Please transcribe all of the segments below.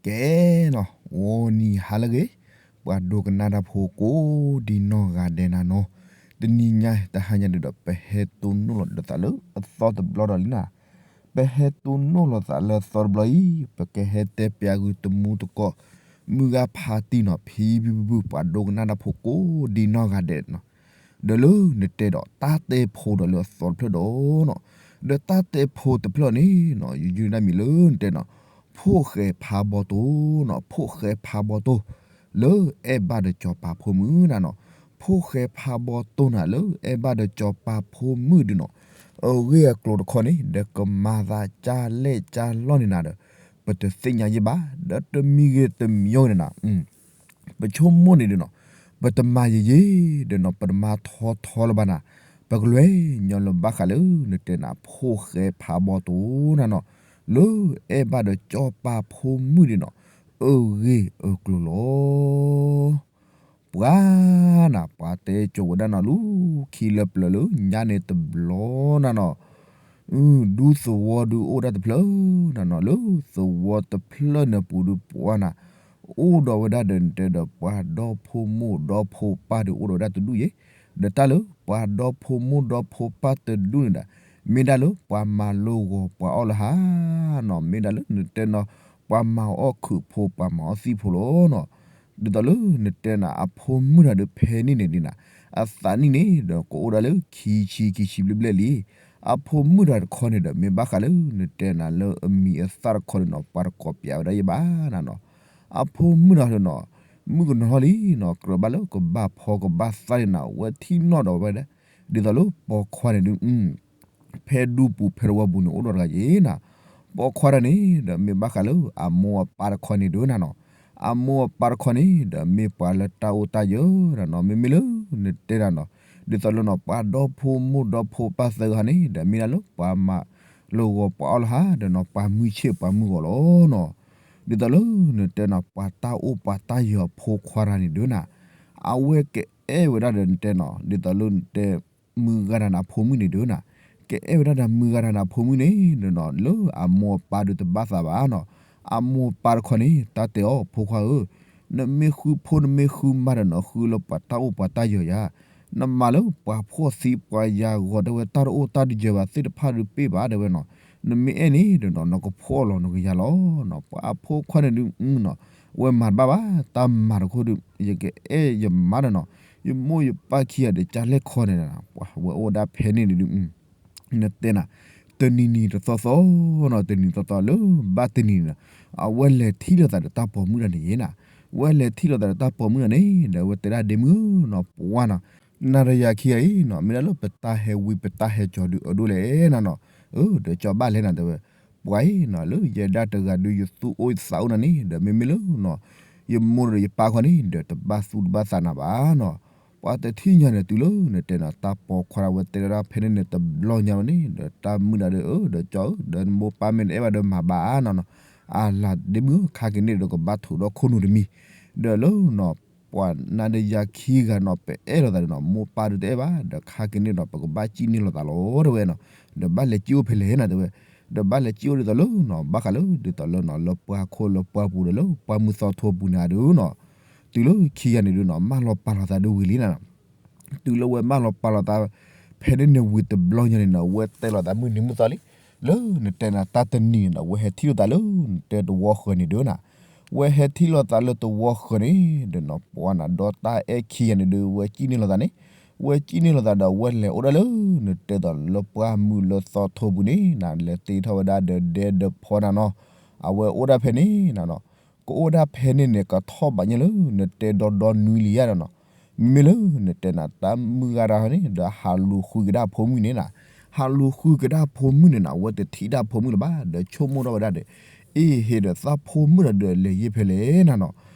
ကဲနီၤ, ဂီၤနံၤဟါလၢအဂ့ၤ, ပှၤဒိကနၣ်တၢ်ဖိကိးဒံနီၢ်ဂၤဒဲးနၤနီၤ, တနံၤညါတဟါညါဒုးဒီး ပဟဲတိၢ်နီၣ်လီၤဒီးသးလၢအသီတဘျီဒီးလံနၤ, ပဟဲတိၢ်နီၣ်လီၤသးလၢအသီတဘျီအံၤ ပကဟဲတဲပျးဂုာ်တမူတကိး မုၢ်ဂၢ်ဖးတံၢ်နီၤ ဖံဖံဖုဖု ပှၤဒိကနၣ်တၢ်ဖိကိးဒံနီၢ်ဂၤဒဲးနီၤ, ဒီးလၢနတဲဒီးတၢ်တဲဖိဒီးလၢအသီတဖျၢၣ်ဒီးနီၤ, ဒီးတၢ်တဲဖိတဖျၢၣ်န့ၣ်နီၤ ယယုၢ်ဒၣ်မံၤလၢနတဲနီၤ, ဖိၣ်ဃဲဖးဘီတိၢ်နီၤ, ဖိၣ်ဃဲဖးဘီတိၢ် လၢအဲၣ်ဘၣ်ဒီးစီၤပၤဖိမုၣ်နၤနီၤ, ဖိၣ်ဃဲဖးဘီတိၢ်နၤလၢအဲၣ်ဘၣ်ဒီးစီၤပၤဖိမုၣ်ဒုးနီၤ, အဂ့ၢ်အကျိၤတခီန့ၣ် ဒီးကမၤသးကၢ်လဲၣ်ကၢ်လီၢ်န့ၣ်နၤဒီး ပတသ့ၣ်ညါယဲၢ်ဘၣ်, ဒီးတမံၤဂ့ၤတမံၤဂ့ၤန့ၣ်နၤ ပဆိကမိၣ်န့ၣ်ဒုးနီၤ, ပတမၤယံာ်ယံာ်ဒီးနီၤ ပတမၤထီထီလၢၤဘၣ်နၤ, ပကလဲၤညီလၢဘၣ်ဃးလၢနတဲနၤ ဖိၣ်ဃဲဖးဘီတိၢ်နၤနီၤ, လၢအဲၣ်ဘၣ်ဒီးစီၤပၤဖိမုၣ်ဒုးနီၤ, အဂ့ၢ်အကျိၤလီၤ. ပှၤနၤ ပှၤတဲကၠိဝဲဒၣ်နီၤ လူၤခံလၢပျၢၤလၢညါန့ၣ်တဘျီနၤနီၤ, ဒူသဝီဒုးအိၣ်ဒၣ်တဖျၢၣ်နၤနီၤ, လၢသဝီတဖျၢၣ်န့ၣ်ပူၤဒုးပှၤနၤ အိၣ်ဒီးဝဲဒၣ်ဒီးနတဲဒီးပှၤဒီဖိမိၢ်ဒီဖိပၢ်ဒုးအိၣ်ဒီးဝဲဒၣ်တဒူၣ်ယဲၢ်, ဒီးတၢ်လၢပှၤဒီဖိမိၢ်ဒီဖိပၢ်တဒူၣ်န့ၣ်ဒီး မ့ၢ်ဒၣ်လၢပှၤမၤလိဂီၤပှၤအီၣ်လၢဟါနီၤ, မ့ၢ်ဒၣ်လၢနတဲနီၤ ပှၤမၤအီၣ်ခုးဖိ ပှၤမၤအီၣ်သံၣ်ဖိလီၤနီၤ, ဒ်သိးလၢနတဲနၤ အဖိမုၣ်တဂၤဒီးဖဲန့ၣ်န့ၣ်ဒ်နၤ အသးနံၣ်န့ၣ်ဒီးကအိၣ်ဒၣ်လၢခံဆံခံဆံဘျဲၣ်ဘျဲၣ်လံ, အဖိမုၣ်တဂၤတခီန့ၣ်ဒီး မ့ၢ်ဘၣ်ဃးလၢနတဲနၤလၢအမံၤအသၣ်တခီန့ၣ်နီၤ ပှၤတကိးပျးဝဲဒၣ်ယဲၢ်ဘၣ်နၤနီၤ, အဖိမုၣ်တဂၤန့ၣ်နီၤ မုၣ်ကနီၤလံနီၤ ကြၢးဘၣ်လၢကဘၣ်ဖီကဘၣ်သၣ်န့ၣ်နၤ ဝဲထံၣ်နီၣ်ဒီးဝဲဒၣ် ဒ်သိးလၢပိာ်ခွါန့ၣ်ဒုး ဖဲဒူပူၤဖဲသဝီပူၤန့ၣ် အိၣ်ဒီးတဂၤယဲၢ်နၤ, ပိာ်ခွါတဂၤန့ၣ်ဒီး မ့ၢ်ဘၣ်ဃးလၢအမိၢ်အပၢ်တခီန့ၣ်ဒုးနၤနီၤ, အမိၢ်အပၢ်တခီန့ၣ်ဒီး မ့ၢ်ပှၤလၢတၢ်အိၣ်တၢ်ယၢၤနၤနီၤ, မ့မ့ၢ်လၢနတဲနၤနီၤ ဒ်သိးလၢနီၤ ပှၤဒီဖိမိၢ်ဒီဖိပၢ်သၢဂၤန့ၣ်ဒီး မ့ၢ်ဒၣ်လၢပှၤမၤလိဂီၤပှၤအီၣ်လၢဟါဒီးနီၤ ပှၤမုၢ်ဆ့ၣ်ပှၤမုၢ်ဂီၤလီၤနီၤ, ဒ်သိးလၢနတဲနၤ ပှၤတၢ်အိၣ်ပှၤတၢ်ယၢၤအဖိခွါတဂၤန့ၣ်ဒုးနၤ, အဝဲကအဲၣ်ဝဲဒၣ်ဒီးနတဲနီၤ ဒ်သိးလၢနတဲ မုၢ်ဂၤတဂၤန့ၣ်အဖိမုၣ်န့ၣ်ဒုးနၤ, ကအဲၣ်ဝဲဒၣ်ဒီးမုၢ်ဂၤတဂၤန့ၣ်အဖိမုၣ်န့ၣ်ဒီးနီၤ လၢအမိၢ်အပၢ်ဒုးတဘၣ်သးဘၣ်နီၤ, အမိၢ်အပၢ်တခီန့ၣ် တၢ်တဲအီၤ ဖိခွါဧၢ, နမ့ၢ်ဃုဖိနမ့ၢ်ဃုမါဒီးနီၤ ဃုလၢပှၤတၢ်အိၣ်ပှၤတၢ်ယၢၤယၤ, နမၤလၢပှၤဖှီၣ်သံပှၤယၤဂီၤတဲဝဲတၢ်တအိၣ်တၢ်တယၢၤဘၣ်သ့ၣ်တဖၣ်ဒုးပ့ၢ်ဘၣ်တဲဝဲနီၤ, နမ့ၢ်အဲၣ်န့ၣ်ဒီးနီၤ နကဖှီၣ်လီၤနကယၤလီၤနီၤ, ပှၤအဖိခွါန့ၣ်ဒုးနီၤ အဝဲမၤတဘၣ်ဘၣ် တၢ်မၤတခိၣ်ဒုး ယကအဲၣ်ယမါဒီးနီၤ ယမိၢ်ယပၢ်ခံဂၤဒီးကၢ်လဲၣ်ခီန့ၣ်, ပှၤဝဲအိၣ်ဝဲဒၣ်ဖဲန့ၣ်န့ၣ်ဒုး နတဲနၤ, တနံၤနံၤတသီသီနီၤ တနံၤသီသီလၢဘၣ်တနံၤန့ၣ်နီၤ, အဝဲလဲၤထံၣ်လိာ်သးဒီးတၢ်ပိာ်မုၣ်တဂၤန့ၣ်ယဲၢ်နၤ, ဝဲလဲၤထံၣ်လိာ်သးဒီးတၢ်ပိာ်မုၣ်တဂၤန့ၣ် ဒီးအဝဲတဲဒၣ်ဒ့မုၣ်ဧၢနီၤ ပှၤနီၤ, နၤဒီးယၤခံဂၤအံၤနီၤ မ့ၢ်ဒၣ်လၢပတၢ်ဟဲဝံပတၢ်ဟဲကၠီၤဒုးအဒိၣ်လဲၣ်နၤနီၤ, ဒီးကၠီဘၣ်လဲၣ်နၤတဲဝဲ ပှၤအံၤနီၤ လၢယဲဒၣ်တဂၤဒုးယသူၣ်အိၣ်သးအိၣ်နၤန့ၣ် ဒီးမ့မ့ၢ်လၢနီၤ ယမိၢ်ဒီးယပၢ်ခီန့ၣ် ဒီးတဘၣ်သူၣ်တဘၣ်သးနၤဘၣ်နီၤ, ပှၤတထံၣ်ညါန့ၣ်တုၤလၢနတဲနၤ တၢ်ပိာ်ခွါဒၣ်ဝဲတဲဒၣ်ဖဲန့ၣ်န့ၣ်တဘျီညါဝဲန့ၣ် ဒီးတၢ်မုၣ်ဒၣ်ဒီး ဒီးကၠီဧၢ ဒီးနမိၢ်ပၢ်မ့ၢ်တအဲၣ်ဘၣ်ဒီးမၤဘၣ်နီၤနီၤ, အလၤဒ့မုၣ်ဧၢ ခါက့ၤန့ၣ်ဒီးကဘၣ်ထုးဒီးခိၣ်နူာ်တမံၤ, ဒီးလၢနီၤ ပှၤနၤဒီးယၤခံဂၤနီၤ ပအဲၣ်လိာ်သးဒီးနီၤ မိၢ်ပၢ်ဒုးတအဲၣ်ဘၣ် ဒီးခါက့ၤန့ၣ်ဒီး ပကဘၣ်စံၣ်န့ၢ်လိာ်သးလီၤတဲဝဲနီၤ, ဒီးဘၣ်လဲၤစံၣ်အိၣ်ဖဲလဲၣ်နၤတဲဝဲ, ဒီးဘၣ်လဲၤစံၣ်အိၣ်ဒ်သိးလၢနီၤ ဘၣ်ဃးလၢဒ်သိးလၢနီၤ လၢပှၤခိၣ်လၢပှၤပူၤဒီးလၢပှၢ်မုၢ်သီထိပူၤန့ၣ်ဒုးနီၤ, တုၤလၢခံဂၤန့ၣ်ဒုးနီၤ မၢလီၤပာ်လီၤသးဒုးဝံၤလံနၤ တုၤလၢဝဲမၢလီၤပာ်လီၤသး ဖဲန့ၣ်န့ၣ်ဝံၤတဘျီညါန့ၣ်နီၤ ဝဲတဲလီၤသးမုၢ်နံၤမုၢ်သီလံ, လၢနတဲနၤတၢ်တနံၤန့ၣ်နီၤ ဝဲဟဲထံၣ်လိာ်သးလၢ နတဲတဝီဃၢၤန့ၣ်ဒုးနၤ, ဝဲဟဲထံၣ်လိာ်သးလၢတဝီဃၢၤန့ၣ် ဒီးနီၤ ပှၤနၤဒီးတၢ်အဲၣ်ခံဂၤန့ၣ်ဒုး ဝဲစံၣ်န့ၢ်လိာ်သးန့ၣ်, ဝဲစံၣ်န့ၢ်လိာ်သးဒီး ဝဲလဲၤအိၣ်ဒၣ်လၢ နတဲသိးလၢပှၢ်မုၢ်လၢသီထိပူၤန့ၣ်နၤ လဲၤတ့ထီၣ်ဝဲဒၣ်ဒီးဒဲဒီးဖီနၤနီၤ, အဝဲအိၣ်ဒၣ်ဖဲန့ၣ်နၤနီၤ ကအိၣ်ဒၣ်ဖဲန့ၣ်န့ၣ် ကထီၣ်ဘးညါလၢ နတဲဒီဒီနွံလံယါဒီးနီၤ, မ့မ့ၢ်လၢနတဲနၤ တၢ်မုၢ်ဂၤတဂၤန့ၣ် ဒီးဟးလူၤဃုကဒါဖိမုၣ်န့ၣ်နၤ, ဟးလူၤဃုကဒါဖိမုၣ်န့ၣ်နၤ အဝဲတထံၣ်ဒၣ်ဖိမုၣ်လၢၤဘၣ် ဒီးဆိကမိၣ်ထီၣ်ဝဲဒၣ်ဒီး အ့ဟ့ၣ်ဒီးသးဖိမုၣ်ဒီးဒုးလဲၤယံၤဖဲလဲၣ်နၤနီၤ,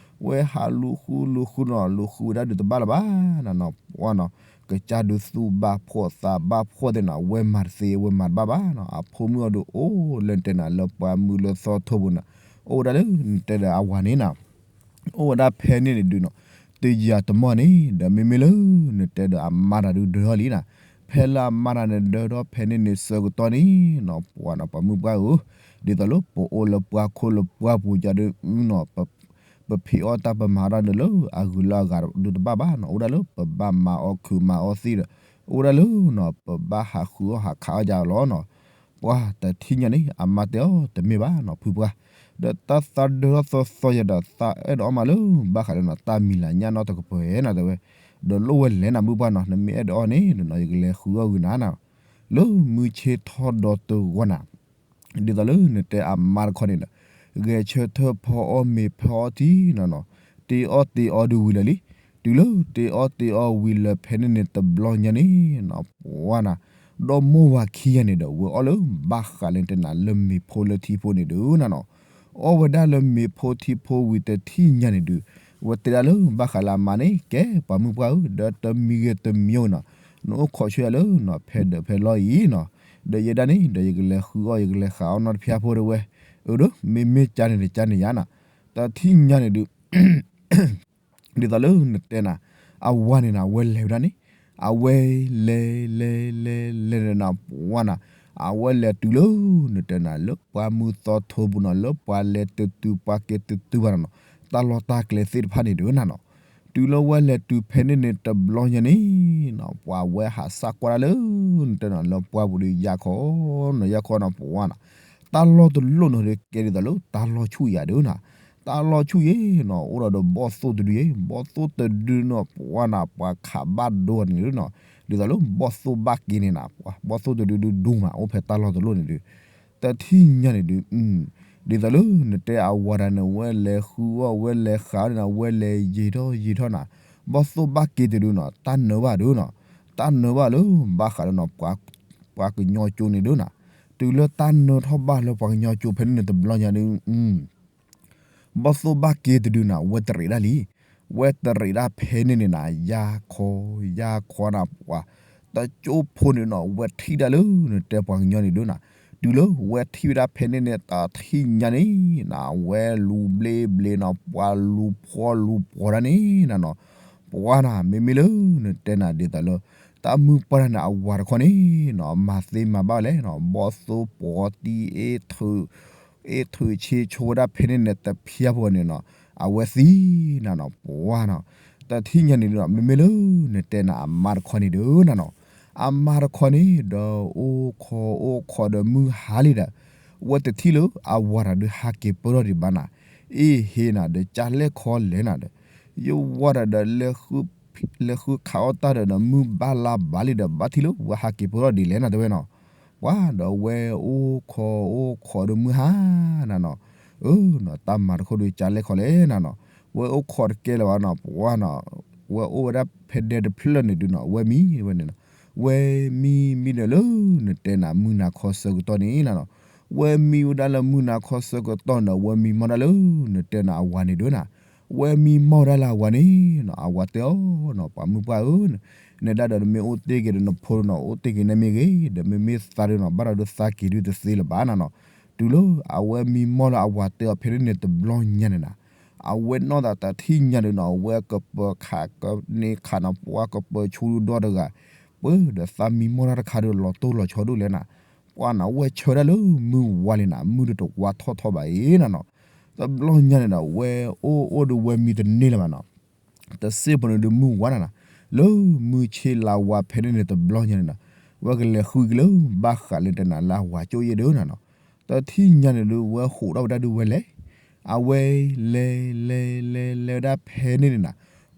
ဝဲဟးလူၤဃုလူၤဃုနီၤ လူၤဃုဝဲဒၣ်ဒုးတဘၣ်လၢၤဘၣ်နၤနီၤ, ပှၤနီၤ ကစၢ်ဒုးသူၣ်ဘၣ်ဖှီၣ်သးဘၣ်ဖှီၣ်သ့ၣ်နၤ ဝဲမၤတသ့ ဝဲမၤတဘၣ်ဘၣ်နီၤ, အဖိမုၣ်အီၤဒုးအိၣ်လၢနတဲနၤလၢပှၢ်မုၢ်လၢသီထိပူၤန့ၣ်, အိၣ်ဝဲဒၣ်လၢနတဲဒီးအဝၤန့ၣ်နၤ အိၣ်ဝဲဒၣ်ဖဲန့ၣ်န့ၣ်ဒုးနီၤ, တယၤတမီၢ်န့ၣ် ဒီးမ့မ့ၢ်လၢ နတဲဒီးအမါတၢ်ဒုးဒၢထီၣ်လံနၤ, ဖဲလၢအမါတၢ်န့ၣ်ဒၢထီၣ်ဖဲန့ၣ်န့ၣ်ဆၢကတီၢ်န့ၣ်နီၤ ပှၤနီၤ ပှၤမုၢ်ပှၢ်ဧၢ, ဒ်သိးလၢပအိၣ်လၢပှၤခိၣ်လၢပှၤပူၤကဒီးနီၤ ပဖံးအီၣ်တၢ်ပမၤတၢ်ဒီးလၢအဂုၤလၢအဂၤဒုးတဘၣ်ဘၣ်နီၤ အိၣ်ဒၣ်လၢပဘၣ်မၤအီၣ်ခုးမၤအီၣ်သ့ၣ်ဒီး အိၣ်ဒၣ်လၢနီၤ ပဘၣ်ဟးဃုအီၣ်ဟးခးအီၣ်ယၤလီၤနီၤ ပှၤတထံၣ်ညါန့ၣ် အမါတဲအီၤတမ့ၢ်ဘၣ်နီၤ ဖုပှၢ် ဒီးတၢ်သးဒၢထီၣ်သီသီယၤဒီး သးအဲၣ်ဒိးအီၣ်မးလၢဘၣ်ဃးလၢနီၤ တၢ်မံၤလၤညၣ်နီတကပၤနီၤ တဲဝဲ ဒီးလိၣ်ဝဲလဲၤနၤမုၢ်ပှၢ်နီၤ နမ့ၢ်အဲၣ်ဒိးအီၣ်န့ၣ် နီၤ ယကလဲၤဃုအီၣ်ဂုာ်နၤနီၤ လၢမုၢ်ဆ့ၣ်ထီၣ်ဒီတဂီၢ်နၤ ဒ်သိးလၢနတဲအမါတခီန့ၣ်ဒီး ဂဲၤဆၢထၢၣ်ဖီအီၣ်မ့ၤဖီအီၣ်ထံနီၤနီၤ တ့အီၣ်တ့အီဒုးဝံၤလၢာ်လံ တုၤလၢတ့အီၣ်တ့အီဝံၤလၢာ်ဖဲန့ၣ်န့ၣ်တဘျီညါန့ၣ်နီၤ ပှၤနၤ ဒီမိၢ်ဝၤခံဂၤန့ၣ်ဒီး ဝဲအီၣ်လၢဘၣ်ဃးလၢတဲနၤလၢမ့ၤဖိလၢထံဖိန့ၣ်ဒုးနၤနီၤ အီၣ်ဝဲဒၣ်လၢမ့ၤဖိထံဖိဝံၤတထံၣ်ညါန့ၣ်ဒုး ဝဲတဲဒၣ်လၢဘၣ်ဃးလၢအမါန့ၣ် ကဲပှၤမုၢ်ပှၢ်ဧၢ ဒီးတမံၤဂ့ၤတမံၤဂ့ၤနီၤ နအိၣ်ခိးဆူယၤလၢနီၤ ဖဲဒၢးဖဲလီၢ်အံၤနီၤ ဒီးယဲဒၣ်န့ၣ် ဒီးယကလဲၤဃုအီၣ် ယကလဲၤဃးအီၣ်နီတဖျါဖိတဲဝဲ အၢ ဒီးမ့မ့ၢ်ကါန့ၣ်ဒီးကါန့ၣ်ယါနီၤ တထံၣ်ညါန့ၣ်ဒုး ဒ်သိးလၢနတဲနၤ အဝၤန့ၣ်နၤ အဝဲလဲၤဝဲဒၣ်န့ၣ် အဝဲလဲၤလဲၤလဲၤလဲၤနၤ ပှၤနၤ အဝဲလဲၤတုၤလၢ နတဲနၤလၢပှၤမုၢ်သီထိပူၤနီၤ လၢပှၤလဲၤတတုၤပှၤက့ၤတတုၤဘၣ်နီၤနီၤ တၢ်လီၢ်တၢ်ကျဲသ့ၣ်တဖၣ်န့ၣ်ဒုးနၤနီၤ တုၤလၢဝဲလဲၤတုၤဖဲန့ၣ်န့ၣ်တဘျီညါန့ၣ်နီၤ ပှၤဝဲဟးစၢ်ကွၢ်ဒၣ်လၢ နတဲနၤလၢပှၢ်ပူၤဒီး ယါခီနီၤ ယါခီနီၤ ပှၤနၤ တၢ်လီၢ်တလီၢ်န့ၣ်ဒီး ကဲဒ်သိးလၢတၢ်လီၢ်ဆူၣ်ယၤဒုးနၤ တၢ်လီၢ်ဆူၣ်ယဲနီၤ အိၣ်ဒီးဒီးဘီၣ်သိၣ်တဒုယဲ ဘီၣ်သိၣ်တဒုနီၤ ပှၤနၤ ပှၤခးဘၣ်ဒိန့ၣ်ဒုးနီၤ ဒ်သိးလၢဘီၣ်သိၣ်ဘၣ်က့ၤန့ၣ်နၤ ပှၤဘီၣ်သိၣ်တဒုဒုဒူမး အိၣ်ဖဲတၢ်လီၢ်တလီၢ်န့ၣ်ဒုး တထံၣ်ညါန့ၣ်ဒုး ဒ်သိးလၢနတဲအဝၤတၢ်န့ၣ် ဝဲလဲၤဃုအီၣ် ဝဲလဲၤဃးအီၣ်န့ၣ်နၤ ဝဲလဲၤယံာ်ထီၣ်ယံာ်ထီၣ်နၤ ဘီၣ်သိၣ်ဘၣ်က့ၤတဒုနီၤ တၢ်နၢဘၣ်ဒုးနီၤ တၢ်နၢဘၣ်လၢ ဘၣ်ဃးလၢနီၤ ပှၤကညီကၠိန့ၣ်ဒုးနၤ တုၤလၢတၢ်နၢထီၣ်ဘၣ်လၢပှၤကညီကၠိဖဲန့ၣ်န့ၣ်တဘျီညါဒုး ဘီၣ်သိၣ်ဘၣ်က့ၤတဒုနၤ ဝဲတရံးဒၣ်လံ. ဝဲတရံးဒၣ်ဖဲန့ၣ်န့ၣ်နၤ ယါခီ ယါခီနၤ ပှၤ တကၠိဖိန့ၣ်နီၤ ဝဲထံၣ်ဒၣ်လၢ နတဲပှၤကညီန့ၣ်ဒုးနၤ တုၤလၢဝဲထံၣ်ဝဲဒၣ်ဖဲန့ၣ်န့ၣ် တထံၣ်ညါန့ၣ်နၤ ဝဲလူၤဘျ့ဘျ့နီၤ ပှၤလူၤဖှီၣ်လူၤဖှီၣ်ဒၣ်န့ၣ်နၤနီၤ ပှၤနၤ မ့မ့ၢ်လၢနတဲနၤဒ်သိးလၢ တၢ်မုၢ်ပှၢ်တၢ်န့ၣ် အဝၤတခီန့ၣ်နီၤ မၤသ့မၤဘၣ်ဝဲလဲၣ်နီၤ ဘီၣ်သိၣ်ပှီၤတံၢ် အ့ၣ်ထုးဆ့ဆိဝဲဒၣ်ဖဲန့ၣ်န့ၣ် တဖျါဖိန့ၣ်နီၤ အဝဲသံနၤနီၤ ပှၤနီၤ တထံၣ်ညါန့ၣ်ဒုးနီၤ မ့မ့ၢ်လၢ နတဲနၤအမါတခီန့ၣ်ဒုးနၤနီၤ အမါတခီန့ၣ်ဒီး အိၣ်ခိးအိၣ်ခိးဒီးမုၢ်ဟါလံဒီး ဝဲတထံၣ်လၢအဝၤတၢ်ဒုးဟးက့ၤပၢၢ်ထီၣ်ဒံးဘၣ်နၤ အ့ၣ်ဟ့နၤဒီး ကၢ်လဲၣ်ခီလဲၣ်နၤဒီး ယဝၤတၢ်ဒီး လဲၤဃုခးအီၣ်တၢ်ဒီး မုၢ်ဘၣ်လါဘၣ်လံဒီး ဘၣ်ထံၣ်လၢဝဲဟးက့ၤပၢၢ်ထီၣ်ဒ်လဲၣ်နၤတဲဝဲနီၤ ပှၤဒီးဝဲအိၣ်ခိးအိၣ်ခိးဒီးမုၢ်ဟါနၤနီၤ အၢနီၤ တၢ်မၤတခီဒုးကၢ်လဲၣ်ခီလဲၣ်နၤနီၤ ဝဲအိၣ်ခိးတကဲလၢၤဘၣ်နီၤ ပှၤနီၤ ဝဲအိၣ်ဝဲဒၣ်ဖဲဒဲတဖျၢၣ်န့ၣ်ဒုးနီၤ ဝဲမံဝဲန့ၣ်နီၤ ဝဲမံမံဒီးလၢ နတဲနၤမုၢ်နၤခီဆၢကတီၢ်န့ၣ်နၤနီၤ ဝဲမံဝဲဒၣ်လၢမုၢ်နၤခီဆၢကတီၢ်ဒီး ဝဲမံမီၢ်ဒၣ်လၢ နတဲနၤအဝၤန့ၣ်ဒုးနၤ ဝဲမံမီၢ်ဝဲဒၣ်လၢအဝၤန့ၣ်နီၤ အဝၤတဲအီၤနီၤ ပှၤမုၢ်ပှၢ်ဧၢ နဒၣ်ဒီးနမ့ၢ်အိၣ်တ့ၢ်က့ၤဒီးနဖိနီၤ အိၣ်တ့ၢ်က့ၤန့ၣ်မ့ၢ်ဂ့ၤ ဒီးမ့မ့ၢ်သးဒုးနီၤ ဘၣ်ဒီးဒုးသးက့ၤဒုးတသ့လၢၤဘၣ်နၤနီၤ တုၤလၢအဝဲမံမီၢ်လၢအဝၤတဲအီၤဖဲန့ၣ်န့ၣ်တဘျီညါန့ၣ်နၤ အဝဲနီၢ်သးတထံၣ်ညါန့ၣ်နီၤ အဝဲကပၢၤခးကန့ၢ်ခးနီၤ ပှၤကပၢၤဆူဒီတဂၤ ပၢၤဒီးသးမံမီၢ်တၢ်တခါဒီးလီၤတိၢ်လီၤဆီဒိၣ်လဲၣ်နၤ ပှၤနၤဝဲဆၢဒၣ်လၢမုၢ်ဝါလံနၤ မုၢ်ဒုးတဝါထီၣ်ထီၣ်ဘၣ်အံၤနၤနီၤ တဘျီညါန့ၣ်ဒီး ဝဲအိၣ်အိၣ်ဒီးဝဲမံတန့ၢ်လၢၤဘၣ်နီၤ တစ့ၢ်ဖိန့ၣ်ဒုးမုၢ်ဝါနၤနီၤ လၢမုၢ်ဆ့လါဝါဖဲန့ၣ်န့ၣ်တဘျီညါန့ၣ်နီၤ ဝဲကလဲၤဃုက့ၤလၢ ဘၣ်ဃးလၢတဲနၤလၢအဝၤကၠိယဲၢ်ဒုးနၤနီၤ တထံၣ်ညါန့ၣ်ဒုး ဝဲဟိးထီၣ်ဝဲဒၣ်ဒုးဝဲလဲၤ အဝဲလဲၤလဲၤလဲၤလဲၤဝဲဒၣ်ဖဲန့ၣ်န့ၣ်နၤ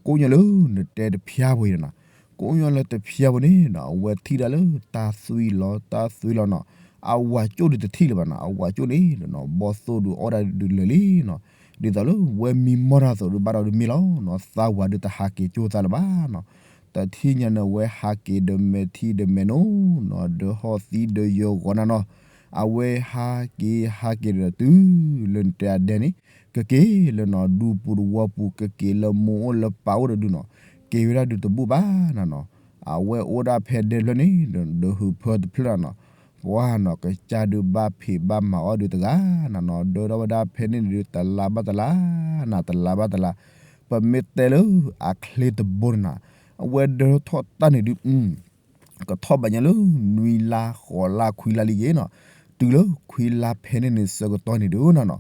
ကိးညီလၢနတဲတဖျါဖိအံၤနၤနီၤ ကိးညီလၢတဖျါဖိန့ၣ်နီၤ အဝဲထံၣ်ဒၣ်လၢတၢ်သွံလီၤ တၢ်သွံလီၤနီၤ အဝၤကၠိဒုးတထံၣ်လၢၤဘၣ်နီၤ အဝၤကၠိန့ၣ်နီၤ ဘီၣ်သိၣ်ဒုးအီၣ်ဒၣ်ဒုးလၢာ်လံနီၤ ဒ်သိးလၢဝဲမံမီၢ်တၢ်သိးဒုးဘၣ်ဒီးဒုးမ့ၢ်လီၤနီၤ သးဝၤဒုးတဟးက့ၤကၠိသးလၢၤဘၣ်နီၤ တထံၣ်ညါန့ၣ် အဝဲဟးက့ၤဒီးမဲာ်ထံဒီးမဲာ်နိနီၤ ဒီးဟီၣ်သံဒီးယဂီၤနၤနီၤ အဝဲဟးက့ၤဟးက့ၤဒီးတုၤလၢနတဲအဒဲန့ၣ် ကက့ၤလၢနီၤ ဒူပူၤတဝီပူၤ ကက့ၤလၢမိၢ်အိၣ်လၢပၢ်အိၣ်ဒီးဒုးနီၤ က့ၤဝဲဒၣ်ဒုးတဘူၣ်ဘၣ်နၤနီၤ အဝဲအိၣ်ဒၣ်ဖဲဒဲတဖျၢၣ်န့ၣ် ဒီးဟုးဖၢတဖျၢၣ်နၤနီၤ ပှၤနီၤ ကစၢ်ဒုးဘၣ်ဖံးဘၣ်မၤအီၣ်ဒုးတဂၤနၤနီၤ ဒၢထီၣ်ဝဲဒၣ်ဖဲန့ၣ်ဒုး တလါဘၣ်တလါနၤ တလါဘၣ်တလါ ပမ့ၢ်တဲလၢအချ့တဘိန့ၣ်နၤ အဝဲဒၢထီၣ်တၢ်န့ၣ်ဒုး ကထီၣ်ဘၣ်ညါလၢ နွံလါ ဃိးလါ ခွံလါလံက့ၤနီၤ တုၤလၢခွံလါဖဲန့ၣ်န့ၣ်ဆၢကတီၢ်န့ၣ်ဒုးနီၤနီၤ,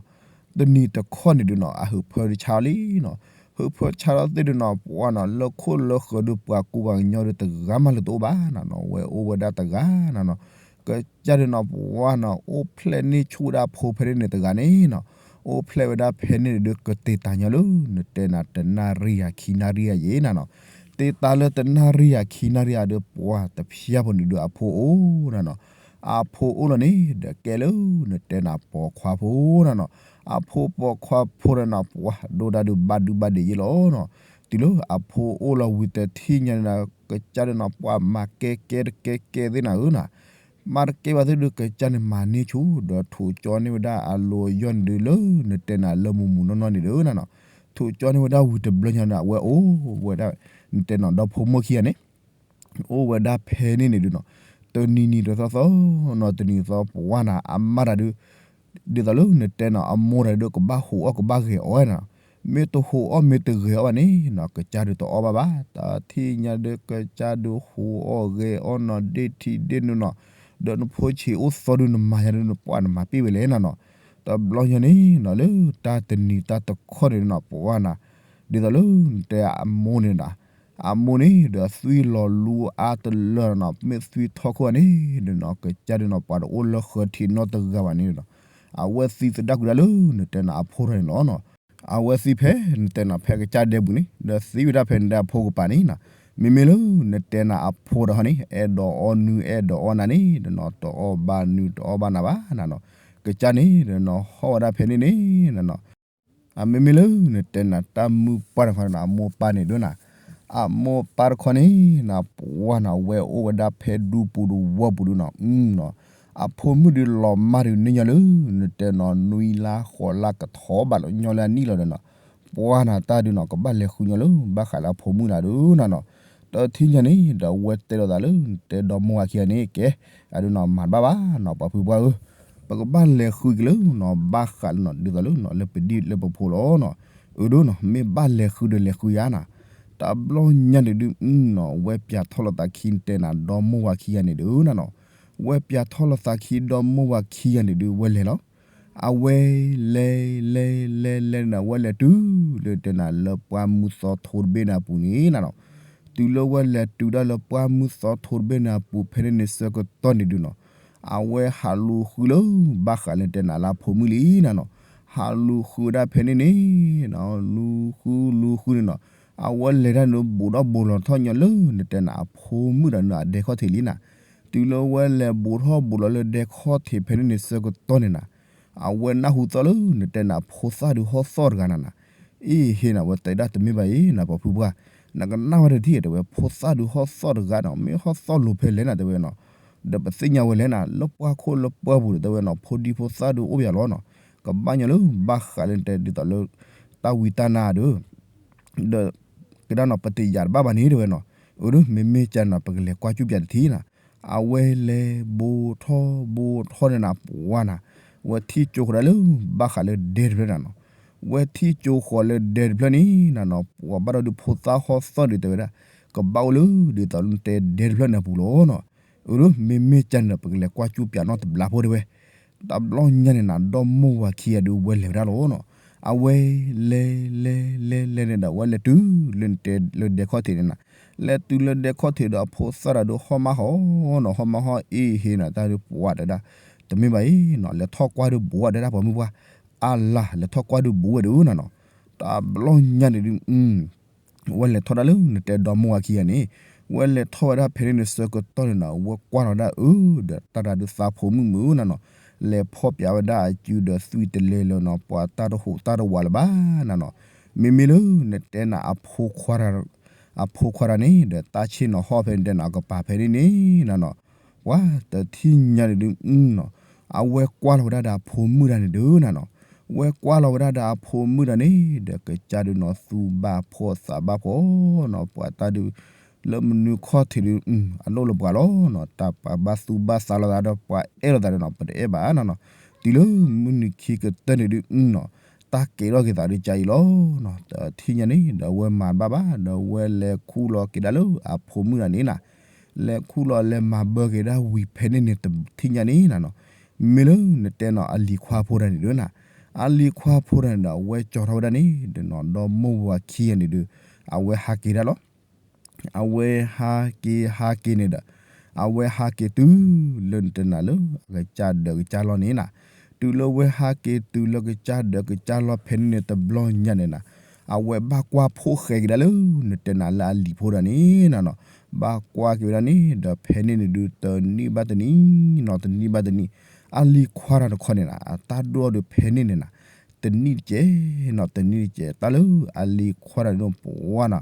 တနံၤတခီန့ၣ်ဒုးနီၤ အဟုးဖၢဆါလံနီၤ, ဟုးဖၢဆါလီၤသ့ၣ်ဒုးနီၤ ပှၤနီၤ လၢခိၣ်လၢဃၢၤဒုးပှၤကူပှၤကညီဒုးတဂၤမးလၢတအိၣ်ဘၣ်နီၤနီၤ, ဝဲအိၣ်ဝဲဒၣ်တဂၤနီၤနီၤ, ကစၢ်ဒုးနီၤ ပှၤနီၤ အိၣ်ဖျဲၣ်န့ၢ်ဆူၣ်ဝဲဒၣ်အဖိဖဲန့ၣ်န့ၣ်တဂၤန့ၣ်နီၤ, အိၣ်ဖျဲၣ်ဝဲဒၣ်ဖဲန့ၣ်န့ၣ်ဒုး ကတ့ၤတၢ်ညီလၢ နတဲနၤတနၣ်ရံၣ်ယၤခံနၣ်ရံၣ်ယၤယဲနီၤနီၤ, တ့ၤတၢ်လၢတနၣ်ရံၣ်ယၤခံနၣ်ရံၣ်ယၤဒုး ပှၤတဖျၢၣ်ဖိန့ၣ်ဒုးအဖိအိၣ်နီၤနီၤ, အဖိအိၣ်လီၤန့ၣ် ဒီးကဲလၢ နတဲနၤပိာ်ခွါဖိနီၤနီၤ, အဖိပိာ်ခွါဖိဒီးနီၤ ပှၤဒိၣ်ဒၣ်ဒုးဘၣ်ဒုဘၣ်ဒဲးယဲလီၤနီၤ, တုၤလၢအဖိအိၣ်လီၤဝံၤတထံၣ်ညါန့ၣ် ကစၢ်ဒုးနီၤ ပှၤမၤကဲကဲတကဲကဲသ့ၣ်နၤဧၢနီၤ, မၤတကဲဘၣ်သ့ၣ်ဒုး ကစၢ်န့ၣ်မၤန့ၢ်ဆူၣ် ဒီးထိးကၠီန့ၢ်ဝဲဒၣ်အလိၤအယီၢ်န့ၣ်ဒုးလၢ နတဲနၤလၢမူးမူးနီၢ်နီၢ်န့ၣ်ဒုးနီၤနီၤ, ထိးကၠီန့ၢ်ဝဲဒၣ်ဝံၤတဘျီညါန့ၣ် အဝဲအိၣ်ဝဲဒၣ် နတဲနၤဒီဖိမိၢ်ခံဂၤန့ၣ် အိၣ်ဝဲဒၣ်ဖဲန့ၣ်န့ၣ်ဒုးနီၤ, တနံၤနံၤတသီသီနီၤ တနံၤသီပှၢ်နၤ အမါတၢ်ဒုး ဒ်သိးလၢနတဲနၤ အမိၢ်တၢ်ဒုးကဘၣ်ဟူးအီၣ်ကဘၣ်ဂဲၤအီၣ်နီၤ, မ့ၢ်တဟူးအီၣ်မ့ၢ်တဂဲၤအီၣ်ဘၣ်န့ၣ်နီၤ ကစၢ်ဒုးတအီၣ်ဘၣ်ဘၣ်, တၢ်ထံၣ်ညါဒုးကစၢ်ဒုးဟူးအီၣ်ဂဲၤအီၣ်နီၤ ဒ့ၣ်ထံဒ့ၣ်နုာ်နီၤ, ဒီးနဖိဆံးအိၣ်သီဒုးနမၤညါဒုးနပှၢ်နမၤပ့ၢ်ဝဲလဲၣ်နီၤနီၤ, တဘျီညါန့ၣ်နီၤ လၢတၢ်တနံၤတၢ်တခီန့ၣ်နီၤ ပှၢ်နၤ ဒ်သိးလၢနတဲအမိၢ်န့ၣ်နီၤ, အမိၢ်န့ၣ်ဒီးသွံၣ်လီၤလူအါတလၢနီၤ, မ့ၢ်သွံၣ်ထီၣ်ခိၣ်န့ၣ်ဒုးနီၤ ကစၢ်ဒုးနီၤ ပှၤတအိၣ်လၢဃၢၤထံးနီတဂၤဘၣ်န့ၣ်နီၤ, အဝဲသံသဒၣ်ကွံာ်ဒၣ်လၢနတဲနၤအဖိထီၣ်န့ၣ်လီၤနီၤ, အဝဲသံဖဲနတဲနၤဖဲကစၢ်ဒဲပူၤန့ၣ် ဒီးသံဝဲဒၣ်ဖဲနတဲအဖိကပၤန့ၣ်နီၤ, မ့မ့ၢ်လၢနတဲနၤအဖိတဟီန့ၣ် အဲၣ်ဒိးအီၣ်နုၤအဲၣ်ဒိးအီၣ်နၤန့ၣ် ဒီးနီၤ တအီၣ်ဘၣ်နုၤတအီၣ်ဘၣ်နၤဘၣ်နၤနီၤ, ကစၢ်န့ၣ်ဒီးနီၤ ဟီၣ်ဝဲဒၣ်ဖဲန့ၣ်န့ၣ်နီၤနီၤ အမ့မ့ၢ်လၢနတဲနၤတၢ်မုၢ်ပှၢ်တခီန့ၣ် အမိၢ်ပၢ်န့ၣ်ဒုးနၤ, အမိၢ်ပၢ်တခီန့ၣ်နၤ ပှၢ်နၤ ဝဲအိၣ်ဝဲဒၣ်ဖဲဒူပူၤတဝီပူၤဒုးနီၤ, အဖိမုၣ်ဒုးလီၤမၢ်ဒုးန့ၢ်ညီလၢ နတဲနီၤ နွံလါဃိးလါကထီဘၣ်လီၤညီလၢအနံၣ်လီၤဒီးနီၤ, ပှၢ်နၤတၢ်ဒုးနီၤ ကဘၣ်လဲၤဃုညီလၢ ဘၣ်ဃးလၢအဖိမုၣ်နၤဒုးနၤနီၤ, တထံၣ်ညါန့ၣ် ဒီးအဝဲတဲလိာ်သးလၢ နတဲဒီမိၢ်ဝၤခံဂၤန့ၣ် ကဲ အဒုးနီၤ မၤတဘၣ်ဘၣ်နီၤ ပှၤဖုပှၢ်ဧၢ ပကဘၣ်လဲၤဃုက့ၤလၢနီၤ ဘၣ်ဃးလၢနီၤ ဒ်သိးလၢနီၤ လၢပဒံၣ်လၢပဖိလီၤနီၤ, အၢဒိၣ်နီၤ မ့ၢ်ဘၣ်လဲၤဃုဒီးလဲၤဃုယါနၤ, တဘျီညါန့ၣ်ဒုးနီၤ ဝဲပၠးထီၣ်လိာ်သးခံ နတဲနၤ ဒီမိၢ်ဝၤခံဂၤန့ၣ်ဒုးနၤနီၤ, ဝဲပၠးထီၣ်လိာ်သးခံ ဒီမိၢ်ဝၤခံဂၤန့ၣ်ဒုး ဝဲလဲၤလီၤ, အဝဲလဲၤ လဲၤ လဲၤ လဲၤန့ၣ် ဝဲလဲၤတုၤ လၢတဲနၤ လၢပှၢ်မုၢ်သီထိတဘ့ၣ်န့ၣ်အပူၤန့ၣ်နၤနီၤ, တုၤလၢဝဲလဲၤတုၤဒၣ်လၢပှၢ်မုၢ်သီထိတဘ့ၣ်န့ၣ်အပူၤ ဖဲန့ၣ်န့ၣ်ဆၢကတီၢ်န့ၣ်ဒုးနီၤ, အဝဲဟးလူၤဃုလၢ ဘၣ်ဃးလၢတဲနၤလၢအဖိမုၣ်လံနၤနီၤ, ဟးလူၤဃုဝဲဒၣ်ဖဲန့ၣ်န့ၣ် လူၤဃုလူၤဃုန့ၣ်နီၤ, အဝဲလဲၤတၢ်န့ၣ် ဘူးထီၣ်ဘူးလီၤထီၣ်ညီလၢ နတဲနၤအဖိမုၣ်ဒီးနၤအဒဲခီၣ်ထံးလံနၤ, တုၤလၢဝဲလဲၤဘူးထီၣ်ဘူးလီၤလၢဒဲခီၣ်ထံးဖဲန့ၣ်န့ၣ်ဆၢကတီၢ်န့ၣ်နၤ, အဝဲနၢ်ဟူသီၣ်လၢ နတဲနၤဖိသၣ်ဒုးဟီၣ်သီၣ်တဂၤနၤနၤ, အ့ၣ်ဟ့နၤ ဝဲတဲဒၣ်တမ့ၢ်ဘၣ်အံၤ နပှၤဖုပှၢ်, နကနၣ်ဝဲတထံၣ်တဲဝဲ ဖိသၣ်ဒုးဟီၣ်သီၣ်တဂၤနီၤ မ့ၢ်ဟီၣ်သီၣ်လိၤဖဲလဲၣ်နၤတဲဝဲနီၤ, ဒီးပသ့ၣ်ညါဝဲလဲၣ်နၤ လၢပှၢ်ခိၣ်လၢပှၢ်ပူၤဒီးတဲဝဲနီၤ ဖိဒံဖိသၣ်ဒုးအိၣ်ပယီၤလီၤနီၤ, ကဘၣ်ညီလၢ ဘၣ်ဃးလၢနတဲဒ်သိးလၢ တၢ်ဝံတၢ်နါဒီး ဒီး ကဒၣ်နီၤ ပတယာ်တဘၣ်ဘၣ်န့ၣ်တဲဝဲနီၤ, အၢ မ့မ့ၢ်ကၢ်နီၤ ပကလဲၤကွၢ်ကၠူပၠးတထံၣ်နၤ, အဝဲလဲၤဘူးထီၣ်ဘူးထီၣ်န့ၣ်နၤ ပှၢ်နၤ, ဝဲထံၣ်ကၠိဃီၤဒၣ်လၢ ဘၣ်ဃးလၢဒဲတဖျၢၣ်နၤနီၤ, ဝဲထံၣ်ကၠိဃီၤလၢဒဲတဖျၢၣ်န့ၣ်နၤနီၤ ပှၤဘၣ်ဒီးဒုးဖိသၣ်ဟီၣ်သီၣ်ဒုးတဲဝဲဒၣ် ကဘၣ်အိၣ်လၢ ဒ်သိးလၢနတဲဒဲတဖျၢၣ်န့ၣ်အပူၤလီၤနီၤ, အၢ မ့မ့ၢ်ကၢ်န့ၣ်ဒီး ပကလဲၤကွၢ်ကၠူပၠးနီတဘျီဖိတဲဝဲ တဘျီညါန့ၣ်နၤ ဒီမိၢ်ဝၤခံဂၤဒုးဝဲလဲၤဝဲဒၣ်လီၤနီၤ, အဝဲလဲၤ လဲၤ လဲၤ လဲၤန့ၣ်ဒီး အဝဲလဲၤတုၤလၢနတဲလၢဒဲခီၣ်ထံးန့ၣ်နၤ, လဲၤတုၤလၢဒဲခီၣ်ထံးဒီးအဖိသၣ်တၢ်ဒုးဟီၣ်မါဟီၣ်နီၤ ဟီၣ်မါဟီၣ်အ့ၣ်ဟ့နၤ တၢ်ဒုးပှၢ်တဲဒၣ် တမ့ၢ်ဘၣ်အံၤနီၤ လဲၤထီၣ်ကွၢ်ဒုးဘူးဝဲတဲဒၣ်ပှၤမုၢ်ပှၢ်, အလၤ လဲၤထီၣ်ကွၢ်ဒုးဘူးဝဲဒုးနၤနီၤ, တဘျီညါန့ၣ်ဒုး ဝဲလဲၤထီၣ်ဒၣ်လၢနတဲဒီမိၢ်ဝၤခံဂၤန့ၣ်, ဝဲလဲၤထီၣ်ဝဲဒၣ်ဖဲန့ၣ်န့ၣ်ဆၢကတီၢ်န့ၣ်နီၤ ဝဲကွၢ်လီၤဒၣ်အၢ ဒီးတၢ်တၢ်ဒုးသးဖိမုၣ်မုၣ်နၤနီၤ, လဲၤဖီၣ်ပၠးဝဲဒၣ်အစုဒီးသွံၣ်တလဲၤလၢၤနီၤ ပှၤတၢ်တဟူးတၢ်တဝးလၢၤဘၣ်နၤနီၤ, မ့မ့ၢ်လၢနတဲနၤအဖိခွါ အဖိခွါတၢ်န့ၣ် ဒီးတၢ်ဆ့ၣ်နီၤဟီၣ်ဖဲန့ၣ်တဲနၤအကပၤဖဲန့ၣ်န့ၣ်နၤနီၤ, ပှၤတထံၣ်ညါန့ၣ်ဒုးနီၤ, အဝဲကွၢ်လီၤဝဲဒၣ်ဒီးအဖိမုၣ်တၢ်န့ၣ်ဒုးနၤနီၤ, ဝဲကွၢ်လီၤဝဲဒၣ်ဒီးအဖိမုၣ်တၢ်န့ၣ် ဒီးကစၢ်ဒုးနီၤ သူၣ်ဘၣ်ဖှီၣ်သးဘၣ်ဖှီၣ်နီၤ ပှၤတၢ်ဒုး လၢမနုၤခီၣ်ထံးဒုး အလိၣ်လၢပှၤလီၤနီၤ, တၢ်ပှၤဘၣ်သူၣ်ဘၣ်သးလိာ်သးဒီးပှၤအဲၣ်လိာ်သးဒီးနီၤ ပတအဲၣ်ဘၣ်နၤနီၤ, တုၤလၢမုၢ်နံၤခံကတၢၢ်န့ၣ်ဒုးနီၤ, တၢ်ကဲထီၣ်က့ၤသးဒုးကါအံၤလီၤနီၤ, တထံၣ်ညါန့ၣ် ဒီးဝဲမၤဘၣ်ဘၣ် ဒီးဝဲလဲၤခူၣ်လီၤက့ၤဒၣ်လၢအဖိမုၣ်တၢ်န့ၣ်နၤ, လဲၤခူၣ်လီၤလဲၤမၤဘၢက့ၤဒၣ်ဝံၤဖဲန့ၣ်န့ၣ် တထံၣ်ညါန့ၣ်နၤနီၤ, မ့ၢ်လၢနတဲနီၤ အလံၤခွါဖိတဂၤန့ၣ်ဒုးနၤ, အလံၤခွါဖိတဂၤန့ၣ်ဒီး အဝဲကၠီၤထီၣ်ဝဲဒၣ်န့ၣ်ဒီးနီၤ ဒီမိၢ်ဝၤခံဂၤန့ၣ်ဒုး အဝဲဟးက့ၤဒၣ်လီၤ. အဝဲဟးက့ၤဟးက့ၤန့ၣ်ဒီး အဝဲဟးက့ၤတုၤလၢနတဲနၤလၢ အကစၢ်ဒၢးကစၢ်လီၢ်န့ၣ်နၤ, တုၤလၢဝဲဟးက့ၤတုၤလၢကစၢ်ဒၢးကစၢ်လီၢ်ဖဲန့ၣ်န့ၣ် တဘျီညါန့ၣ်နၤ, အဝဲဘၣ်ကွၢ်ဖိၣ်ဃဲက့ၤဒၣ်လၢ နတဲနၤလၢအလံၤဖိတဂၤန့ၣ်နၤနီၤ, ဘၣ်ကွၢ်က့ၤဝဲဒၣ်န့ၣ် ဒီးဖဲန့ၣ်န့ၣ်ဒုး တနံၣ်ဘၣ်တနံၣ်နီၤ တနံၣ်ဘၣ်တနံၣ် အလံၤခွါတဂၤတခီန့ၣ်နၤ အတၢ်ဒိၣ်ဒုးဖဲန့ၣ်န့ၣ်နၤ တနံၣ်တကဲးနီၤ တနံၣ်တကဲး တၢ်လၢအလံၤခွါတဂၤန့ၣ်ပှၢ်နီၤ,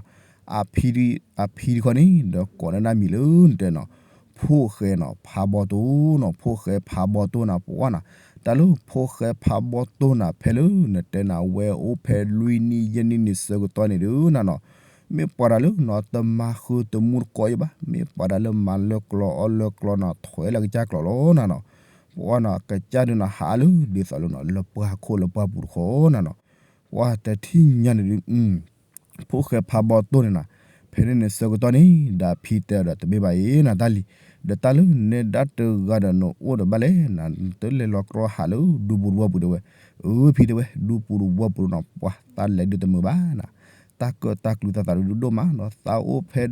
အဖံ အဖံတခီန့ၣ် ဒီးကိးန့ၢ်ဒၣ်မံၤလၢနတဲနီၤ ဖိၣ်ဃဲနီၤ ဖးဘီတိၢ်နီၤ ဖိၣ်ဃဲဖးဘီတိၢ်နၤပှၢ်နီၤ, တၢ်လၢဖိၣ်ဃဲဖးဘီတိၢ်နၤ ဖဲလၢနတဲနၤ ဝဲအိၣ်ဖဲလွံၢ်နံၣ်ယဲၢ်နံၣ်န့ၣ်ဆၢကတီၢ်န့ၣ်ဒုးနၤနီၤ, မ့ၢ်ပှၤတၢ်လၢနီၤ တမၤဃုာ်တမူတကိးအံၤဘၣ်, မ့ၢ်ပှၤတၢ်လၢမၤလၢကျီအီၣ်လၢကျီနီၤ ထွဲလၢကစၢ်ကျိာ်လီၤနၤနီၤ, ပှၢ်နီၤ ကစၢ်ဒုးနီၤ ဟးအါလၢဒ်သိးလၢနီၤ လၢပှၢ်ခိၣ်လၢပှၢ်ပူၤတခီနၤနီၤ, ပှၢ်တထံၣ်ညါန့ၣ်ဒုး ဖိၣ်ဃဲဖးဘီတိၢ်န့ၣ်နၤ, ဖဲန့ၣ်န့ၣ်ဆၢကတီၢ်န့ၣ် ဒီးအဖံတဲအီၤဒီး တမ့ၢ်ဘၣ်အံၤနၤတၢ်လံၤ, ဒီးတၢ်လၢနဲဒၣ်တဂၤဒီးနအိၣ်ဒီးဘၣ်လဲၣ်နၤ, နတလဲၤလီၤကြီဟးလၢဒူပူၤတဝီပူၤတဲဝဲ, အၢ ဖံတဲဝဲ ဒူပူၤတဝီပူၤနီၤ ပှၢ်တၢ်လဲၤဒုးတမုာ်ဘၣ်နၤ, တၢ်ကၢၣ်တၢ်ကျူသးသးဒုးဒိၣ်မးနီၤ, သးအိၣ်ဖဲ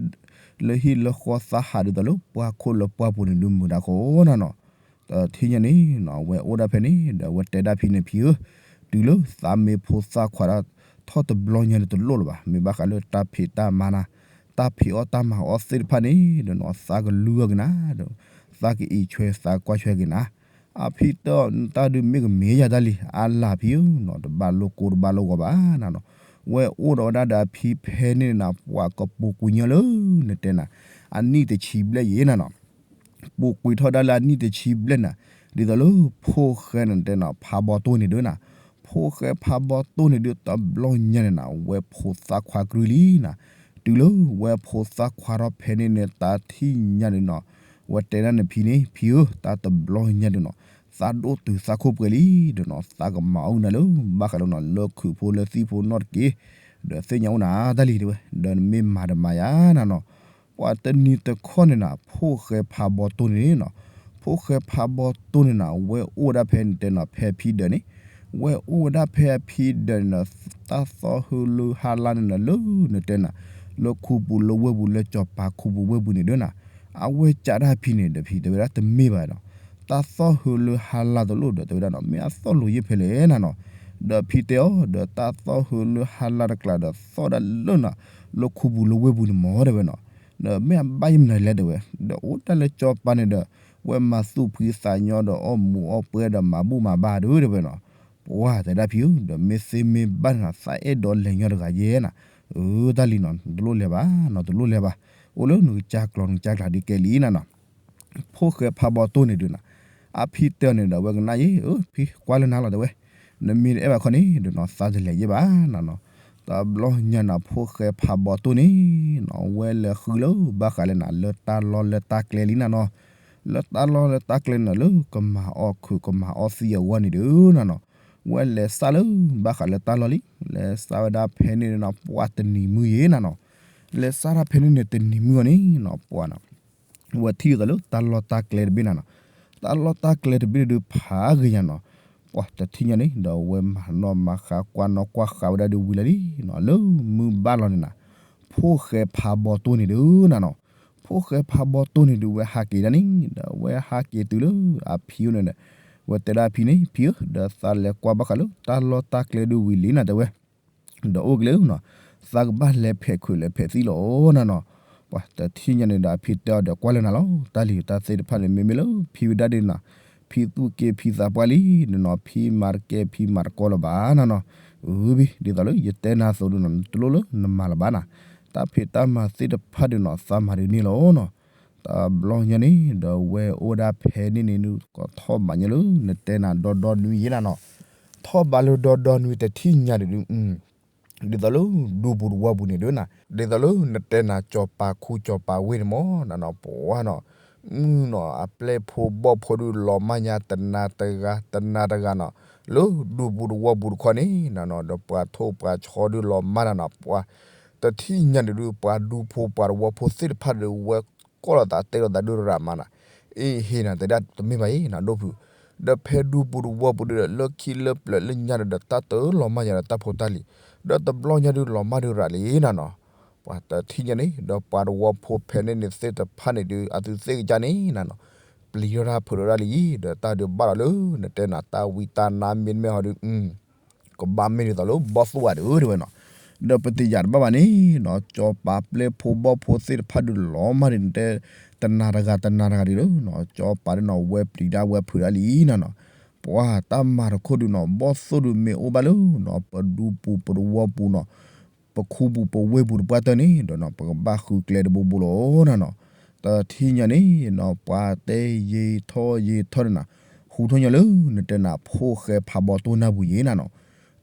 လၢဟံၣ်လၢဃီသးဟးဒ်သိးလၢပှၢ်ခိၣ်လၢပှၢ်ပူၤန့ၣ်ဒုးမုာ်ဒၣ်ဃီနၤနီၤ, တထံၣ်ညါန့ၣ်နီၤ အဝဲအိၣ်ဒၣ်ဖဲန့ၣ် ဒီးအဝဲတဲဒၣ်ဖံန့ၣ် ဖံဧၢ, တုၤလၢသးမ့ၢ်ဖိသၣ်ခွါဒၣ်ထီၣ်တဘျီညါန့ၣ်တလိၣ်လၢၤဘၣ်, မ့ၢ်ဘၣ်ဃးလၢတၢ်ဖံးတၢ်မၤနၤ, တၢ်ဖံးအီၣ်တၢ်မၤအီၣ်သ့ၣ်တဖၣ်န့ၣ်ဒီးနီၤ သးကလုၢ်အီၣ်က့ၤနၤ, ဒီးသးကအံးဆွဲသးကွၢ်ဆွဲက့ၤနၤ, အဖံတဲအီၤ တၢ်ဒုးမ့ၢ်ကမ့ၢ်ယၤတၢ်လံၤ အါလၢ်ဖံဧၢနီၤ တဘၣ်လိာ်ကိတဘၣ်လိာ်ဂီၤဘၣ်နၤနီၤ, ဝဲအိၣ်ဒီးဝဲဒၣ်ဒီးအဖံဖဲန့ၣ်နၤ ပှၢ်ကပူၤကွံာ်ညီလၢ နတဲနၤ အနံၣ်တဆံဘျဲၣ်ယဲနၤနီၤ ပူၤကွံာ်ထီၣ်ဒၣ်လၢအနံၣ်တဆံဘျဲၣ်နၤ, ဒ်သိးလၢဖိၣ်ဃဲနတဲနၤ ဖးဘီတိၢ်န့ၣ်ဒုးနၤ, ဖိၣ်ဃဲဖးဘီတိၢ်န့ၣ်ဒုး တဘျီညါန့ၣ်နၤ ဝဲဖိသၣ်ခွါကရုလံနၤ, တုၤလၢဝဲဖိသၣ်ခွါထီၣ်ဖဲန့ၣ်န့ၣ် တၢ်ထံၣ်ညါန့ၣ်နီၤ, ဝဲတဲဒၣ်န့ၣ်ဖံန့ၣ် ဖံဧၢ တၢ်တဘျီညါဒုးနီၤ, သးဒိၣ်တုာ်သးခိၣ်ပှဲၤလံဒီးနီၤ သးကမၤအီၣ်နၤလၢ ဘၣ်ဃးလၢနီၤ လၢခုးဖိလၢသံၣ်ဖိနီတက့ၢ်, ဒီးသ့ၣ်ညါအိၣ်နၤတၢ်လံၤတဲဝဲ, ဒီးနမ့ၢ်မၤတမၤယၤနၤနီၤ, ပှၤတနံၤတခီန့ၣ်နၤ ဖိၣ်ဃဲဖးဘီတိၢ်န့ၣ်နီၤ, ဖိၣ်ဃဲဖးဘီတိၢ်န့ၣ်နၤ ဝဲအိၣ်ဝဲဒၣ်ဖဲနတဲနၤ ဖဲအဖံဒၢးန့ၣ်, ဝဲအိၣ်ဝဲဒၣ်ဖဲအဖံဒၢးန့ၣ်နီၤ, တၢ်သီၣ်ဟၢလၢဟါလါန့ၣ်နၤ လၢနတဲနၤ လၢခူပူၤလၢဝဲၢ်ပူၤ လၢစီၤပၤခူပူၤဝဲၢ်ပူၤန့ၣ်ဒုးနၤ, အဝဲကးဒၣ်ဖံန့ၣ်ဒီးဖံတဲဝဲဒၣ်တမ့ၢ်ဘၣ်နီၤ, တၢ်သီၣ်ဟၢလၢဟါလါတလိၣ်ဒီးတဲဝဲဒၣ်နီၤ မ့ၢ်အသီၣ်လိာ်ယဲၢ်ဖဲလဲၣ်နၤနီၤ, ဒီးဖံတဲအီၤ ဒီးတၢ်သီၣ်ဟၢလၢဟါလါတကျါဒီးသီၣ်ဒၣ်လၢနၤ လၢခူပူၤလၢဝဲၢ်ပူၤန့ၣ်မ့ၢ်တဲဝဲနီၤ, ဒီးမ့ၢ်အဘၣ်ယဲၢ်မနုၤလဲၣ်တဲဝဲ, ဒီးအိၣ်တၢ်လၢစီၤပၤန့ၣ်ဒီး ဝဲမၤသူၣ်ဖှံသးညီဒီးအီၣ်မူးအီၣ်ပွဲဒီးမၤဘူၣ်မၤဘါဒုးတဲဝဲနီၤ, ပှၢ်တဲဒၣ်ဖံဧၢ ဒီးမ့ၢ်သ့မ့ၢ်ဘၣ်န့ၣ်နၤ သးအဲၣ်ဒိးလဲၤညီတဂၤယဲၢ်နၤ, အၢ တၢ်လံၤနီၤ တလိၣ်လဲၤဘၣ်နီၤ တလိၣ်လဲၤဘၣ်, အိၣ်လၢနကစၢ်ကျိာ်နကစၢ်ကျါဒ်ကဲလံနၤနီၤ ဖိၣ်ဃဲဖးဘီတိၢ်န့ၣ်ဒုးနၤ, အဖံတဲအီၤန့ၣ်ဒီး အဝဲကနၣ်ယဲၢ် အၢ ဖံကွၢ်လၢနၤလီၤတဲဝဲ, နမ့ၢ်တအဲၣ်ဘၣ်ခီန့ၣ်ဒီးနီၤ သးတလဲၤယဲၢ်ဘၣ်နၤနီၤ, တဘျီညါနၤ ဖိၣ်ဃဲဖးဘီတိၢ်န့ၣ်နီၤ ဝဲလဲၤဃုလၢဘၣ်ဃးလၢနၤ လၢတၢ်လီၢ်လၢတၢ်ကျဲလံနၤနီၤ, လၢတၢ်လီၢ်လၢတၢ်ကျဲန့ၣ် လၢကမၤအီၣ်ခုးကမၤအီၣ်သံအဂီၢ်န့ၣ်ဒုးနၤနီၤ, ဝဲလဲၤစၢ်လၢဘၣ်ဃးလၢတၢ်လီၢ်လံ, လဲၤစၢ်ဝဲဒၣ်ဖဲန့ၣ်နၤ ပှၢ်တနံၤမုၢ်ယဲၢ်နၤနီၤ, လဲၤစၢ်ဒၣ်ဖဲန့ၣ်န့ၣ်တနံၤမုၢ်အီၤန့ၣ်နီၤ ပှၢ်နီၤ ဝဲထံၣ်ဒ်သိးလၢတၢ်လီၢ်တၢ်ကျဲတဘ့ၣ်နၤနီၤ, တၢ်လီၢ်တၢ်ကျဲတဘ့ၣ်ဒုးဖးဂ့ၤညါနီၤ, ပှၢ်တထံၣ်ညါန့ၣ် ဒီးဝဲမၤနီၣ်မၤဃါကွၢ်နီၣ်ကွၢ်ဃါဝဲဒၣ်ဒုးဝံၤလၢာ်လံနီၤ, လၢမုၢ်ဘၣ်လီၤန့ၣ်နၤ, ဖိၣ်ဃဲဖးဘီတိၢ်န့ၣ်ဒုးနၤနီၤ, ဖိၣ်ဃဲဖးဘီတိၢ်န့ၣ်ဒုးဝဲဟးက့ၤဒၣ်န့ၣ် ဒီးဝဲဟးက့ၤတုၤလၢအဖံအိၣ်န့ၣ်ဒီး, ဝဲတဲဒၣ်အဖံန့ၣ် ဖံဧၢ, ဒီးသးလဲၤကွၢ်ဘၣ်ဃးလၢတၢ်လီၢ်တၢ်ကျဲဒုးဝံၤလံနၤတဲဝဲ ဒီးအိၣ်က့ၤလၢနီၤ, သးကဘၣ်လဲၤဖဲးခုးလဲၤဖဲးသံလီၤနၤနီၤ, ပှၤတထံၣ်ညါန့ၣ်ဒီးအဖံတဲအီၤဒီးကွၢ်လၢနၤလီၤ, တၢ်လံၤတၢ်သ့ၣ်တဖၣ်န့ၣ် မ့မ့ၢ်လၢဖံဝဲဒၣ်ဒုးနၤ, ဖံသူၣ်က့ဖံသးပှၢ်လံ, နနီၤဖံမၤတကဲဖံမၤတကီလၢၤဘၣ်နၤနီၤ, အၢဘ့ၣ် ဒ်သိးလၢယတဲနၤအသိးဒုးနီၤ တလိၣ်လၢနမၤလၢၤဘၣ်နၤ, တၢ်ဖံးတၢ်မၤသ့ၣ်တဖၣ်ဒုးနီၤ သးမၤဒုးန့ၣ်လီၤနီၤ, တဘျီညါန့ၣ်ဒီးဝဲအိၣ်ဒၣ်ဖဲန့ၣ်န့ၣ် ကထီၣ်ဘးညါလၢနတဲနၤဒီဒီနွံယဲၢ်နၤနီၤ, ထီၣ်ဘးလၢဒီဒီနွံတထံၣ်ညါဒုး ဒ်သိးလၢဒူပူၤတဝီပူၤန့ၣ်ဒုးနၤ, ဒ်သိးလၢနတဲနၤ စီၤပၤခူစီၤပၤဝ့ၢ်န့ၣ်မ့ၢ်နၤနီၤ ပှၤနီၤ, မုၢ်နီၤ အပျဲၢ်ဖိဘီၣ်ဖိဒုးလီၤမၢ်ညါတနၤတဂၤ တနၤတဂၤနီၤ, လၢဒူပူၤတဝီပူၤတခီန့ၣ်နၤနီၤ ဒီးပှၤထိၣ်ပှၤဆီဒုးလီၤမၢ်နၤနီၤ ပှၤတထံၣ်ညါန့ၣ်ဒုး ပှၤဒူဖိပှၤတဝီဖိသ့ၣ်တဖၣ်ဒုးဝဲကိးလိာ်သးတဲလိာ်သးဒုးရၤမးနၤ, အ့ဟ့ၣ်နၤတဲဒၣ်တမ့ၢ်ဘၣ်အံၤနၤ ဒိၣ်ဖုၣ်, ဒီးဖဲဒူပူၤတဝီပူၤဒီး လၢခံလၢပျၢၤလၢညါဒီး တၢ်တလီၤမၢ်ယၤဒီးတၢ်ဖိတၢ်လံၤ, ဒီးတဘျီညါဒုးလီၤမၢ်ဒုးရၤလံနၤနီၤ. ပှၤတထံၣ်ညါန့ၣ် ဒီးပှၤတဝီဖိဖဲန့ၣ်န့ၣ်သ့ၣ်တဖၣ်န့ၣ်ဒုး အသုသ့ၣ်ကစၢ်န့ၣ်နၤနီၤ, ပျံၤထီၣ်တၢ်ဖုးထီၣ်တၢ်လံ, ဒီးတၢ်ဒုးဘၣ်ဒီးလၢ နတဲနၤတၢ်ဝံတၢ်နါမ့တမ့ၢ်ဟီဒုး ကဘၣ်မ့ၢ်ဒ်သိးလၢဘီၣ်သိၣ်ဧါဒုးတဲဝဲနီၤ. ဒီးပတယာ်တဘၣ်ဘၣ်န့ၣ်နီၤ, စီၤပၤပျဲၢ်ဖိဘီၣ်ဖိသ့ၣ်တဖၣ်ဒုးလီၤမၢ်ဒုး နတဲ တနၤတဂၤတနၤတဂၤဒုးလၢနီၤ, စီၤပၤဒုးနီၤ ဝဲပျံၤဒၣ်ဝဲဖုးဒၣ်လံနၤနီၤ. ပှၤတၢ်မၤတခိၣ်ဒုးနီၤ ဘီၣ်သိၣ်ဒုးမ့ၢ်အိၣ်ဘၣ်လၢနီၤ ပဒူပူၤပတဝီပူၤနီၤ ပခူပူၤပဝ့ၢ်ပူၤတပှၢ်တၢၢ်န့ၣ်ဒီးနီၤ ပကဘၣ်ဃုကျဲတဘိဘိလီၤနၤနီၤ. တထံၣ်ညါန့ၣ်နီၤ ပှၤတဲယံာ်ထီၣ်ယံာ်ထီၣ်န့ၣ်နၤ, ဟူထီၣ်ညီလၢ နတဲနၤ ဖိၣ်ဃဲဖးဘီတိၢ်နၢ်ပူၤယံာ်နၤနီၤ.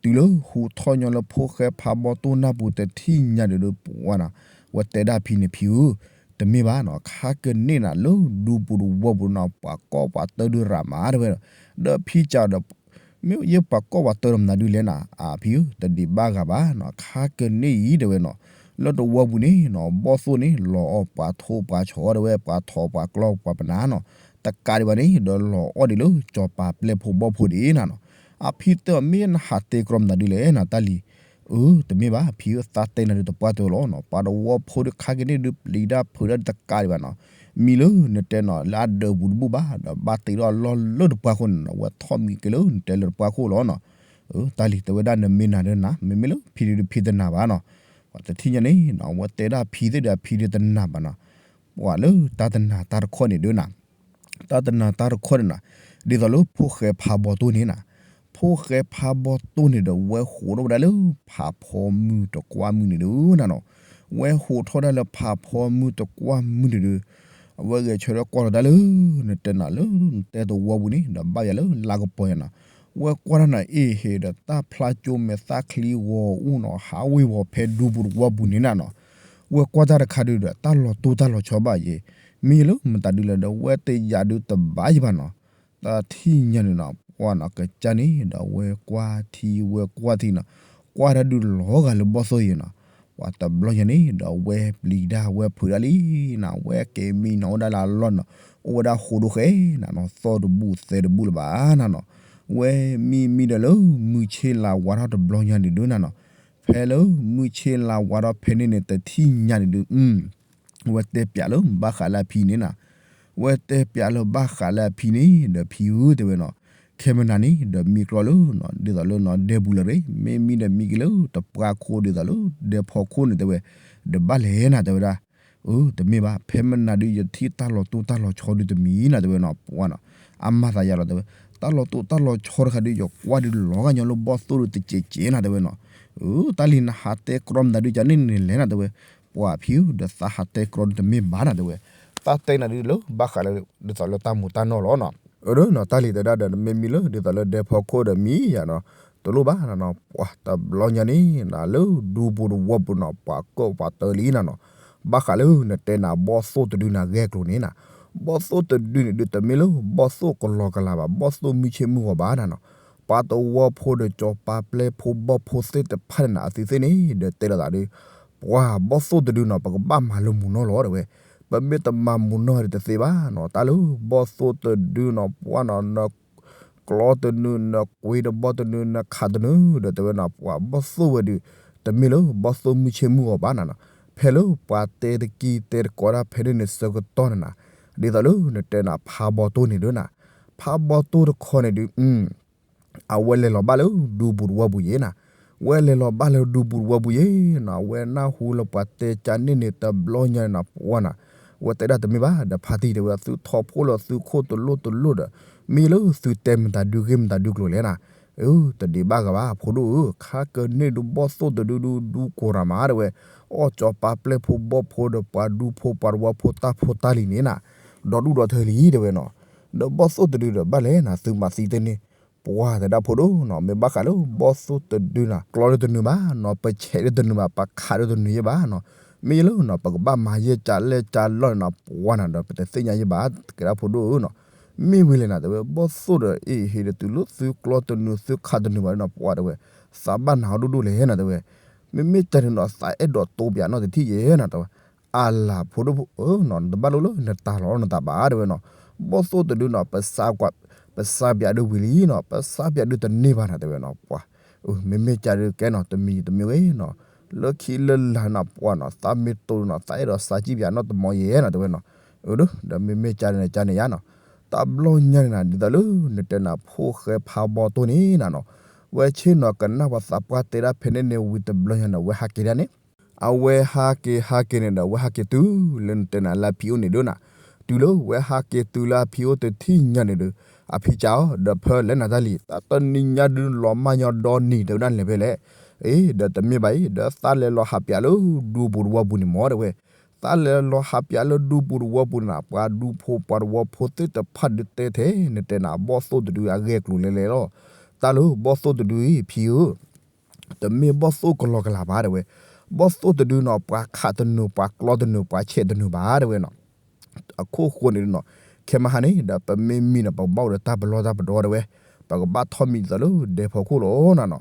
တုၤလၢဟူထီၣ်ညီလၢဖိၣ်ဃဲဖးဘီတိၢ်နၢ်ပူၤတထံၣ်ညါဒုးဒီး ပှၤနီၤ ဝဲတဲဒၣ်ဖံန့ၣ် ဖံဧၢ, တမ့ၢ်ဘၣ်နီၤ, ခါကန့ၣ်နၤ လၢဒူပူၤတဝီပူၤနီၤ ပှၤကီၢ်ပှၤတၢဒုးရၤမးတဲဝဲ, ဒီးဖံကးဒီး မ့ၢ်ယဲပှၤကီၢ်ပှၤတၢဒီးမနုၤဒုးလဲၣ်နၤ, အဖံဧၢ တဒံးဘၣ်ဂၤဘၣ်နီၤ, ခါကန့ၣ်အံၤတဲဝဲနီၤ, လၢတဝီပူၤန့ၣ်နီၤ ဘီၣ်သိၣ်န့ၣ် လီၤအီၣ်ပှၤထိပှၤဆီတဲဝဲ ပှၤထိးပှၤကျီပှၤပနၢ်နီၤ, တကးဒံးဘၣ်န့ၣ် ဒီးလီၤအီၣ်ဒံးလၢစီၤပၤပျဲၢ်ဖိဘီၣ်ဖိဒံးနၤနီၤ. အဖံတဲအီၤ မ့ၢ်နဟးတဲကြီမနုၤဒုးလဲၣ်နၤ တၢ်လံၤ, အၢ တမ့ၢ်ဘၣ် ဖံဧၢ သးတဲနၤဒုးတပှၢ်တၢၢ်လီၤနီၤ, ပှၤတဝီဖိဒုးခါကန့ၣ်ဒုးပျံၤတၢ်ဖုးတၢ်ဒုးတကးဒံးဘၣ်နီၤ, မံလၢနတဲနီၤ လၢအဒၢးပူၤတဘူၣ်ဘၣ် ဒီးဘၣ်တ့ထီၣ်အလီၢ်လၢတပှၢ်ခိၣ်န့ၣ်နီၤ ဝဲထီၣ်မံက့ၤလၢနတဲလၢတပှၢ်ခိၣ်လီၤနီၤ. တၢ်လံၤတဲဝဲဒၣ် နမ့ၢ်နၤဒုးနၤ မ့မ့ၢ်လၢဖံဒုးဖံတနၤဘၣ်နီၤ. ပှၤတထံၣ်ညါန့ၣ်နီၤ ဝဲတဲဒၣ်ဖံသ့ၣ်ဒီးဖံဒုးတနၤဘၣ်နီၤ, ပှၤလၢတၢ်တနၤတၢ်တခီန့ၣ်ဒုးနၤ တၢ်တနၤတၢ်တခီန့ၣ်နၤ, ဒ်သိးလၢဖိၣ်ဃဲဖးဘီတိၢ်န့ၣ်နၤ, ဖိၣ်ဃဲဖးဘီတိၢ်န့ၣ်ဒီး ဝဲဟိးထီၣ်ဝဲဒၣ်လၢဖးဖီမုၢ်တကွၢ်မုၢ်န့ၣ်ဒုးနၤနီၤ, ဝဲဟိးထီၣ်ဝဲဒၣ်လၢဖးဖီမုၢ်တကွၢ်မုၢ်န့ၣ်ဒုး, အဝဲဂဲၤဆၢထၢၣ်ကွၢ်လီၤတၢ်လၢ နတဲတဝီပူၤန့ၣ်ဒီး ဘၣ်ယၤလၢလါကပီၤယၤနီၤ, ဝဲကွၢ်တၢ်နၤအ့ၣ်ဟ့ဒီး တၢ်ဖျါကၠိမဲာ်သၣ်ချံဂီၤအူၣ်နီၤ ဟးဝ့ၤဝီၤဖဲဒူပူၤတဝီပူၤန့ၣ်နၤနီၤ, ဝဲကွၢ်တၢ်တခါဒုးဒီး တၢ်လီၤတိၢ်တၢ်လီၤဆီဘၣ်ယဲ, မ့ၢ်လၢမတၤဒုးလဲၣ်ဒီး ဝဲတယာ်ဒုးတဘၣ်ယံၤဘၣ်နီၤ. တထံၣ်ညါန့ၣ်နီၤ ပှၤနီၤကစၢ်န့ၣ်ဒီး ဝဲကွၢ်ထံဝဲကွၢ်ထံနီၤ, ကွၢ်တၢ်ဒုးလီၤဂာ်လၢဘီၣ်သိၣ်ယဲနီၤ, ပှၤတဘျီညါန့ၣ်ဒီး ဝဲပျံၤတၢ်ဝဲဖုးတၢ်လံနၤ, ဝဲက့ၤမံနီၤ အိၣ်ဒၣ်လၢအလီၢ်နီၤ, အိၣ်ဝဲဒၣ်ဃိဒိၣ်ဃဲနၤနီၤ, သီၣ်တဘူၣ်သဲတဘူၣ်လၢၤဘၣ်နၤနီၤ, ဝဲမံမံဒီးလၢမုၢ်ဆ့ၣ်လါဝါထီၣ်တဘျီညါန့ၣ်ဒုးနၤနီၤ, ဖဲလၢမုၢ်ဆ့ၣ်လါဝါထီၣ်ဖဲန့ၣ်န့ၣ် တထံၣ်ညါန့ၣ်ဒုး ဝဲတဲပျးလၢဘၣ်ဃးလၢအဖံန့ၣ်နၤ, ဝဲတဲပျးလၢဘၣ်ဃးလၢအဖံန့ၣ် ဒီးဖံဧၢတဲဝဲနီၤ, ခဲမနၤန့ၣ် ဒီးမံကြီလၢ ဒ်သိးလၢနီၤ ဒဲပူၤလၢၤရ့, မ့မံဒီးမံက့ၤလၢတပှၢ်ခိၣ်ဒ်သိးလၢ ဒဲဖီခိၣ်န့ၣ်တဲဝဲ, ဒီးဘၣ်လဲၣ်နၤတဲဝဲဒၣ်, အၢ တမ့ၢ်ဘၣ် ဖဲမနၤဒုးယထံၣ်တၢ်လီၤတိၢ်တၢ်လီၤဆီဒုးတမံၤနၤတဲဝဲနီၤ, ပှၤနီၤ အမၤသးယၤလီၤတဲဝဲ, တၢ်လီၤတိၢ်တၢ်လီၤဆီတခါဒုး ယကွၢ်ဒုးလီၤဂာ်ညီလၢဘီၣ်သိၣ်ဒုးတစဲးစဲးနၤတဲဝဲနီၤ, အၢ တၢ်လံၤနဟးတဲကြီမနုၤဒုးကန့ၣ်န့ၣ်လဲၣ်နၤတဲဝဲ, ပှၤဖံဧၢ ဒီးသးဟးတဲကြီဒုးတမ့ၢ်ဘၣ်နၤတဲဝဲ, တၢ်တဲနၤဒုးလၢဘၣ်ဃးလၢ ဒ်သိးလၢတၢ်မူၤတၢ်နီၢ်လီၤနီၤ, အၢ တၢ်လံၤတဲဒၣ်ဒီး နမ့ၢ်မံလၢ ဒ်သိးလၢဒဲဖီခိၣ်ဒီးမံယၤနီၤ, တလိၣ်ဘၣ်နီၤ, ပှၤတဘျီညါန့ၣ် နၤလၢဒူပူၤတဝီပူၤနီၤ ပှၤကီၢ်ပှၤတၢလံနၤနီၤ, ဘၣ်ဃးလၢနတဲနၤဘီၣ်သိၣ်တဒုနၤဂဲၤကျိၤန့ၣ်နၤ, ဘီၣ်သိၣ်တဒုန့ၣ်ဒုး တမ့ၢ်လၢဘီၣ်သိၣ်ကလီကလၤဘၣ် ဘီၣ်သိၣ်မုၢ်ဆ့ၣ်မုၢ်ဂီၤဘၣ်နၤနီၤ, ပှၤတဝီဖိဒီးကၠီၤပၤပျဲၢ်ဖိဘီၣ်ဖိသ့ၣ်တဖၣ်န့ၣ်နၤ အသုသ့ၣ်န့ၣ် ဒီးတဲလိာ်သးဒုး, ပှၤဘီၣ်သိၣ်တဒုနီၤ ပကဘၣ်မၤလၢမူၤနီၢ်လီၤတဲဝဲ, ပမ့ၢ်တမၤမူၤနီၢ်ဒီးတသ့ဘၣ်နီၤ, တၢ်လၢဘီၣ်သိၣ်တဒုနီၤ ပှၤနီၤ နကျီတနုၤ နကွ့တဘီတနုၤ နခးတနုၤ ဒီးတဲဝဲနီၤ ပှၤဘီၣ်သိၣ်ဝဲဒုး တမ့ၢ်လၢဘီၣ်သိၣ်မုၢ်ဆ့ၣ်မုၢ်ဂီၤဘၣ်နၤနီၤ, ဖဲလၢပှၤတဲတကံတဲတကိးတၢ်ဖဲန့ၣ်န့ၣ်ဆၢကတီၢ်န့ၣ်နၤ, ဒ်သိးလၢနတဲနၤဖးဘီၣ်သိၣ်န့ၣ်ဒုးနၤ, ဖးဘီၣ်သိၣ်တခီန့ၣ်ဒုး အဝဲလဲၤလီၤဘၣ်လၢဒူပူၤတဝီပူၤယဲနၤ, ဝဲလဲၤလီၤဘၣ်လၢဒူပူၤတဝီပူၤယဲနီၤ, ဝဲနၢ်ဟူလၢပှၤတဲကၢန့ၣ်န့ၣ် တဘျီညါန့ၣ်နၤ ပှၤနၤ, ဝဲတဲဒၣ်တမ့ၢ်ဘၣ် ဒီးဖါတံၢ်တဲဝဲ သုထီၣ်ဖိလၢသုခိၣ်တလိၣ်တလိၣ်ဒီး မ့ၢ်လၢသုတဲမတၤဒုးဂ့ၢ်မတၤဒုးကျိၤလဲၣ်နၤ, အၢ တဒံးဘၣ်ဂၤဘၣ် ဖိဒိၣ်ဧၢ, ခါကန့ၢ်ဒုးဘီၣ်သိၣ်တဒုဒုးဒူကိၤရၤမးတဲဝဲ, အီၣ်ကၠီၤပၤပျဲၢ်ဖိဘီၣ်ဖိဒီးပှၤဒူဖိပှၤတဝီဖိတၢ်ဖိတၢ်လံၤန့ၣ်နၤ, ဒီဒူၣ်ဒီထၢလံတဲဝဲနီၤ, ဒီးဘီၣ်သိၣ်တဒုဒီးဘၣ်လဲၣ်နၤ သုမၤသံတန့ၢ်, ပှၤတဲဒၣ်ဖိဒိၣ်နီၤ မ့ၢ်ဘၣ်ဃးလၢဘီၣ်သိၣ်တဒုနၤ ကျီလၢတနုာ်ဘၣ်နီၤ ပဆဲးလၢတနုာ်ဘၣ် ပခးလၢတနုာ်ယဲၢ်ဘၣ်နီၤ, မ့ၢ်လၢနီၤ ပကဘၣ်မၤယဲၢ်ကၢလဲၢ်ကၢလီၢ်န့ၣ်နီၤ ပှၤနၤဒီး ပတသ့ၣ်ညါယဲၢ်ဘၣ် တဲဒၣ်ဖိဒိၣ်ဧၢနီၤ, မ့ၢ်ဝံၤလဲၣ်နၤတဲဝဲ ဘီၣ်သိၣ်ဒီးအ့ၣ်ဟ့ဒီးတုၤလၢသုကျီတနုာ်သုခးတနုာ်ဘၣ်နီၤ ပှၤတဲဝဲ, သးဘၣ်နၤအီၤဒိၣ်ဒိၣ်လဲၣ်နၤတဲဝဲ, မ့မ့ၢ်တၢ်န့ၣ်နီၤ သးအဲၣ်ဒိးတိပျးနီတထံၣ်ယဲၢ်နၤတဲဝဲ, အလၤဖိဒိၣ်ဧၢနီၤ နတဘၣ်လိၣ်လၢနတၤလီၤနသးဘၣ်တဲဝဲနီၤ, ဘီၣ်သိၣ်တဒုနီၤ ပစးကွၢ် ပစးပၠးဒုးဝံၤလံနီၤ, ပစးပၠးဒုးတန့ၢ်ဘၣ်နီၤ တဲဝဲနီၤ, ပှၤ, မ့မ့ၢ်ကဒီးကဲနီၤ တမံၤတမံၤဂ့ၤနီၤ, လၢခံလၢလာ်နီၤ ပှၤနီၤ သးမ့ၢ်တိၢ်နီၤ သးအဲၣ်ဒိးစးကံၣ်ပၠးနီတမံၤယဲနီၤ တဲဝဲနီၤ, အၢ ဒီးမ့မ့ၢ်ကန့ၣ် ကန့ၣ်ယါနီၤ, တဘျီညါန့ၣ်နီၤ ဒ်သိးလၢနတဲနၤ ဖိၣ်ဃဲဖးဘီတိၢ်န့ၣ်နီၤနီၤ, ဝဲဆ့ၣ်နီၤကနၣ်ပှၤသးပှၢ်တဲဒၣ်ဖဲန့ၣ်န့ၣ် ဝံၤတဘျီညါန့ၣ် ဝဲဟးက့ၤဒၣ်န့ၣ် အဝဲဟးက့ၤဟးက့ၤန့ၣ်ဒီး အဝဲဟးက့ၤတုၤလၢနတဲနၤလၢအဖံအိၣ်န့ၣ်ဒုးနီၤ, တုၤလၢဝဲဟးက့ၤတုၤလၢအဖံအိၣ်တထံၣ်ညါန့ၣ်ဒီး အဖံကးအီၤ ဒီးဖဲလဲၣ်နၤတၢ်လံၤ တၢ်တနံၤညါဒုးလီၤမၢ်ညီဒီနံၤ တဲဝဲဒၣ်လဲၤဖဲလဲၣ်, အ့ ဒီးတမ့ၢ်ဘၣ်အံၤ ဒီးသးလဲၤလီၤဟးပၠးလၢဒူပူၤတဝီပူၤန့ၣ်မ့ၢ် တဲဝဲ, သးလဲၤလီၤဟးပၠးလၢဒူပူၤတဝီပူၤန့ၣ် ပှၤဒူဖိပှၤတဝီဖိသ့ၣ်တဖၣ်ဒုးတဲထဲ နတဲနၤဘီၣ်သိၣ်တဒုအဂဲၤကျိၤလဲၤလဲၤလီၤ, တၢ်လၢဘီၣ်သိၣ်တဒုအံၤ ဖံဧၢ တမ့ၢ်ဘီၣ်သိၣ်ကလီကလးဘၣ် တဲဝဲ, ဘီၣ်သိၣ်တဒုနီၤ ပှၤခးတနုာ် ပှၤကျီတနုာ် ပှၤဆဲးတနုာ်ဘၣ် တဲဝဲနီၤ, အခိၣ်ဃိန့ၣ်နီၤ, ခဲမဟါန့ၣ်ဒီး ပမ့ၢ်မံနီၤ ပကဘၣ်အိၣ်ဒီးတၢ်ပလီၢ်တၢ်ပဒီ တဲဝဲ, ပကဘၣ်ထီၣ်မံဒ်သိးလၢဒဲဖီခိၣ်လီၤနီၤနီၤ,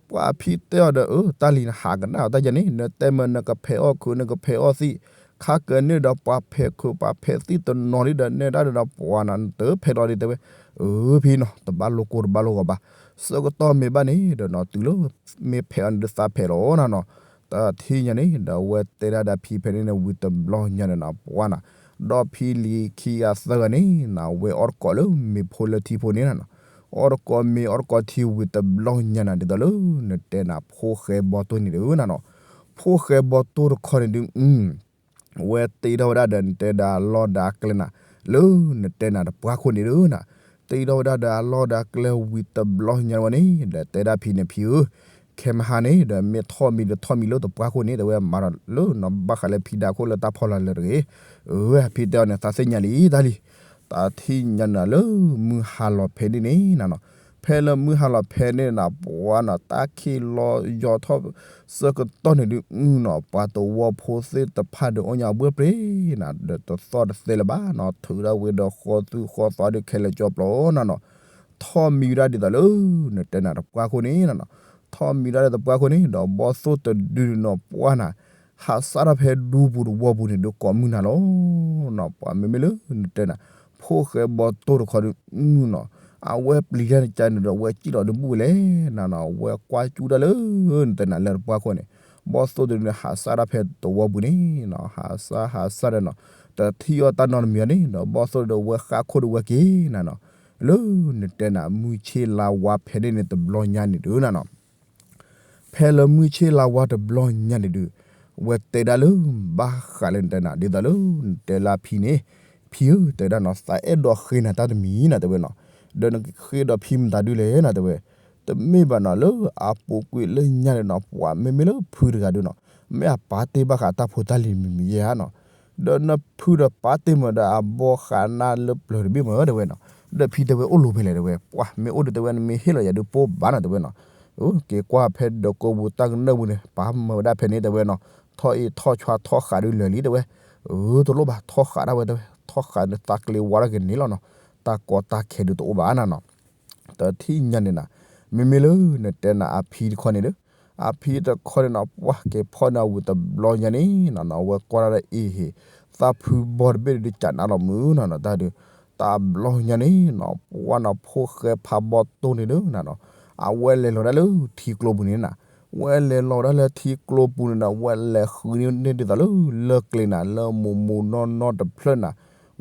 ပှၤဖံတဲအီၤဒီး အၢ တၢ်လံၤနဟးကနၣ်အီၤတၢ်ယဲန့ၣ် နတဲမ့ၢ်နကဖဲးအီၣ်ခုး နကဖဲးအီၣ်သံး, ခါကန့ၣ်ဒီးပှၤဖဲးခုးပှၤဖဲးသံးတနီၤလံဒီး နဲဒၣ်ဒီးပှၤနီၤ နတဖဲးလီၤဒံး တဲဝဲ, အၢ ဖံနီၤ တဘၣ်လိကိၢ်တဘၣ်လိဂီၤဘၣ်, ဆၢကတီၢ်မ့ၢ်ဘၣ်န့ၣ်ဒီးနီၤ တုၤလၢ မ့ၢ်ဖဲးအီၤန့ၣ်ဒုးသးဖဲးလီၤနီၤနီၤ, တထံၣ်ညါန့ၣ်ဒီး အဝဲတဲဒၣ်ဒီးဖံဖဲန့ၣ်န့ၣ် ဝံၤတဘျီညါန့ၣ်နီၤ ပှၤနီၤ, ဒီးဖံလံၤခံဂၤသၢဂၤန့ၣ်နီၤ အဝဲအီၣ်တကိးလၢမ့ၤဖိလၢထံဖိန့ၣ်နီၤနီၤ, အီၣ်တကိးမ့ၤအီၣ်တကိးထံဝံၤတဘျီညါနီၤ ဒ်သိးလၢနတဲနၤ ဖိၣ်ဃဲဘီတိၢ်န့ၣ်ဒုးနီၤနီၤ, ဖိၣ်ဃဲဘီတိၢ်တခီန့ၣ်ဒုး ဝဲတ့ထီၣ်ဝဲဒၣ်ဒီးနတဲဒၣ်အလီၢ်ဒီးအကျဲနီၤ, လၢနတဲနၤတပှၢ်ခိၣ်န့ၣ်ဒုးနီၤ, တ့ထီၣ်ဝဲဒၣ်ဒီးအလီၢ်ဒီးအကျဲဝံၤတဘျီညါဝဲန့ၣ် ဒီးတဲဒၣ်ဖံန့ၣ် ဖံဧၢ, ခဲမဟါန့ၣ်ဒီးမ့ၢ်ထီၣ်မံၤဒီးထီၣ်မံၤလၢတပှၢ်ခိၣ်န့ၣ် တဲဝဲမၤဒီးလၢနီၤ ဘၣ်ဃးလၢဖံဒါခိၣ်လၢတၢ်ဖီလာ်လၢတဂ့ၤ, အၢ ဖံတဲအီၤန့ၣ် သးသ့ၣ်ညါလံတၢ်လံ, တထံၣ်ညါန့ၣ်လၢမုၢ်ဟါလီၤဖဲန့ၣ်န့ၣ်နီၤနီၤ, ဖဲလၢမုၢ်ဟါလီၤဖဲန့ၣ်နီၤ ပှၤနီၤ တၢ်ခံးလီၤယီၤထီၣ် ဆၢကတီၢ်န့ၣ်ဒုးနီၤ ပှၤတဝီဖိသ့ၣ်တဖၣ်ဒီးအီၣ်ညါအဘှဲၣ်ပြ့ၤနီၤ ဒီးတသီၣ်တသဲလၢၤဘၣ်နီၤ ထုးဒၣ်ဝဲဒီးဃီသူဃီသီဒီးခဲလၢာ်ကၠီပျီနီၤနီၤ, ထီၣ်မံဝဲဒၣ်ဒ်သိးလၢ နတဲနၤတပှၢ်ခိၣ်န့ၣ်နီၤနီၤ, ထီၣ်မံဝဲဒၣ်တပှၢ်ခိၣ်န့ၣ် ဒီးဘီၣ်သိၣ်တဒုနီၤ ပှၤနီၤ ဟးစၢ်ထီၣ်ဖဲဒူပူၤတဝီပူၤန့ၣ် ဒုးကိးမုၢ်နၤလီၤနီၤ, ပှၤမ့မ့ၢ်လၢနတဲနၤ ဖိၣ်ဃဲဘီတိၢ်တခီဒုး နီၤနီၤ, အဝဲပျံၤတၢ်န့ၣ်ကန့ၣ်ဒီး အဝဲစံၣ်လီၤဒုးဘူၣ်ဝဲလဲၣ်နီၤနီၤ, အဝဲကွၢ်ကၠူတၢ်လၢ နတဲနၤလၢတပှၢ်ခိၣ်န့ၣ်, ဘီၣ်သိၣ်တဒုန့ၣ် ဟးစၢ်ဒၣ်ဖဲတဝီပူၤန့ၣ်နီၤ, ဟးစၢ်ဟးစၢ်ဒီးနီၤ, တထံၣ်အီၣ်တၢ်နီတမံၤအီၤန့ၣ်ဒီး ဘီၣ်သိၣ်တဒုဝဲဃၣ်ခိၣ်ဒုးဝဲက့ၤနီၤနီၤ, လၢနတဲနၤ မုၢ်ဆ့လါဝါဖဲန့ၣ်န့ၣ် တဘျီညါန့ၣ်ဒုးနီၤနီၤ ဖဲလၢမုၢ်ဆ့လါဝါတဘျီညါန့ၣ်ဒုး, ဝဲတဲဒၣ်လၢ ဘၣ်ဃးလၢနတဲနၤ ဒ်သိးလၢနတဲလၢအဖံန့ၣ်, ဖံဧၢ တဲဒၣ်နီၤ သးအဲၣ်ဒိးဃ့နၤတၢ်တမံၤနီၤ တဲဝဲနီၤ, ဒီးနကဃ့ဒီးဖံမတၤဒုလဲၣ်နီၤ တဲဝဲ, တမ့ၢ်ဘၣ်နီၤ လၢအပူၤကွံာ်လၢညါန့ၣ်နီၤ ပှၤမ့မ့ၢ်လၢဖုတဂၤဒုးနီၤ, မ့ၢ်အပာ်တ့ၢ်ဘၣ်ဃးတၢ်ဖိတၢ်လံၤမံၤမံၤယဲဧါနီၤ, ဒီးနဖုဒီးပာ်တ့ၢ်မးဒီးအဘီဃးနၤလၢပျၢၤတဘ့ၣ်မး တဲဝဲနီၤ, ဒီးဖံတဲဝဲအိၣ်လိၤဖဲလဲၣ်တဲဝဲ, ပှၤမ့ၢ်အိၣ်ဒီးတဲဝဲ နမ့ၢ်ဟ့ၣ်လီၤယၤဒုးပိၢ်ဘၣ်နီၤ တဲဝဲနီၤ, က့ၤကွၢ်ဖဲဒီးကိးပူၤတၢ်ကနၢၣ်ပူၤန့ၣ် ပာ်မၢဝဲဒၣ်ဖဲန့ၣ်တဲဝဲနီၤ, ထီၣ်အ့ၣ်ထီၣ်ဆွါထီၣ်ဃးဒုးလၢာ်လံတဲဝဲ, အၢ တလိၣ်ဘၣ် ထီၣ်ဃးဒၣ်ဝဲတဲဝဲ ထီၣ်ဃးန့ၣ်သးကျ့ဝါထီၣ်က့ၤန့ၣ်လီၤနီၤ, တၢ်ကီတၢ်ခဲဒုးတအိၣ်ဘၣ်နီၤနီၤ, တထံၣ်ညါန့ၣ်နီၤ, မ့မ့ၢ်လၢနတဲနၤအဖံတခီန့ၣ်ဒီး, အဖံတခီန့ၣ်နီၤ ပှၤက့ၤဖီၣ်န့ၢ်ဝံၤတဘျီညါန့ၣ်နီၤနီၤ အဝဲကွၢ်ဒၣ်ဒီးအ့ၣ်ဟ့ၣ်, သးဖုဘီတဘ့ၣ်ဒုးကးနးလီၤမုၢ်နီၤနီၤ တၢ်ဒုး, တဘျီညါန့ၣ်နီၤ ပှၤနီၤ ဖိၣ်ဃဲဖးဘီတိၢ်န့ၣ်ဒီးနီၤနီၤ, အဝဲလဲၤလီၤဒၣ်လၢထံကျိပူၤန့ၣ်နီၤ, ဝဲလဲၤလီၤဒၣ်လၢထံကျိပူၤန့ၣ်နီၤ ဝဲလဲၤဃုန့ၢ်ဒ်သိးလၢ လၢကျဲနီၤ လၢမူးမူးနီၢ်နီၢ်တဖျၢၣ်နီၤ,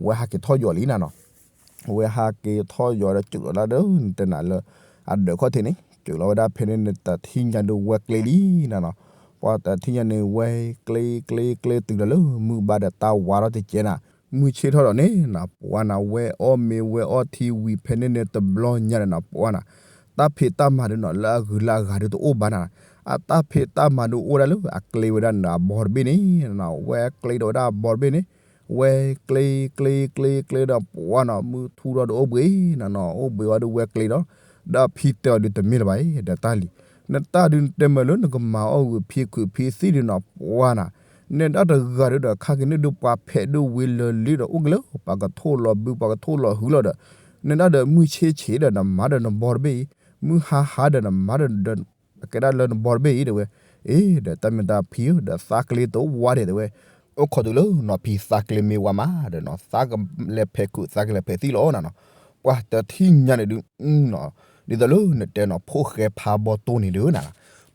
ဝဲဟးက့ၤထီၣ်ယီၤလံနီၤနီၤ ဝဲဟးက့ၤထီၣ်ယီၤဒီး စၢၤလီၤဒၣ်ဒီး နတဲနၤလၢ အဒၢးခီၣ်ထံးန့ၣ် စၢၤလီၤဝဲဒၣ်ဖဲန့ၣ်န့ၣ် တထံၣ်ညါဒုးဝဲကျဲလံနီၤနီၤ, ပှၤတထံၣ်ညါန့ၣ် ဝဲကျဲကျဲကျဲတုၤလီၤလၢ မုၢ်ဘါဒီးတၢ်ဝါထီၣ်တကဲနီၤ, မုၢ်ဆ့ၣ်ထီၣ်ဒီးန့ၣ်နီၤ ပှၤနီၤ ဝဲအီၣ်မ့ၤဝဲအီထံဝံၤဖဲန့ၣ်န့ၣ် တဘျီညါန့ၣ်နီၤ ပှၤနီၤ တၢ်ဖံးတၢ်မၤဒုးနီၤ လၢအဂုၤလၢအဂၤဒုးတအိၣ်ဘၣ်နီၤ, အတၢ်ဖံးတၢ်မၤဒုးအိၣ်ဒၣ်လၢအကျဲဝဲဒၣ်န့ၣ် အဘီတဘ့ၣ်န့ၣ်နီၤ, ဝဲကျဲဒီးဝဲဒၣ်အဘီတဘ့ၣ်န့ၣ် ဝဲကျဲကျဲကျဲကျဲဒီးပှၤနီၤ မုၢ်ထူဒီးတအိၣ်ဘှံးနီၤနီၤ အိၣ်ဘှံးဝဲဒုးဝဲကျဲဒီး, ဒီးဖံတဲအီၤဒုးတမ့ၢ်လၢၤဘၣ်အံၤ ဒီးတၢ်လံၤ, နတၢ်ဒုးနတဲမ့ၢ်လၢနကမၤအီၣ်ဂုာ်ဖံခုးဖံသံးဒုးနီၤ ပှၤနီၤ, နဲဒၣ်တဂၤဒုးဒီး ခါက့ၤန့ၢ်ဒုးပှၤဖဲးဒုးဝံၤလၢာ်လံဒီး အိၣ်က့ၤလၢပှၤကထိၣ်လီၤဘု ပှၤကထိၣ်လီၤဟုလီၤဒီး, နဲဒၣ်ဒီးမုၢ်ဆ့ၣ်ဆ့ၣ်ဒီးနမၤဒီးနဘီတဘ့ၣ်အံၤ, မုၢ်ဟါဟါဒီးနမၤဒီး ကဲဒၣ်လၢနဘီတဘ့ၣ်အံၤတဲဝဲ, အ့ ဒီးတၢ်မ့ၢ်တၢ်ဖံဧၢ ဒီးသးကျဲတအိၣ်ဝါဒဲးတဲဝဲ, အိၣ်ခိးတုၤလၢနီၤဖံသးကျဲမ့ၢ်ဝါမးဒီးနီၤ သးကလဲၤဖဲးခုးသးကလဲၤဖဲးသံးလီၤနီၤနီၤ, ပှၤတထံၣ်ညါန့ၣ်ဒုး အနီၤ, ဒ်သိးလၢနတဲနီၤ ဖိၣ်ဃဲဖးဘီတိၢ်န့ၣ်ဒုးနၤ,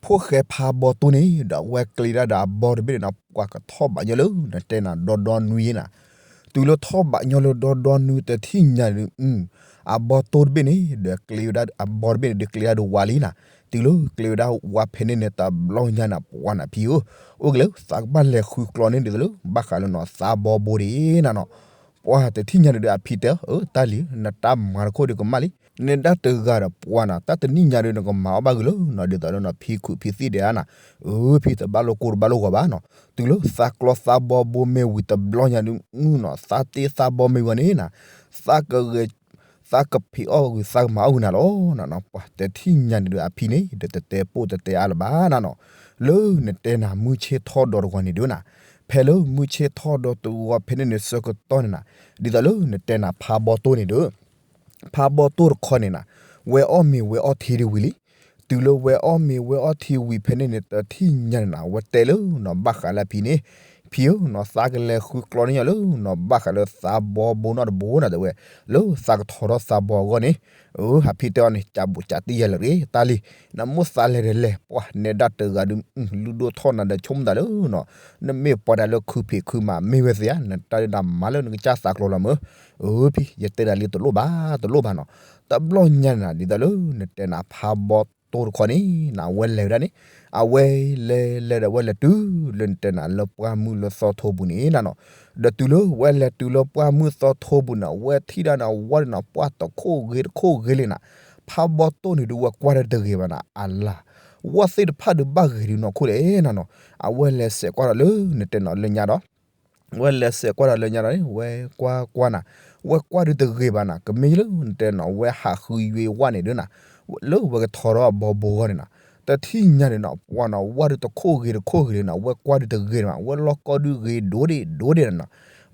ဖိၣ်ဃဲဖးဘီတိၢ်န့ၣ် ဒီးအဝဲကျ့ဒၣ်ဒီးအဘီတဘ့ၣ်န့ၣ်နီၤ ပှၤကထီၣ်ဘးညီလၢနတဲနၤဒီဒီနွံနၤ, တုၤလၢထီၣ်ဘးညီလၢဒီဒီနွံတထံၣ်ညါန့ၣ်ဒုး အဘီတိၢ်တဘ့ၣ်န့ၣ် ဒီးကျ့ဝဲဒၣ် အဘီတဘ့ၣ်န့ၣ်ဒုးကျ့ဒၣ်ဒီးဝါလံနၤ, တုၤလၢကျ့ဝဲဒၣ်ဝါဖဲန့ၣ်န့ၣ် တဘျီညါန့ၣ် ပှၤနဖံဧၢ, အိၣ်က့ၤလၢသးကဘၣ်လဲၤဃုကျီန့ၣ်ဒ်သိးလၢ ဘၣ်ဃးလၢနီၤသးဘီဘိဒၣ်နၤနီၤ, ပှၤတထံၣ်ညါန့ၣ်ဒုးအဖံတဲအီၤ အၢ တၢ်လံၤ နတၢ်မၤတခိၣ်ဒုးကမၣ်လံ, နဲဒၣ်တဂၤဒီးပှၤနၤ တၢ်တနံၣ်ညါဒုးနကမၤအီၣ်ဘၣ်ဂ့ၤလၢနီၤ ဒ်သိးလၢနီၤဖံခုးဖံသံၣ်ဒဲးနၤ, အၢ ဖံတဘၣ်လိာ်ကိၢ်တဘၣ်လိာ်ဂီၤဘၣ်နီၤ, တုၤလၢသးကျီသးဘီဘိမ့ၢ်ဝံၤတဘျီညါဒုး နီၤ သးတ့သးဘီမ့ၢ်ဝံၤန့ၣ်နၤ, သးကဂဲၤ သးကဖံးအီၣ်ဂ့ၤ သးကမၤအီၣ်ဂ့ၤနၤလီၤနၤနီၤ, ပှၤတထံၣ်ညါန့ၣ်ဒုးအဖံန့ၣ် ဒီးတတဲပိၢ်တတဲအါလၢၤဘၣ်နၤနီၤ, လၢနတဲနၤမုၢ်ဆ့ၣ်ထီၣ်ဒီးတဂီၤန့ၣ်ဒုးနၤ, ဖဲလၢမုၢ်ဆ့ၣ်ထီၣ်ဒီးတဂီၤဖဲန့ၣ်န့ၣ်ဆၢကတီၢ်န့ၣ်နၤ, ဒ်သိးလၢနတဲနၤဖးဘီတိၢ်န့ၣ်ဒုး ဖးဘီတိၢ်တခီန့ၣ်နၤ, ဝဲအီၣ်မ့ၤဝဲအီထံဒုးဝံၤလံ, တုၤလၢဝဲအီၣ်မ့ၤဝဲအီထံဝံၤဖဲန့ၣ်န့ၣ် တထံၣ်ညါန့ၣ်နၤ ဝဲတဲလၢနီၤဘၣ်ဃးလၢအဖံန့ၣ်, ဖံဧၢနီၤ သးကလဲၤဃုကျီန့ၢ်ညီလၢနီၤဘၣ်ဃးလၢသးဘီဘိနီတဘိနၤတဲဝဲ, လၢသးကထီထီၣ်သးဘီအဂီၢ်န့ၣ်, အၢ ဟးဖံတဲအီၤန့ၣ် ကးဘူးကးတံၢ်ယဲလၢၤတဂ့ၤ တၢ်လံၤ, နမိၢ်သးလဲၤဒီးလဲၤ ပှၤနဲဒၣ်တဂၤဒုး လုၢ်ဒိၣ်ထီၣ်နၤဒီးဆိကမိၣ်သးလၢနီၤ, နမ့ၢ်ပှၤတၢ်လၢခုဖံးခုမၤမ့ၢ်ဝဲသ့ဧါ နတၢ်ဒုးနမၤလၢနကစၢ်သးကျိၤလီၤမၢ်, အၢ ဖံ ယတဲနၤလံတလိၣ်ဘၣ်တလိၣ်ဘၣ်နီၤ, တဘျီညါန့ၣ်နၤ ဒ်သိးလၢနတဲနၤဖးဘီတိၢ်တခီန့ၣ်နၤ အဝဲလဲၤဝဲဒၣ်န့ၣ်, အဝဲလဲၤလဲၤဒီးဝဲလဲၤတုၤလၢနတဲနၤလၢပှၢ်မုၢ်လၢသီထိပူၤန့ၣ်နၤနီၤ, ဒီးတုၤလၢဝဲလဲၤတုၤလၢပှၢ်မုၢ်သီထိပူၤန့ၣ် အဝဲထံၣ်ဒၣ်န့ၣ် အဝါဒုးနီၤ ပှၢ်တခိၣ်ဂ့ၤတခိၣ်ဂ့ၤလံနၤ, ဖးဘီတိၢ်န့ၣ်ဒုးဝဲကွၢ်တၢ်တဂ့ၤဘၣ်နၤ အလၤ, ဝၣ်သ့ၣ်တဖၣ်ဒုးဘၣ်ဂ့ၤဒုးနီၢ်ခိၣ်လဲၣ်နၤနီၤ, အဝဲလဲၤစဲးကွၢ်ဒီးလၢနတဲနီၤလၢညါဒီး ဝဲလဲၤစဲးကွၢ်ဒီးလၢညါဒီးန့ၣ် ဝဲကွၢ်ကွၢ်နၤ, ဝဲကွၢ်ဒုးတဂ့ၤဘၣ်နၤ ကမ့ၢ်လၢနတဲနီၤ ဝဲဟးဃုယွ့ဝၣ်န့ၣ်ဒုးနၤ, လၢဝဲကထီထီၣ်အဘီဘိဂီၢ်န့ၣ်နၤ, တထံၣ်ညါန့ၣ်နီၤ ပှၤနီၤ ဝၣ်ဒုးတခိၣ်ဂ့ၤတခိၣ်ဂ့ၤလံနၤ ဝဲကွၢ်ဒုးတဂ့ၤဘၣ် ဝဲလီၢ်ကီၢ်ဒုးဂ့ၤဒိၣ်ဒ့ၣ်ဒိၣ်ဒ့ၣ်နၤနီၤ,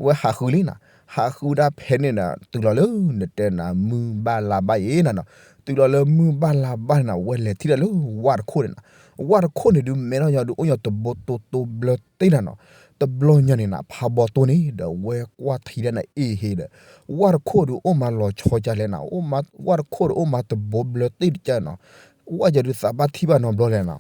ဝဲဟးဃုလံနၤ, ဟးဃုဒၣ်ဖဲန့ၣ်နၤ တုၤလီၤလၢနတဲနၤ မုၢ်ဘၣ်လါဘၣ်ယဲနၤနီၤ, တုၤလီၤလၢမုၢ်ဘၣ်လါဘၣ်န့ၣ်နၤ ဝဲလဲၤထံၣ်ဒၣ်လၢဝၣ်တခိၣ်န့ၣ်နၤ, ဝၣ်တခိၣ်န့ၣ်ဒုး မဲထီၣ်ညီဒုး အိၣ်ညီတဘိတိတိဘျၢတ့ၢ်နၤနီၤ, တဘျီညါန့ၣ်နၤ ဖးဘီတိၢ်န့ၣ် ဒီးဝဲကွၢ်ထံဒၣ်နၤအ့ၣ်ဟ့ဒီး ဝၣ်တခိၣ်ဒုးအိၣ်မးလီၤဆီကလဲၣ်နၤ, ဝၣ်တခိၣ်ဒုးအိၣ်မးတဘိဘျၢတ့ၢ်တကဲနၤ, ဝၣ်ယၤဒုးသးဘၣ်ထံၣ်ဘၣ်နီတဘျီလဲၣ်နၤ,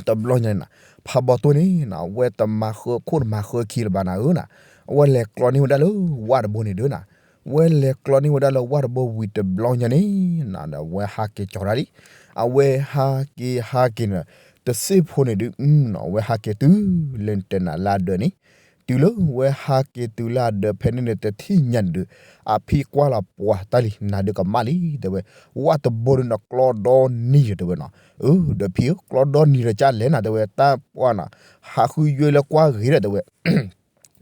တဘျီညါန့ၣ်နၤ ဖးဘီတိၢ်န့ၣ်နၤ ဝဲတမၤဃၢခိၣ်တမၤဃၢခံလၢၤဘၣ်နၤဧၢနၤ, အဝဲလဲၤကျီန့ၢ်ဝဲဒၣ်လၢဝၣ်တဘိန့ၣ်ဒုးနၤ, ဝဲလဲၤကျီန့ၢ်ဝဲဒၣ်လၢဝၣ်တဘိဝံၤတဘျီညါန့ၣ်နၤ ဒီးဝဲဟးက့ၤကၠီၤတၢ်လံ, အဝဲဟးက့ၤဟးက့ၤန့ၣ် တစ့ၢ်ဖိန့ၣ်ဒုး အဝဲဟးက့ၤတုၤလၢနတဲနၤလၢအဒၢးန့ၣ်, တုၤလၢဝဲဟးက့ၤတုၤလၢအဒၢးဖဲန့ၣ်န့ၣ် တထံၣ်ညါန့ၣ်ဒုး အဖံကွၢ်လီၤပှၤတၢ်လံ နၤဒုးကမၣ်လံတဲဝဲ, ဝၣ်တဘိဒုးနကျီဒီနံၤဒီးတဲဝဲနီၤ, အၢ ဒီးဖံဧၢ ကျီဒီနံၤဒီးကၢ်လဲၣ်နၤတဲဝဲ တၢ်ပှၢ်နၤ ဟးဃုယွ့လၢကွၢ်ဂ့ၤဒီးတဲဝဲ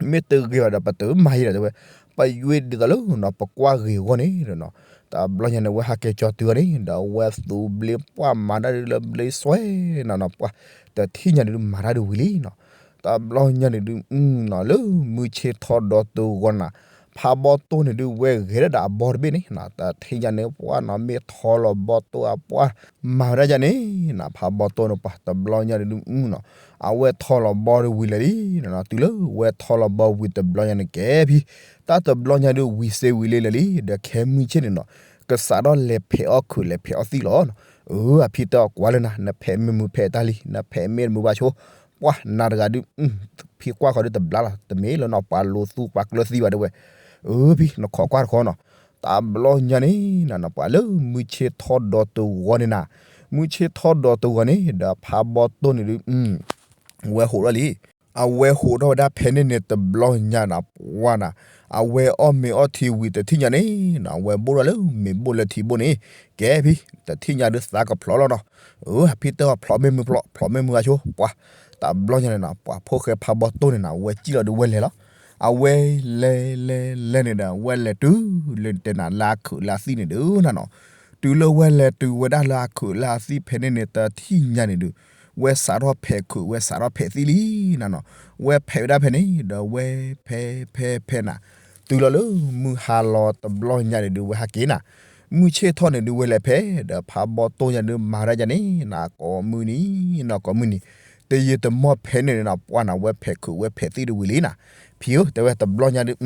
မ့ၢ်တဂ့ၤဘၣ်ဒီး ပတမၤယံၤဒီးတဲဝဲ, ပယွ့ဒ်သိးလၢနီၤ ပကွၢ်ဂ့ၤအဂီၢ်န့ၣ်ဒီးနီၤ, တဘျီညါန့ၣ် ဝဲဟးက့ၤကၠီၤတုၤအီၤန့ၣ် ဒီးဝဲသူးဘျ့ပှၢ်မၤတၢ်ဒုးလၢဘျ့စွဲနီၤနီၤ ပှၢ် တထံၣ်ညါန့ၣ်ဒုး မၤတၢ်ဒုးဝံၤလံနီၤ, တဘျီညါန့ၣ်ဒုး နီၤ လၢမုၢ်ဆ့ၣ်ထီၣ်ဒီးတဂီၤနၤ, ဖးဘီတိၢ်န့ၣ်ဒုးဝဲဂဲၤဒၣ်ဒီးအဘီတဘ့ၣ်န့ၣ်နီၤ, တထံၣ်ညါန့ၣ် ပှၢ်နီၤ မ့ၢ်ထီလီၤဘီတိၢ်အပှၢ် မၤဝဲဒၣ်ယၤန့ၣ်နီၤ, ဖးဘီတိၢ်န့ၣ်ပှၢ် တဘျီညါန့ၣ်ဒုး နီၤ အဝဲထီလီၤဘီဒုးဝံၤလၢာ်လံနီၤ, တုၤလၢဝဲထီလီၤဘီဝံၤတဘျီညါန့ၣ်ကဲဖံ, တၢ်တဘျီညါဒုးဝံၤစ့ဝံၤလံလၢာ်လံ, ဒီးခဲမုၢ်ဆ့ၣ်န့ၣ်နီၤ, ကစးထီၣ်လဲၤဖဲးအီၣ်ခုးလဲၤဖဲးအီၣ်သံၣ်လီၤနီၤ, အၢ အဖံတဲအီၤကွၢ်လၢနၤ နဖဲးမ့ၢ်မုာ်ဖဲးတၢ်လံ နဖဲးမ့ၢ်တမုာ်ဘၣ်ဆိ, ပှၢ်နၤတဂၤဒုး ဖံကွၢ်ဃီဒုးတဘျါလီၤ တမ့ၢ်လၢနီၤ ပှၤလိၤသူပှၤကျၢၤသံဘၣ်တဲဝဲ, အၢ ဖံ နခိးကွၢ်တခီနီၤ, တဘျီညါန့ၣ်နီၤ ပှၤလၢမုၢ်ဆ့ၣ်ထီၣ်ဒီးတဂီၤန့ၣ်နၤ, မုၢ်ဆ့ၣ်ထီၣ်ဒီးတဂီၤန့ၣ် ဒီးဖးဘီတိၢ်န့ၣ်ဒုး ဝဲဟိးထီၣ်လံ, အဝဲဟိးထီၣ်ဝဲဒၣ်ဖဲန့ၣ်န့ၣ်တဘျီညါနၤ ပှၢ်နၤ, အဝဲအီၣ်မ့ၤအီၣ်ထံဝံၤတထံၣ်ညါန့ၣ်နီၤ အဝဲဘိၣ်ထီၣ်လၢမ့ၤဘိၣ်လၢထံဘိၣ်န့ၣ်, ကဲဖံ တထံၣ်ညါဒုးသးကဖျိးလီၤနီၤ, အၢ ဖံတဲအီၤဖျိးမ့ၢ်မုာ်ဖျိး ဖျိးမ့ၢ်မုာ်အဆိ ပှၢ်, တဘျီညါန့ၣ်နီၤ ပှၤဖိၣ်ဃဲဖးဘီတိၢ်န့ၣ်နၤ အဝဲစံၣ်လီၤဒုးဝဲလဲၤလီၤ, အဝဲလဲၤလဲၤလဲၤန့ၣ်ဒီး ဝဲလဲၤတုၤလၢတဲနၤလၢအခုးလၢအသံၣ်န့ၣ်ဒုးနၤနီၤ, တုၤလၢဝဲလဲၤတုၤဝဲဒၣ်လၢအခုးလၢအသံၣ်ဖဲန့ၣ်န့ၣ် တထံၣ်ညါန့ၣ်ဒုး ဝဲစးထီၣ်ဖဲးခုး ဝဲစးထီၣ်ဖဲးသံၣ်လံနၤနီၤ, ဝဲဖဲးဝဲဒၣ်ဖဲန့ၣ် ဒီးဝဲဖဲးဖဲးဖဲးနၤ, တုၤလီၤလၢမုၢ်ဟါလီၤတဘျီညါန့ၣ်ဒုး ဝဲဟဲက့ၤနၤ, မုၢ်ဆ့ၣ်ထီၣ်န့ၣ်ဒုး ဝဲလဲၤဖဲး ဒီးဖးဘီတိၢ်ညါဒုး မၤတၢ်ယါန့ၣ် နကိးမုၢ်နံၤ နကိးမုၢ်နံၤ, တယံာ်တမီၢ်ဖဲန့ၣ်န့ၣ်နီၤ ပှၢ်နၤ ဝဲဖဲးခုး ဝဲဖဲးသံၣ်ဒုးဝံၤလံနၤ, ဖံဧၢ တဲဝဲတဘျီညါဒုး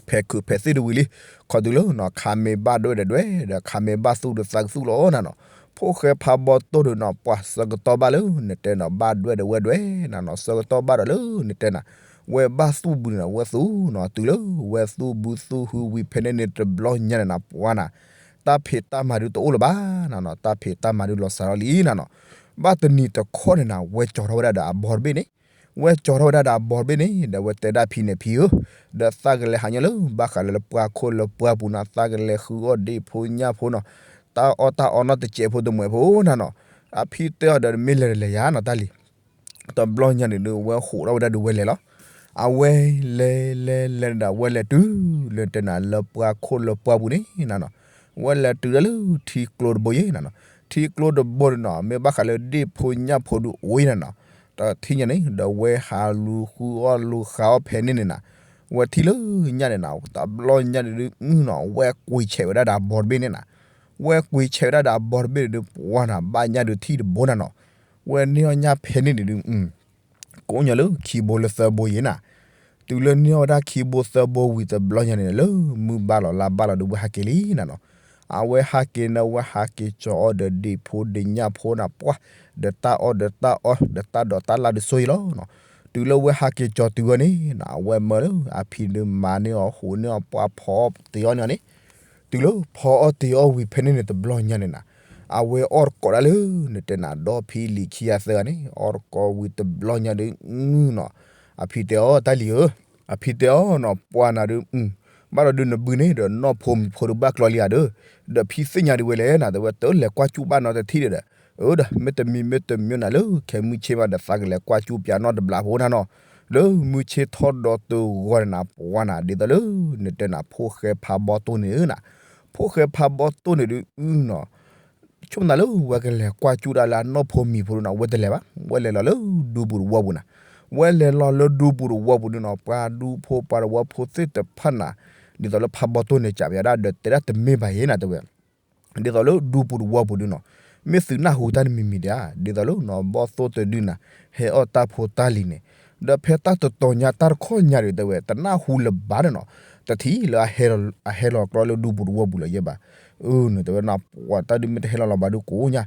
ဖဲးခုးဖဲးသ့ၣ်တဝံၤလံ, ခီတုၤလၢနီၤ ခါမ့ၢ်ဘၣ်ဒွဲၣ်ဒီးဒွဲၣ် ဒီးခါမ့ၢ်ဘၣ်သူၣ်ဒီးသးကသူၣ်လီၤနၤနီၤ. ဖိၣ်ဃဲဖးဘီတိၢ်ဒုးနီၤ ပှၤဆၢကတီၢ်ဘၣ်လၢနတဲနီၤ ဘၣ်ဒွဲၣ်ဒီးဝဲဒွဲၣ်နၤနီၤ ဆၢကတီၢ်ဘၣ်ဒီးလၢနတဲနၤ ဝဲဘၣ်သူၣ်ဘုန့ၣ်နီၤ ဝဲသူၣ်နီၤ တုၤလၢဝဲသူၣ်ဘုသူၣ်ဟုဝံၤဖဲန့ၣ်န့ၣ်တဘျီညါန့ၣ်နၤ ပှၤနၤ တၢ်ဖံးတၢ်မၤဒုးတအိၣ်လၢၤဘၣ်နၤနီၤ တၢ်ဖံးတၢ်မၤဒုးလီၤစှၤထီၣ်လံနၤနီၤ. ဘၣ်တနံၤတခီန့ၣ်နၤ ဝဲကၠီၤထီၣ်ဝဲဒၣ်ဒီးအဘီတဘ့ၣ်န့ၣ် ဝဲကၠီၤထီၣ်ဝဲဒၣ်ဒီးအဘီတဘ့ၣ်န့ၣ် ဒီးဝဲတဲဒၣ်ဖံန့ၣ် ဖံဧၢ, ဒီးသးကလဲၤဟးညီလၢဘၣ်ဃးလၢလၢပှၢ်ခိၣ်လၢပှၢ်ပူၤနီၤ သးကလဲၤဃုအီၣ်ဒ့ၣ်ဖိညၣ်ဖိနီၤ တၢ်အီၣ်တၢ်အီနီတစဲးဖိတမှဲးဖိနၤနီၤ. အဖံတဲအီၤဒီးမ့ၢ်လဲၤတလဲၤယၤနီၤ တၢ်လံၤ တဘျီညါန့ၣ်ဒုး ဝဲဟးထီၣ်ဝဲဒၣ်ဒုးဝဲလဲၤလီၤ. အဝဲလဲၤလဲၤလဲၤဒီး ဝဲလဲၤတုၤလၢတဲနၤလၢပှၢ်ခိၣ်လၢပှၢ်ပူၤန့ၣ်နၤနီၤ, ဝဲလဲၤတုၤဒၣ်လၢထံကျိတဘိယဲနၤနီၤ, ထံကျိတဘိန့ၣ်နီၤ မ့ၢ်ဘၣ်ဃးလၢဒ့ၣ်ဖိညၣ်ဖိဒုးအိၣ်ယဲနၤနီၤ, တထံၣ်ညါန့ၣ် ဒီးဝဲဟးလူၤဃုအီၣ်လူၤဃုအီၣ်ဖဲန့ၣ်န့ၣ်နၤ, ဝဲထံၣ်လၢညၣ်န့ၣ်နၤ တဘျီညါန့ၣ်ဒုးနီၤ ဝဲကွံာ်ဆဲးဝဲဒၣ်ဒီးအဘီတဘ့ၣ်န့ၣ်နၤ, ဝဲကွံာ်ဆဲးဝဲဒၣ်ဒီးအဘီတဘ့ၣ်န့ၣ်ဒုး ပှၤနၤဘၣ်ညၣ်ဒုးထံၣ်တဘိနၤနီၤ, ဝဲန့ၢ်အီၣ်ညၣ်ဖဲန့ၣ်န့ၣ်ဒုး ကိးညါလၢခံဘိလၢသၢဘိယဲနၤ, တုၤလၢန့ၢ်အီၣ်ဝဲဒၣ်ခံဘိသၢဘိဝံၤတဘျီညါန့ၣ် လၢမုၢ်ဘၣ်လီၤလါဘၣ်လီၤဒုး ဝဲဟးက့ၤလံနၤနီၤ, အဝဲဟးက့ၤန့ၣ် ဝဲဟးက့ၤကၠီၤအီၣ်ဒီးဒ့ၣ်ဖိဒီးညၣ်ဖိနၤ ပှၢ် ဒီးတၢ်အီၣ်ဒီးတၢ်အီဒီးတၢ်ဒိးတၢ်လၢ်ဒုးဆိယလီၤနီၤ, တုၤလၢဝဲဟးက့ၤကၠီၤတုၤဝဲန့ၣ်နၤ အဝဲမၢလၢအဖံဒုးမၤန့ၢ်အီၤ ဟူးန့ၢ်အီၤ ပှၢ်ဖီအီၣ်တ့ၤအီၣ်န့ၢ်အီၤန့ၣ်, တုၤလၢဖီအီၣ်တ့ၤအီၣ်ဝံၤဖဲန့ၣ်န့ၣ် တဘျီညါန့ၣ်နၤ, အဝဲအီၣ်တကိးဒၣ်လၢ နတဲနၤ ဒီဖံလံၤခံဂၤသၢဂၤန့ၣ် အီၣ်တကိးဝံၤတဘျီညါဒုးနီၤ, အဖံတဲအီၤ တၢ်လံၤဧၢ, အဖံတဲအီၤနီၤ ပှၢ်နၤဒုး ဘၣ်ဒီးဒုးနဘုန့ၣ်ဒီးနီၢ်ဖိမံၤဖိဒုးဘၣ်ကျီလံဧါဒီး, ဒီးဖံသ့ၣ်ညါဒုးဝဲလဲၣ်နၤ တဲဝဲ တလဲၤကွၢ်ကၠူၣ်ဘၣ်နီတထံၣ်ဒီး, အၢဒီး မ့တမံၤမ့တမံၤနၤ လၢခဲမုၢ်ဆ့ၣ်မးဒီး သးကလဲၤကွၢ်ကၠူၣ်ပၠးနီတဘျီဖိနၤနီၤ, လၢမုၢ်ဆ့ၣ်ထီၣ်ဒီးတဂီၤန့ၣ်နၤ ပှၢ်နၤဒ်သိးလၢ နတဲနၤ ဖိၣ်ဃဲဖးဘီတိၢ်န့ၣ်ဧၢနၤ, ဖိၣ်ဃဲဖးဘီတိၢ်န့ၣ်ဒုးနီၤ ဆိကမိၣ်သးလၢဝဲကလဲၤကွၢ်ကၠူၣ်ဒၣ်လၢအနီၢ်ဖိမံၤဖိဒုးနီၤ ဝဲတလဲၤဘၣ်, ဝဲလဲၤလီၤလၢဒူပူၤတဝီပူၤနၤ, ဝဲလဲၤလီၤလၢဒူပူၤတဝီပူၤဒုးနီၤ ပှၤဒူဖိပှၤတဝီဖိသ့ၣ်တဖၣ်နၤ, ဒ်သိးလၢဖးဘီတိၢ်န့ၣ် ကးပယီၤဒၣ်ဒီးတဲဒၣ်တမ့ၢ်ဘၣ်ယဲနၤ တဲဝဲ ဒ်သိးလၢဒူပူၤတဝီပူၤဒုးနီၤ, မ့ၢ်သုနၢ်ဟူတၢ်တမံၤမံၤဒၣ်ဧါ, ဒ်သိးလၢနီၤ ဘီၣ်သိၣ်တဒုနၤ ဟဲအီၣ်တၢ်ဖိတၢ်လံၤန့ၣ်, ဒီးဖဲတၢ်တတီၤညါတၢ်တခီညါဒုး တဲဝဲ တနၢ်ဟူလၢၤဘၣ်န့ၣ်နီၤ, တထံၣ်လၢအဟဲလီၤကျီလၢဒူပူၤတဝီပူၤလၢၤယဲဘၣ်, အၢ နတဲဝဲနၤ ပှၤတၢ်ဒုးမ့ၢ်တဟဲလီၤလီၤဘၣ်ဒုးကိးညါ,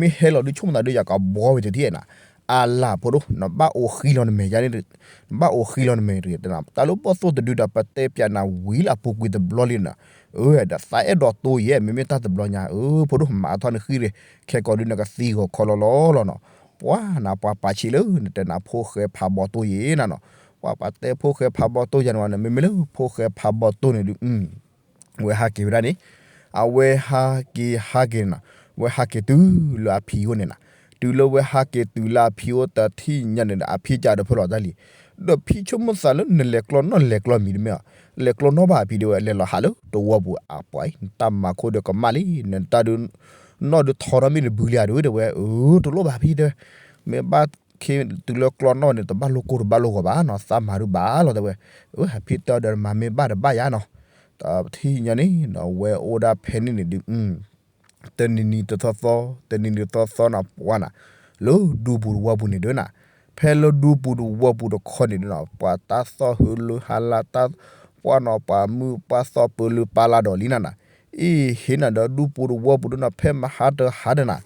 မ့ၢ်ဟဲလီၤဒုးဆိကမိၣ်သးဒုးယၤကဘှီဝဲတထံၣ်နၤ, အလၢ်ဖိဒိၣ် နဘၣ်အိၣ်ဃံလီၤနမဲာ်ယါန့ၣ် နဘၣ်အိၣ်ဃံလီၤနမဲာ်တဂ့ၤ, တၢ်လၢဘီၣ်သိၣ်တဒုဒီး ပတဲပၠးနၤဝံၤလၢအပူၤကွံာ်တဘျီလံနၤ, အၢ ဒီးသးအဲၣ်ဒိးတိယဲ မ့မ့ၢ်တၢ်တဘျီညါ အၢ ဖိဒိၣ်မၤထီၣ်နဃံရ့ၣ် ခဲကိာ်ဒုးနကသံဂီၤခီလီၤလီၤလီၤနီၤ, ပှၤနၤပှၤပာ်ဆံးလၢ နတဲနၤ ဖိၣ်ဃဲဖးဘီတိၢ်ယဲနၤနီၤ, ပှၤပာ်တဲဖိၣ်ဃဲဖးဘီတိၢ်ယဲနၤဝဲန့ၣ် မ့မ့ၢ်လၢဖိၣ်ဃဲဖးဘီတိၢ်န့ၣ်ဒုး ဝဲဟးက့ၤဝဲဒၣ်န့ၣ်, အဝဲဟးက့ၤဟးက့ၤန့ၣ်နီၤ, ဝဲဟးက့ၤတုၤလၢအဖံအိၣ်န့ၣ်နၤ, တုၤလၢဝဲဟးက့ၤတုၤလၢအဖံအိၣ်တထံၣ်ညါန့ၣ်ဒီး အဖံကးဒီးဖဲလီၤတၢ်လံ, ဒီးဖံဆိကမိၣ်သးလၢနလဲၤကျီနီၣ်လဲၤကျီမံၤတမ့ၢ်ဧါ, လဲၤကျီနီၣ်ဘၣ်အဖံတဲဝဲ လဲၤလီၤဟးလၢတဝီပူၤ အပှၤအံၤ နတၢ်မၤခိၣ်ဒီးကမၣ်လံ, နတၢ်ဒုး နီၣ်ဒုးထီထီၣ်မ့ၢ်တဘုလံဧါဒုး တဲဝဲ, အၢ တလိၣ်ဘၣ်ဖံတဲဝဲ, မ့ၢ်ဘၣ်ခ့တုၤလၢကျီနီၣ်န့ၣ် တဘၣ်လိၣ်ကိၢ်တဘၣ်လိၣ်ဂီၤဘၣ်နီၤ, သးမၤဒုးဘၣ်လီၤတဲဝဲ, အၢ အဖံတဲအီၤဒီးမၤမ့ၢ်ဘၣ်တဘၣ်ယါနီၤ, တထံၣ်ညါန့ၣ်နီၤ ဝဲအိၣ်ဒၣ်ဖဲန့ၣ်န့ၣ်ဒုး တနံၤနံၤတသီသီ တနံၤနံၤတသီသီနၤ ပှၤနၤ လၢဒူပူၤတဝီပူၤန့ၣ်ဒုးနၤ, ဖဲလၢဒူပူၤတဝီပူၤတခီန့ၣ်ဒုးနၤ ပှၤတၢ်သီၣ်ဟၢလၢဟါလါတၢ် ပှၤနီၤ ပှၤမုၢ်ပှၤသီၣ်ပၢလၢပၢ်လါဒီးလံနၤနၤ, အ့ၣ် ဟ့ၣ်နၤဒီးဒူပူၤတဝီပူၤဒုးနၤ ဖဲမဟါတဟါဒီးနၤ,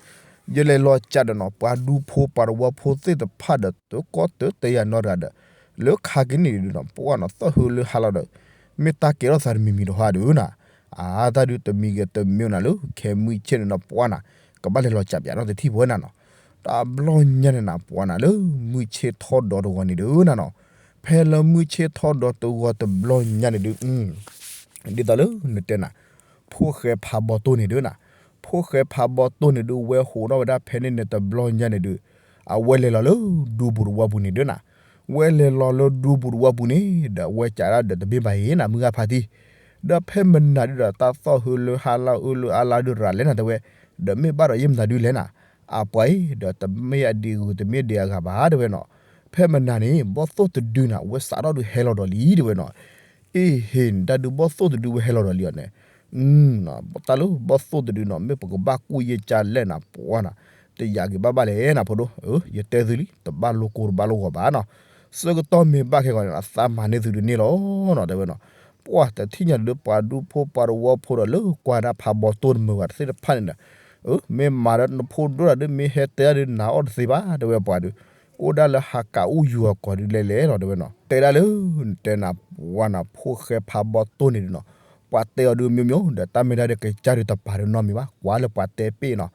ယလဲၤလီၤကးဒီးနီၤ ပှၤဒူဖိပှၤတဝီဖိသ့ၣ်တဖၣ်ဒီး တကိးတၢ်တယၤနီတဂၤဒီး လၢခါက့ၤန့ၣ်ဒုးနီၤ ပှၤနီၤ သီၣ်ဟၢလၢဟါလါဒီး မ့ၢ်တၢ်ကဲထီၣ်သးတမံၤမံၤတဟါဒုးနၤ, အါ တၢ်ဒုးတမံၤဂ့ၤတမံၤနၤ လၢခဲမုၢ်ဆ့ၣ်န့ၣ်နီၤ ပှၤနၤ ကဘၣ်လဲၤလီၤကးပၠးနီတထံၣ်ဖိနၤနီၤ, တဘျီညါန့ၣ်နၤ ပှၤနၤ လၢမုၢ်ဆ့ၣ်ထီၣ်ဒီးတဂီၤန့ၣ်ဒုးနၤနီၤ, ဖဲလၢမုၢ်ဆ့ၣ်ထီၣ်ဒီးတဂီၤတဘျီညါန့ၣ်ဒုး ဒ်သိးလၢနတဲနၤ ဖိၣ်ဃဲဖးဘီတိၢ်န့ၣ်ဒုးနၤ, ဖိၣ်ဃဲဖးဘီတိၢ်န့ၣ်ဒုး ဝဲဟးထီၣ်ဝဲဒၣ်ဖဲန့ၣ်န့ၣ်တဘျီညါန့ၣ်ဒုး အဝဲလဲၤလီၤလၢဒူပူၤတဝီပူၤန့ၣ်ဒုးနၤ, ဝဲလဲၤလီၤလၢဒူပူၤတဝီပူၤန့ၣ် ဒီးအဝဲကးဒၣ်ဒီးတဘ့ၣ်ဘၣ်အံၤနၤ မုၢ်ဂၤဖါတံၢ်, ဒီးဖဲမနၤဒုးဒီး တၢ်သီၣ်ဟၢလၢဟါလါအၢလၢအါလါဒုးရၤလဲၣ်နၤတဲဝဲ, ဒီးမ့ၢ်ဘၣ်ဒီးယဲၢ်မနၤဒုးလဲၣ်နၤ, အပှၤအံၤ ဒီးတမ့ၢ်အဒံးဂုၤ တမ့ၢ်ဒံးအဂၤဘၣ်တဲဝဲနီၤ, ဖဲမနၤန့ၣ် ဘီၣ်သိၣ်တဒုနၤ ဝဲစးထီၣ်ဒုးဟဲလီၤဒီးလံတဲဝဲနီၤ, အ့ၣ် ဟ့ၣ် နတၢ်ဒုးဘီၣ်သိၣ်တဒုဝဲဟဲလီၤဒီးလံအီၤန့ၣ်, တၢ်လၢဘီၣ်သိၣ်တဒုနီၤ မ့ၢ်ပကဘၣ်ကူၣ်ယဲၢ်ကၢလဲၣ်နၤ ပှၤနၤ, တယာ်က့ၤဘၣ်ဘၣ်လဲၣ်နၤဖိဒိၣ်, ယတဲသုလံ တဘၣ်လိာ်ကိၢ်တဘၣ်လိာ်ဂီၤဘၣ်နီၤ, ဆၢကတီၢ်မ့ၢ်ဘၣ်ခဲဂီၤန့ၣ် အသးမၤန့ၢ်သုဒုးန့ၢ်လီၤနီၤ တဲဝဲနီၤ, ပှၢ်တထံၣ်ညါန့ၣ်ဒုး ပှၤဒူဖိပှၤတဝီဖိဒီးလၢကွၢ်ဒၣ်ဖးဘီတိၢ်တမုာ်ဘၣ်သ့ၣ်တဖၣ်န့ၣ်ဒီး, အၢ မ့ၢ်မၤဒီးနဖိဒိၣ်တၢ်ဒုး မ့ၢ်ဟဲတဲတၢ်ဒုး နာ်အီၤတသ့ဘၣ် တဲဝဲပှၤဒုး, အိၣ်ဒၣ်လၢဟးကးအူယူၤအကိာ်ဒုးလဲၤလဲၤလီၤ တဲဝဲနီၤ. တဲဒၣ်လၢ နတဲနၤပှၢ်နီၤ ဖိၣ်ဃဲဖးဘီတိၢ်န့ၣ်ဒုးနီၤ, ပှၤတဲအီၤဒုး မျိုးမျိုး ဒီးတၢ်မ့ၢ်တၢ်ဒုးကစၢ်ဒုးတပာ်ဒုးနီတမံၤဘၣ်, ကွၢ်လၢပှၤတဲပ့ၢ်နီၤ.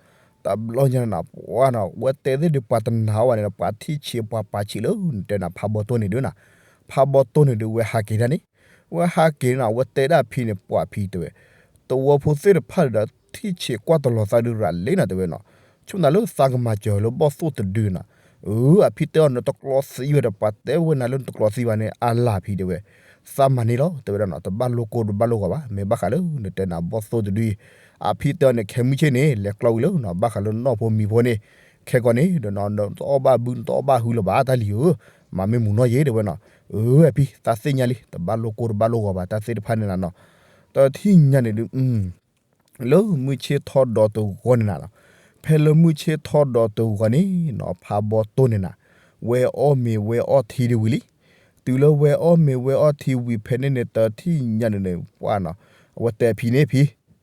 တဘျီညါန့ၣ်နီၤ ပှၢ်နီၤ ဝဲတဲသ့ၣ်ဒုး ပှၤတနာ်အီၤဘၣ်န့ၣ်ဒီး ပှၤထံၣ်ဆံးပှၤပာ်ဆံးလၢ နတဲနၤဖးဘီတိၢ်န့ၣ်ဒုးနီၤ. ဖးဘီတိၢ်န့ၣ်ဒုး ဝဲဟးက့ၤဒၣ်န့ၣ်, ဝဲဟးက့ၤန့ၣ်နီၤ ဝဲတဲဒၣ်အဖံန့ၣ် ပှၢ်ဖံတဲဝဲ, တဝီဖိသ့ၣ်တဖၣ်ဒုးဒီး ထံၣ်ဆံးကွၢ်တလီၤသးဒုးရၤလံနီၤ တဲဝဲနီၤ. ဆိကမိၣ်လၢသးကမၤစၢၤလၢဘီၣ်သိၣ်တဒုနီၤ. အၢ အဖံတဲအီၤ နတကျီသံဝဲဒီး ပှၤတဲဝဲနၤလၢနတကျီသံဘၣ်န့ၣ် အလၢ်ဖံတဲဝဲ, သးမၤန့ၢ်လီၤ တဲဝဲဒၣ်နီၤ, တဘၣ်လိၣ်ကိၢ်တဘၣ်လိၣ်ဂီၤဘၣ်, မ့ၢ်ဘၣ်ဃးလၢနတဲနၤဘီၣ်သိၣ်တဒုအံၤ, အဖံတဲအီၤန့ၣ် ခဲမုၢ်ဆ့ၣ်န့ၣ် လဲၤကျီဝံၤလၢနီၤ ဘၣ်ဃးလၢနီၢ်ဖိမံၤဖိန့ၣ်, ခဲကီးန့ၣ်ဒီးနီၤ နတအီၣ်ဘၣ်ဘု နတအီၣ်ဘၣ်ဟုလၢၤဘၣ်တၢ်လံၤဧၢ, မၤမ့ၢ်မူၤနီၢ်ယ့ၤ တဲဝဲနီၤ. အၢ အဖံ သးသ့ၣ်ညါလံ တဘၣ်လိၣ်ကိၢ်တဘၣ်လိၣ်ဂီၤဘၣ် တၢ်သ့ၣ်တဖၣ်န့ၣ်နၤနီၤ. တထံၣ်ညါန့ၣ်ဒုး လၢမုၢ်ဆ့ၣ်ထီၣ်ဒီးတဂီၤန့ၣ်နၤနီၤ, ဖဲလၢမုၢ်ဆ့ၣ်ထီၣ်ဒီးတဂီၤန့ၣ်နီၤ ဖးဘီတိၢ်န့ၣ်နၤ, ဝဲအီၣ်မ့ၤဝဲအီၣ်ထံဒုးဝံၤလံ. တုၤလၢဝဲအီၣ်မ့ၤဝဲအီၣ်ထံဝံၤဖဲန့ၣ်န့ၣ် တထံၣ်ညါန့ၣ်န့ၣ် ပှၢ်နီၤ, အဝဲတဲအဖံန့ၣ် ဖံ,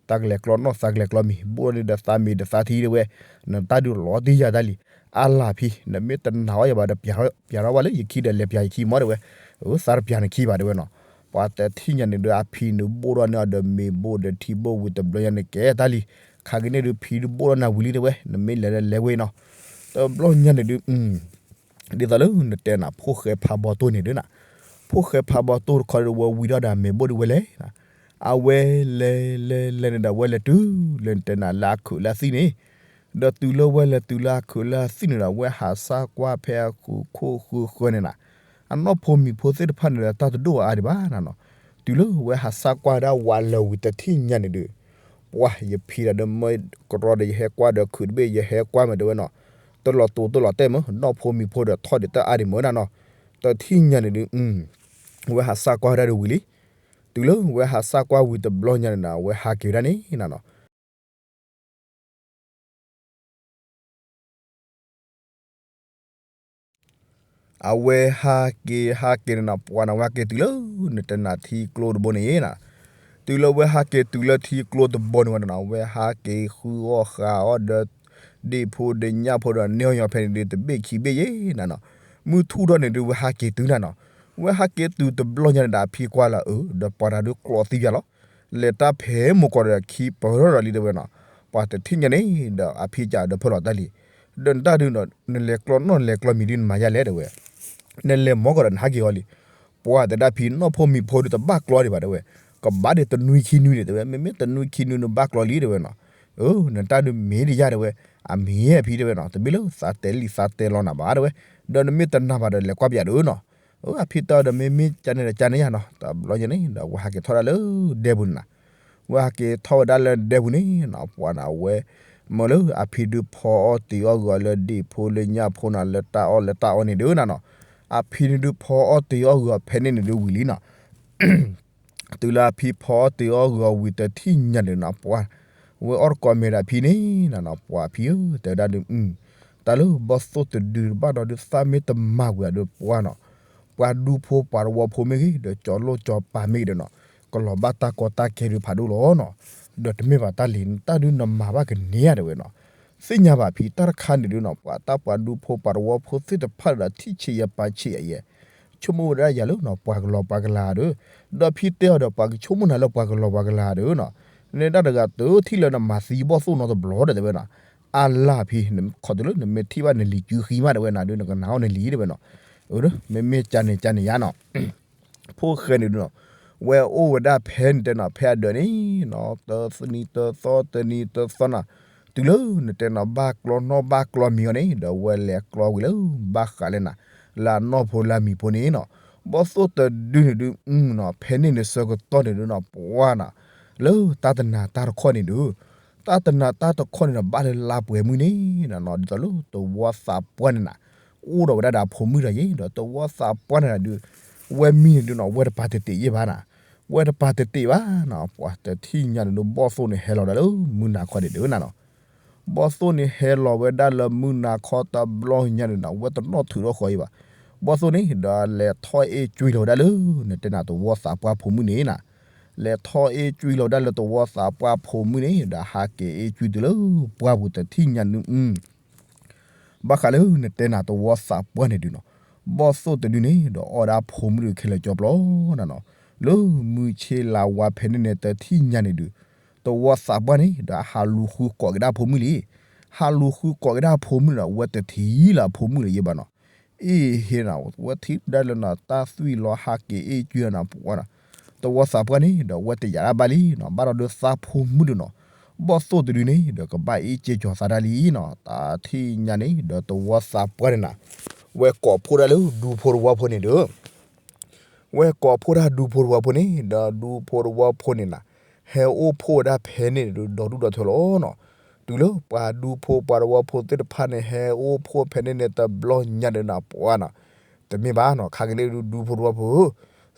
သးကလဲၤကျီနီၢ် သးကလဲၤကျီမံၤ ဘိၣ်ထီၣ်ဒုးဒီးသးမ့ၤဒီးသးထံတဲဝဲ, နတၢ်ဒုးလီၤတံၢ်ယၤတၢ်လံ. အါလၢ်ဖံ နမ့ၢ်တနာ်အီၤယၤဘၣ်ဒီး ပျးထီၣ်ဝဲလၢယခံဒီး လဲၤပျးယခံမ့ၢ်တဲဝဲ, အၢ သးတပျးနခံဘၣ်တဲဝဲနီၤ. ပှၢ်တထံၣ်ညါန့ၣ်ဒုး အဖံန့ၣ်ဘိၣ်ထီၣ်န့ၢ်အီၤဒီးမ့ၤဘိၣ်ဒီးထံဘိၣ်ဝံၤတဘျီညါန့ၣ် ကဲတၢ်လံ, ခါက့ၤန့ၣ်ဒုး ဖံဒုးဘိၣ်ထီၣ်နၤဝံၤလံတဲဝဲ, နမ့ၢ်လဲၤဒီးလဲၤဝဲနီၤ. တဘျီညါန့ၣ်ဒုး ဒ်သိးလၢနတဲနၤ ဖိၣ်ဃဲဖးဘီတိၢ်န့ၣ်ဒုးနၤ, ဖိၣ်ဃဲဖးဘီတိၢ်တခီဒုး ဝဲဝံၤဒီးဒီးမ့ၤဘိၣ်ဒုးဝဲလဲၤ, အဝဲလဲၤလဲၤလဲၤန့ၣ်ဒီး ဝဲလဲၤတုၤလၢနတဲနၤလၢအခုးလၢအသံၣ်န့ၣ်, ဒီးတုၤလၢဝဲလဲၤတုၤလၢအခုးလၢအသံၣ်န့ၣ်ဒီး ဝဲဟးဆါကွၢ်ဖဲအခိၣ်ခိၣ်ဃၢဃၢန့ၣ်နၤ, အနီၢ်ဖိမံၤဖိသ့ၣ်တဖၣ်န့ၣ်ဒီး တၢ်တဒိၣ်အါဒံးဘၣ်နၤနီၤ. တုၤလၢဝဲဟးဆါကွၢ်ဒၣ်ဝးလၢာ်ဝံၤတထံၣ်ညါန့ၣ်ဒုး, ပှၢ်ယဖံဒီး မ့ၢ်ကရီဒီး ယဟဲကွၢ်ဒီးခုးတဘ့ၣ် ယဟဲကွၢ်မ့ၢ်တဲဝဲနီၤ, တလီၤတူာ်တလီၤတဲာ်မ့ၢ် နီၢ်ဖိမံၤဖိဒီးထီၣ်ဒံးတၢ်အါဒံးမ့ၢ်နၤနီၤ. တထံၣ်ညါန့ၣ်ဒုး ဝဲဟးဆါကွၢ်ဒၣ်ဒုးဝံၤလံ. တုၤလၢဝဲဟးဆါကွၢ်ဝံၤတဘျီညါန့ၣ်နၤ ဝဲဟးက့ၤဝဲဒၣ်န့ၣ်နၤနီၤ. အဝဲဟးက့ၤဟးက့ၤန့ၣ်နၤ ပှၢ်နၤ ဝဲဟးက့ၤတုၤလၢ နတဲနၤထံကျိတဘိန့ၣ်နၤ, တုၤလၢဝဲဟးက့ၤတုၤလၢထံကျိတဘိန့ၣ်ဝဲနၤနီၤ ဝဲဟးက့ၤဃုအီၣ်ဃုအီၣ်ဒီး ဒ့ၣ်ဖိဒီးညၣ်ဖိဒီး န့ၢ်အီၣ်ညီဖဲန့ၣ်ဒုး တဘ့ၣ်ခံဘ့ၣ်ယဲနၤနီၤ. မုၢ်ထူၣ်ထီၣ်န့ၣ်ဒုး ဝဲဟးက့ၤတုၤနၤနီၤ. ဝဲဟးက့ၤတုၤတဘျီညါန့ၣ်ဒီး အဖံကွၢ်လၢအၢ ဒီးပှၤတၢ်ဒုးကျီသံယၤလီၤ. လဲၤတၢ်ဖဲမုၢ်ကီၢ်ဒီးခံပၢၢ်ထီၣ်ဒီးလံတဲဝဲနီၤ. ပှၤတထံၣ်ညါန့ၣ်ဒီး အဖံကဒီးဖၢလီၤတၢ်လံ. ဒီးနတၢ်ဒုးနီၤ နလဲၤကျီနီၢ်လဲၤကျီမံၤဒုး နမၤယၤလဲၣ်တဲဝဲ နလဲၤမီၢ်ကီးဒီးနဟးက့ၤအီၤလံ. ပှၤတဲဒၣ်ဖံ နီၢ်ဖိမံၤဖိဒုးတဘၣ်ကျီဒံးဘၣ်တဲဝဲ, ကဘၣ်ဒံးတနွံခံနွံန့ၣ်တဲဝဲ, မ့မ့ၢ်တနွံခံနွံနဘၣ်ကျီလံတဲဝဲနီၤ. အၢ နတၢ်ဒုးမ့ၢ်ဒံးယၤတဲဝဲ, အမ့ၢ်ဖံတဲဝဲနီၤ, တမ့ၢ်လၢသးတဲလံသးတဲလီၤနၤဘၣ်တဲဝဲ, ဒီးနမ့ၢ်တနာ်ဘၣ်ဒီးလဲၤကွၢ်ပယးဒုးနီၤ. အၢ အဖံတဲအီၤဒီး မ့မ့ၢ်ကန့ၣ်ဒီးကန့ၣ်ယၤနီၤ. တဘျီညါန့ၣ်ဒီး ဝဲဟးက့ၤထီၣ်ဒၣ်လၢဒဲပူၤန့ၣ်နၤ. ဝဲဟးက့ၤထီၣ်ဝဲဒၣ်လၢဒဲပူၤန့ၣ်နီၤ ပှၤနၤဝဲ မ့ၢ်လၢအဖံဒုးဖီအီၣ်တ့ၤအီၣ်ဂ့ၤအီၤလၢဒ့ၣ်ဖိလၢညၣ်ဖိနၤ လၢတၢ်အီၣ်လၢတၢ်အီန့ၣ်ဒုးနၤနီၤ. အဖံန့ၣ်ဒုးဖီအီၣ်တ့ၤအီၣ်ဂ့ၤအီၤဖဲန့ၣ်န့ၣ်ဒုးဝံၤလံနီၤ. တုၤလၢအဖံဖီအီၣ်တ့ၤအီၣ်ဂ့ၤအီၤဝံၤတထံၣ်ညါန့ၣ်နီၤ ပှၤ ဝဲအီၣ်တကိးမဲာ်ဒီးအဖံန့ၣ်နၤနီၤ ပှၤအဖံဧၢ တဲဝဲဒၣ်ဒုး တၢ်လၢဘီၣ်သိၣ်တဒုတဘၣ်ဒီးဒုးသးမ့ၢ်တမၤဝံၤအဒုးပှၢ်နီၤ ပှၤဒူဖိပှၤတဝီဖိမ့ၢ်ဂ့ၤ ဒီးကၠီၤလိၣ်ကၠီၤပၤမ့ၢ်ဂ့ၤဒီးနီၤ ကလီၤဘၣ်တၢ်ကီတၢ်ခဲဒုးဖးဒိၣ်လီၤနီၤ. ဒီးတမ့ၢ်ဘၣ်တၢ်လံၤ နတၢ်ဒုးနမၤဘၣ်ကန့ၢ်ဧါတဲဝဲနီၤ. သ့ၣ်ညါဘၣ်ဖံ တၢ်တခါန့ၣ်ဒုးနီၤ ပှၤတၢ်ပှၤဒူဖိပှၤတဝီဖိသ့ၣ်တဖၣ်ဒီးထံၣ်ဆံးယၤပာ်ဆံးယၤ ဆိကမိၣ်ဝဲဒၣ်ယၤလၢနီၤ ပှၤကလီၤပှၤကလၤဒီး ဒီးဖံတဲအီၤဒီး ပှၤကဆိကမိၣ်နၤလၢပှၤကလီၤပှၤကလၤဒီးနီၤ နတၢ်တဂၤတထံၣ်လၢနမၤသံဘီၣ်သိၣ်နီတဘျီဒီးတဲဝဲနီၤ. အါလၢ်ဖံ ခီတုၤလၢနမ့ၢ်ထံၣ်ဘၣ်နလံၤစုဃံမးတဲဝဲနၤဒုး နကနၢ်အီၣ်နလံၤတဲဝဲနီၤ. မ့မ့ၢ်ကန့ၣ်ကန့ၣ်ယါနီၤ ဖိၣ်ဃဲန့ၣ်ဒုးနီၤ ဝဲအိၣ်ဝဲဒၣ်ဖဲန့ၣ်တဲနီၤ ဖဲအဒၢးန့ၣ်နီၤ တနံၤတသီ တနံၤတသီနီၤ တုၤလၢနတဲနီၤ ဘၣ်ကျီနီၢ်ဘၣ်ကျီမံၤအီၤန့ၣ် ဒီးဝဲလဲၤကျီဝံၤလၢ ဘၣ်ဃးလဲၣ်နၤ လၢအနီၢ်ဖိလၢအမံၤဖိန့ၣ်နီၤ ဘီၣ်သိၣ်တဒုန့ၣ်ဒုးနီၤ ဖဲန့ၣ်န့ၣ်ဆၢကတီၢ်န့ၣ်ဒုးနီၤ ပှၤနီၤ လၢတၢ်တနၤတၢ်တခီန့ၣ်ဒုး တၢ်တနၤတၢ်တခီန့ၣ်ဒီး ဘၣ်လၢလါပှဲၤမုၢ်န့ၣ်နီၤ ဒ်သိးလၢတဝီသးပှၢ်န့ၣ်နၤ အိၣ်ဒီးဝဲဒၣ်ဒီးအဖိမုၣ်တဂၤယ့ၣ် ဒီးတဝီသးပှၢ်န့ၣ်နၤဒုး ဝဲမံန့ၣ်ဒုးနီၤ ဝဲတပာ်တတ့ၢ်ယ့ၣ်ဘၣ်နၤ ဝဲတပာ်တတ့ၢ်ဘၣ်နီၤ ပှၤတထံၣ်ညါန့ၣ်ဒုး ဘီၣ်သိၣ်န့ၣ်ဟဲလီၤဒၣ်လၢမုၢ်နၤခီန့ၣ်ဒုးနၤနီၤ ဘီၣ်သိၣ်န့ၣ်ဟဲလီၤဝဲဒၣ်လၢမုၢ်နၤခီတဘျီညါန့ၣ်နီၤ ဝဲတနီၣ်ထုးထီၣ်ဃီအံၤဘၣ် ဘီၣ်သိၣ်န့ၣ်ဒီးလဲၤထီၣ်အ့ၣ်ကွံာ်လီၤဝဲဒၣ်လၢ နတဲနၤတဝီသးပှၢ်ဖိမုၣ်န့ၣ်နၤ လဲၤထီၣ်အ့ၣ်ကွံလီၤဝဲဒၣ်လၢသဝီသးပှၢ်ဖိမုၣ်န့ၣ် ဒီးဟးက့ၤအ့ၣ်ကွံတုၤလၢပှၢ်ပူၤတထံၣ်ညါန့ၣ် ဘၣ်ဃးလၢနတဲနၤသဝီသးပှၢ်န့ၣ်ဒုးနီၤ, ဘီၣ်သိၣ်တဒုန့ၣ် ဒီးအီၣ်ဒၣ်ဖိမုၣ်ဒုးခဲလၢာ်ကၠီပျီနၤနီၤ, လၢမုၢ်ဆ့လါဝါဖဲန့ၣ်န့ၣ် တထံၣ်ညါန့ၣ်ဒုး သဝီသးပှၢ်န့ၣ် ဒီးဟးလူၤဃုကိးက့ၤဒၣ်ဖိမုၣ်လံ, ဟးလူၤဃုကိးက့ၤဒၣ်ဖိမုၣ်ဒီး ဝဲတထံၣ်လၢဖိမုၣ်လၢၤဘၣ်နီၤ, အ့ၣ်ဟ့နီၤ ဝဲထံၣ်ဒၣ်လၢနီၤ တၢ်သွံၣ်လီၤဟးက့ၤအ့ၣ်ကွံနီၤ ပှၤနီၤ, သဝီသးပှၢ်န့ၣ် ဒီးဝဲတယာ်ဒၣ်ဘၣ်လံနီၤ, ဘၣ်ဒီးဒုးသးဖိမုၣ်ဒုးနီၤ, ဘီၣ်သိၣ်တဒုန့ၣ် ဒီးကဘၣ်အ့ၣ်က့ၤကၠီၤသးဒၣ်လံနီၤ, တထံၣ်ညါန့ၣ် ဒီးသဝီသးပှၢ်န့ၣ်နၤ ဝဲကိးဖှိၣ်ဒၣ်လၢဒူဖိတဝီဖိန့ၣ်ဒီး ဝဲကိးဖှိၣ်ဒၣ်ဒူဖိတဝီဖိန့ၣ် ဒီးဒူဖိတဝီဖိန့ၣ်နၤ ဟဲအိၣ်ဖှိၣ်ဝဲဒၣ်ဖဲန့ၣ်ဒုး ဒီဒူၣ်ဒီထၢလီၤနီၤ, တုၤလၢပှၤဒူဖိပှၤတဝီဖိသ့ၣ်တဖၣ်န့ၣ် ဟဲအိၣ်ဖှိၣ်ဖဲန့ၣ်န့ၣ် တဘျီညါဒုးနၤ ပှၤနီၤ, တမ့ၢ်ဘၣ်နီၤ ခါက့ၤန့ၣ်ဒူဖိတဝီဖိဧၢ,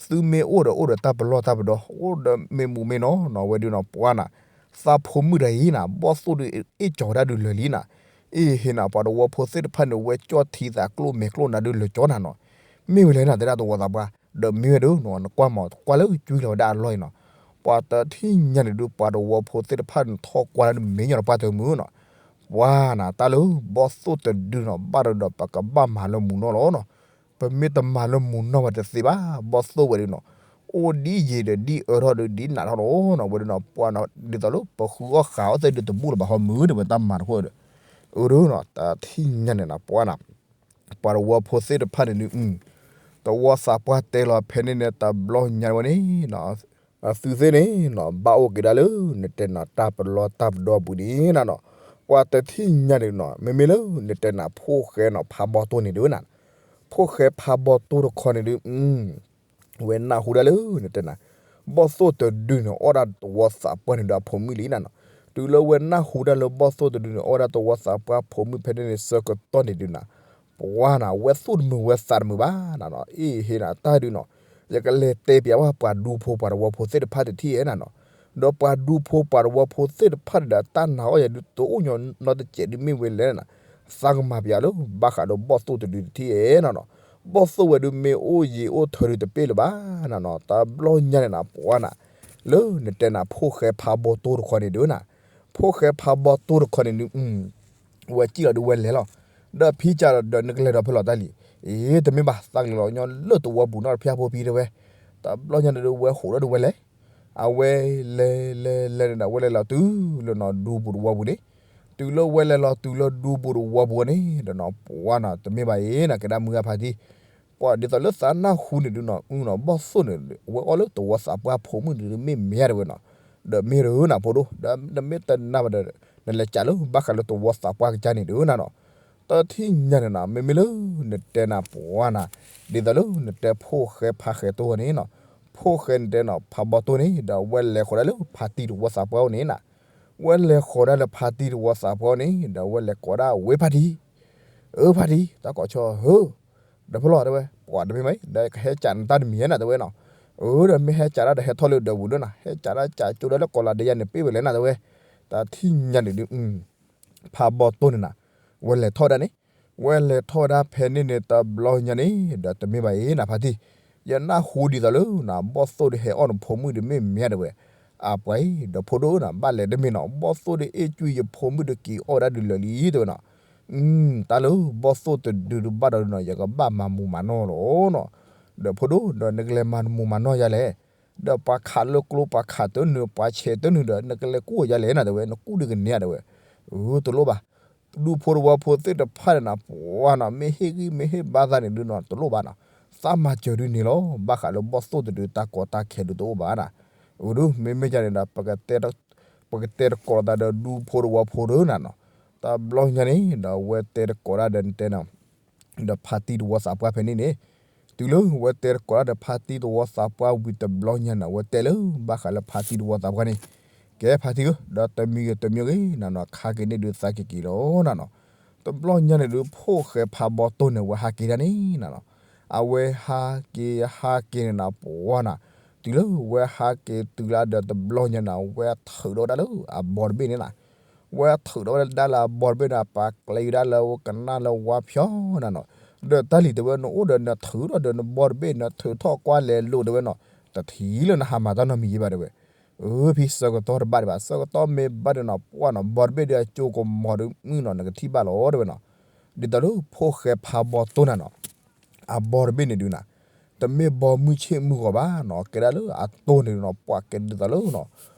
သုမ့ၢ်အိၣ်ဒီးအိၣ်ဒီးတၢ်ပလီၢ်တၢ်ပဒီ အိၣ်ဒီးမ့ၢ်မူမ့ၢ်နီၢ်နီၤ ဝဲဒုးနီၤ ပှၤနီၤ, သးဖိမုၣ်တဂၤအံၤနၤ ဘီၣ်သိၣ်ဒုးအ့ၣ်ကၠီၤဝဲဒၣ်ဒုးလၢာ်လံနၤ, အ့ၣ်ဟ့နၤ ပှၤတဝီဖိသ့ၣ်တဖၣ်န့ၣ် ဝဲကၠီၣ်ထံသးကျိၣ်မဲာ်ကျိၣ်နၤဒုးလၢာ်ကၠီနၤနီၤ, မ့ၢ်ဝဲလဲၣ်နၤ တဲဒၣ်သဝီသးပှၢ်, ဒီးမ့ၢ်ဝဲဒုးနီၤ နကွၢ်မး ကွၢ်လၢကွံလီၤဝဲဒၣ်အလီၢ်အံၤနီၤ, ပှၤတထံၣ်ညါန့ၣ်ဒုး ပှၤတဝီဖိသ့ၣ်တဖၣ်န့ၣ် ထီၣ်ကွၢ်လၢနမဲာ်ညါတပှၢ်တၢၢ်မုၢ်နီၤ, ပှၤနၤ တၢ်လၢဘီၣ်သိၣ်တဒုနီၤ ဘၣ်ဒီးဒီးပကဘၣ်မၤလၢမူနီၢ်လီၤနီၤ, ပမ့ၢ်တမၤလၢမူနီၢ်ဝဲတသ့ဘၣ် ဘီၣ်သိၣ်ဝဲဒုးနီၤ, အိၣ်ဒ်ယံာ်ဒီးဒ်အၢထီၣ်ဒီးဒ်နးထီၣ်လီၤနီၤ, ဝဲဒုးနီၤ ပှၤနီၤ ဒ်သိးလၢပဃုအီၣ်ဃာ်အီၣ်သ့ၣ်ဒုးတဘူၣ်လၢၤဘၣ်ဟီမုၢ် တဲဝဲတၢ်မၤတခီဒီး, အၢဒုးနီၤ တထံၣ်ညါန့ၣ်နၤ ပှၤနီၤ ပှၤတဝီဖိသ့ၣ်တဖၣ်န့ၣ်ဒုး သဝီသးပှၢ်တဲလီၤဖဲန့ၣ်န့ၣ် တဘျီညါဝဲန့ၣ်နီၤ, သုသ့ၣ်န့ၣ်နီၤ ဘၣ်အိၣ်က့ၤဒၣ်လၢ နတဲနၤတၢ်ပလီၢ်တၢ်ပဒီအပူၤန့ၣ်နၤနီၤ, ပှၤတထံၣ်ညါန့ၣ်နီၤ မ့မ့ၢ်လၢနတဲနၤဖိၣ်ဃဲနီၤ ဖးဘီၣ်တိၢ်န့ၣ်ဒုးနၤ, ဖိၣ်ဃဲဖးဘီၣ်တိၢ်တခီန့ၣ်ဒုး ဝဲနၢ်ဟူဒၣ်လၢနတဲနၤ ဘီၣ်သိၣ်တဒုန့ၣ် အီၣ်ဒၣ်သဝီသးပှၢ်န့ၣ်ဒီးအဖိမုၣ်လံနၤနီၤ, တုၤလၢဝဲနၢ်ဟူဒၣ်လၢဘီၣ်သိၣ်တဒုန့ၣ် အီၣ်ဒၣ်သဝီသးပှၢ်ဖိမုၣ်ဖဲန့ၣ်န့ၣ် ဆၢကတီၢ်န့ၣ်ဒုးနၤ, ပှၤနၤ ဝဲသူၣ်တမုာ်ဝဲသးတမုာ်ဘၣ်နၤနီၤ, အ့ၣ်ဟ့နၤတၢ်ဒုးနီၤ, ယကလဲၤတဲပျးဘၣ်ပှၤဒူဖိပှၤတဝီဖိသ့ၣ်တဖၣ်တထံၣ်ဧဲနၤနီၤ, ဒီးပှၤဒူဖိပှၤတဝီဖိသ့ၣ်တဖၣ်န့ၣ်ဒီး တၢ်နာ်အီၣ်ယၤဒုးတအိၣ်ညီနီတစဲးဒုးမ့ၢ်ဝဲလဲၣ်နၤ, သးကမၤပျးလၢ ဘၣ်ဃးဒီးဘီၣ်သိၣ်တဒုတထံၣ်ဧဲနၤနီၤ, ဘီၣ်သိၣ်ဝဲဒုးမ့ၢ်အိၣ်ယံာ်အိၣ်ထၢဒုးတပ့ၢ်လၢၤဘၣ်နၤနီၤ, တဘျီညါန့ၣ်နၤ ပှၤနၤ လၢနတဲနၤဖိၣ်ဃဲဖးဘီၣ်တိၢ်တခီန့ၣ်ဒုးနၤ, ဖိၣ်ဃဲဖးဘီၣ်တိၢ်တခီန့ၣ်ဒုး ဝဲစံၣ်လီၤဒုးဝဲလဲၤလီၤ, ဒီးဖံကၢ်ဒီးနကလဲၤဒီးဖဲလဲၣ်တၢ်လံ, အ့ တမ့ၢ်ဘၣ် သးကလဲၤလီၤညီလၢသဝီပူၤနီၣ်တဖၠၣ်ဖိဖံတဲဝဲ, တဘျီညါန့ၣ်ဒုးဝဲဟိးဒီးဒုးဝဲလဲၤ, အဝဲလဲၤလဲၤလဲၤန့ၣ်ဒီး ဝဲလဲၤလီၤတုၤလၢနီၤဒူပူၤတဝီပူၤန့ၣ်, တုၤလၢဝဲလဲၤလီၤတုၤလၢဒူပူၤတဝီပူၤန့ၣ် ဒီးနီၤပှၤနီၤ တမ့ၢ်ဘၣ်အံၤနၤ ကဲဒၣ်မုၢ်ဂၢ်ဖါတံၢ်, ပှၤဒ်သိးလၢသးနၢ်ဟူန့ၣ်ဒုးနီၤ အုနီၤ ဘီၣ်သိၣ်န့ၣ် ဝဲအီၣ်လၢသဝီသးပှၢ်ဖိမုၣ်ဒုးမ့ၢ်မ့ၢ်ဧါတဲဝဲနီၤ, ဒီးမ့ၢ်တဧၢနၤဖိဒိၣ် ဒီးနမ့ၢ်တနာ်ဘၣ်ဒီး နလဲၤကးလၢဘၣ်ဃးလၢသဝီသးပှၢ်ကစၢ်န့ၣ်ဒုးနၤနီၤ, တထံၣ်ညါန့ၣ်နၤ မ့မ့ၢ်လၢနတဲနၤပှၤနၤ ဒ်သိးလၢနတဲဖိၣ်ဃဲဖးဃဲတိၢ်န့ၣ်နီၤ, ဖိၣ်ဃဲနတဲနီၤ ဖးဘီၣ်တိၢ်န့ၣ် ဒီးဝဲလဲၤဃီၤဒၣ်လၢဖါတံၢ်သဝီသးပှၢ်အိၣ်န့ၣ်နၤ, ဝဲလဲၤဃီၤဒၣ်လၢဖါတံၢ်သဝီသးပှၢ်အိၣ်န့ၣ် ဒီးဝဲလဲၤကိးဒၣ်ဝဲဖါတံၢ်, အၢဖါတံၢ် တၢ်ကိးဆီဧၢ, ဒီးဖဲလဲၣ်တဲဝဲ ပှၤတမ့ၢ်မ့ၢ် ဒီးကဟဲကးနတၢ်တမံၤဧါနၤတဲဝဲနီၤ, အၢ ဒီးမ့ၢ်ဟဲကးဒၣ်ဒီးဟဲထီၣ်လၢဒၢးပူၤဒုးနၤ ဟဲကးဒၣ်ကးကၠိဒၣ်လၢကီးလးဒးယၤန့ၣ် ပ့ၢ်ဝဲလဲၣ်နၤတဲဝဲ, တထံၣ်ညါန့ၣ်ဒုး ဖးဘီၣ်တိၢ်န့ၣ်နၤ, ဝဲလဲၤထီၣ်ဝဲဒၣ်န့ၣ်, ဝဲလဲၤထီၣ်ဝဲဒၣ်ဖဲန့ၣ်န့ၣ် တဘျီညါန့ၣ် ဒီးတမ့ၢ်ဘၣ်အံၤနၤဖါတံၢ်, ယနၢ်ဟူဒ်သိးလၢနၤ ဘီၣ်သိၣ်ဒုးဟဲအီၣ်နဖိမုၣ်ဒုးမ့ၢ်မ့ၢ်ဧါတဲဝဲ, အပှၤအံၤ ဒီးဖိဒိၣ်နၤ ဘၣ်လဲၤတမ့ၢ်နီၤ ဘီၣ်သိၣ်ဒုးအ့ၣ်ကွံယဖိမုၣ်ဒုးက့ၤအီၣ်ဝဲဒၣ်ဒုးလၢာ်လံတဲဝဲနီၤ, တၢ်လၢဘီၣ်သိၣ်တဒုဒုးဘၣ်ဒီးနီၤ ယကဘၣ်မၤမူးမၤနီၢ်လီၤနီၤ, ဒီးဖိဒိၣ် ဒီးနကလဲၤမၤမူးမၤနီၢ်ယၤလဲၣ် ဒီးပှၤခးလၢကျိ ပှၤခးတနုာ် ပှၤဆဲးတနုာ်ဒီး နကလဲၤကူၣ်ယၤလဲၣ်နၤတဲဝဲ နကူၣ်ဒုးကန့ၢ်ဧါတဲဝဲ, အၢ တလိၣ်ဘၣ်, ဒူဖိတဝီဖိသ့ၣ်တဖၣ်န့ၣ်နၤ ပှၤနီၤ မ့ၢ်ဟ့ၣ်ဂံၢ်မ့ၢ်ဟ့ၣ်ဘါသးန့ၣ်ဒုးနီၤ တလိၣ်ဘၣ်နီၤ, သးမၤစၢၤဒုးန့ၣ်လီၤ ဘၣ်ဃးလၢဘီၣ်သိၣ်တဒုတၢ်ကီတၢ်ခဲဒုးတအိၣ်ဘၣ်နၤ, အၢ ဒုး မ့မ့ၢ်ယၤန့ၣ်ဒီး ပကတဲတကိးသးဒီးဒူဖိတဝီဖိဒုးနၤနီၤ, တဘျီညါန့ၣ်ဒီး အဝဲတဲတကိးဒၣ်ဒီးနတဲနီၤ ဒီးဖါတံၢ်သဝီသးပှၢ်ဖဲန့ၣ်န့ၣ်, တုၤလၢဝဲတဲတကိးတၢ်ဒီးဖါတံၢ်သဝီသးပှၢ်ဝံၤတဘျီညါန့ၣ် အဝဲတဲလၢဘၣ်ဃးလၢဖါတံၢ်သဝီသးပှၢ်န့ၣ်, ကဲဖါတံၢ်ဧၢ, ဒီးတမံၤဂ့ၤတမံၤဂ့ၤနၤနီၤ ခါက့ၤန့ၢ်ဒုးသးက့ၤက့ၤလီၤနၤနီၤ, တဘျီညါန့ၣ်ဒုး ဖိၣ်ဃဲဖးဘီၣ်တိၢ်န့ၣ် ဝဲဟးက့ၤဒၣ်န့ၣ်နၤနီၤ, အဝဲဟးက့ၤဟးက့ၤန့ၣ်နၤ ပှၤနၤ, တုၤလၢဝဲဟးက့ၤတုၤလၢဒီးတဘျီညါန့ၣ် ဝဲထုးဒီးဝဲဒၣ်လၢအဘီတဘ့ၣ်န့ၣ်နၤ ဝဲထုးဒီးဝဲဒၣ်လၢအဘီတဘ့ၣ်န့ၣ် ပာ်ကျဲၤဒၣ်လၢကနၣ်လၢဝါဖျီနၤနီၤ, ဒီးတၢ်လံၤတဲဝဲ နအိၣ်ဒီးနထုးထီၣ်ဒီးနဘီတဘ့ၣ် နထုးထီၣ်ကွၢ်လဲၤလိာ်တဲဝဲနီၤ, တထံၣ်လၢနဟးမၤတၢ်နီတမံၤယံၤဘၣ်တဲဝဲ. အၢ ဖံ ဆၢကတီၢ်တဘၣ်ဒံးဘၣ်, ဆၢကတီၢ်မ့ၢ်ဘၣ်ဒီးနီၤ ပှၢ်နီၤ ဘီတဘ့ၣ်ဒီးအကၠိကမီၤဒီးမုၢ်နီၤ နကထံၣ်ဘၣ်လီၤတဲဝဲနီၤ. ဒ်သိးလၢဖိၣ်ဃဲဖးဘီတိၢ်နၤနီၤ အဘီတဘ့ၣ်န့ၣ်ဒုးနၤ တမ့ၢ်ဘီမုၢ်ဆ့ၣ်မုၢ်ဂီၤဘၣ်နီၤ, ကဲဒၣ်လၢအတိၢ်န့ၣ်ဒုးနီၤ ပှၢ်ကဲဒ်သိးလၢနီၤ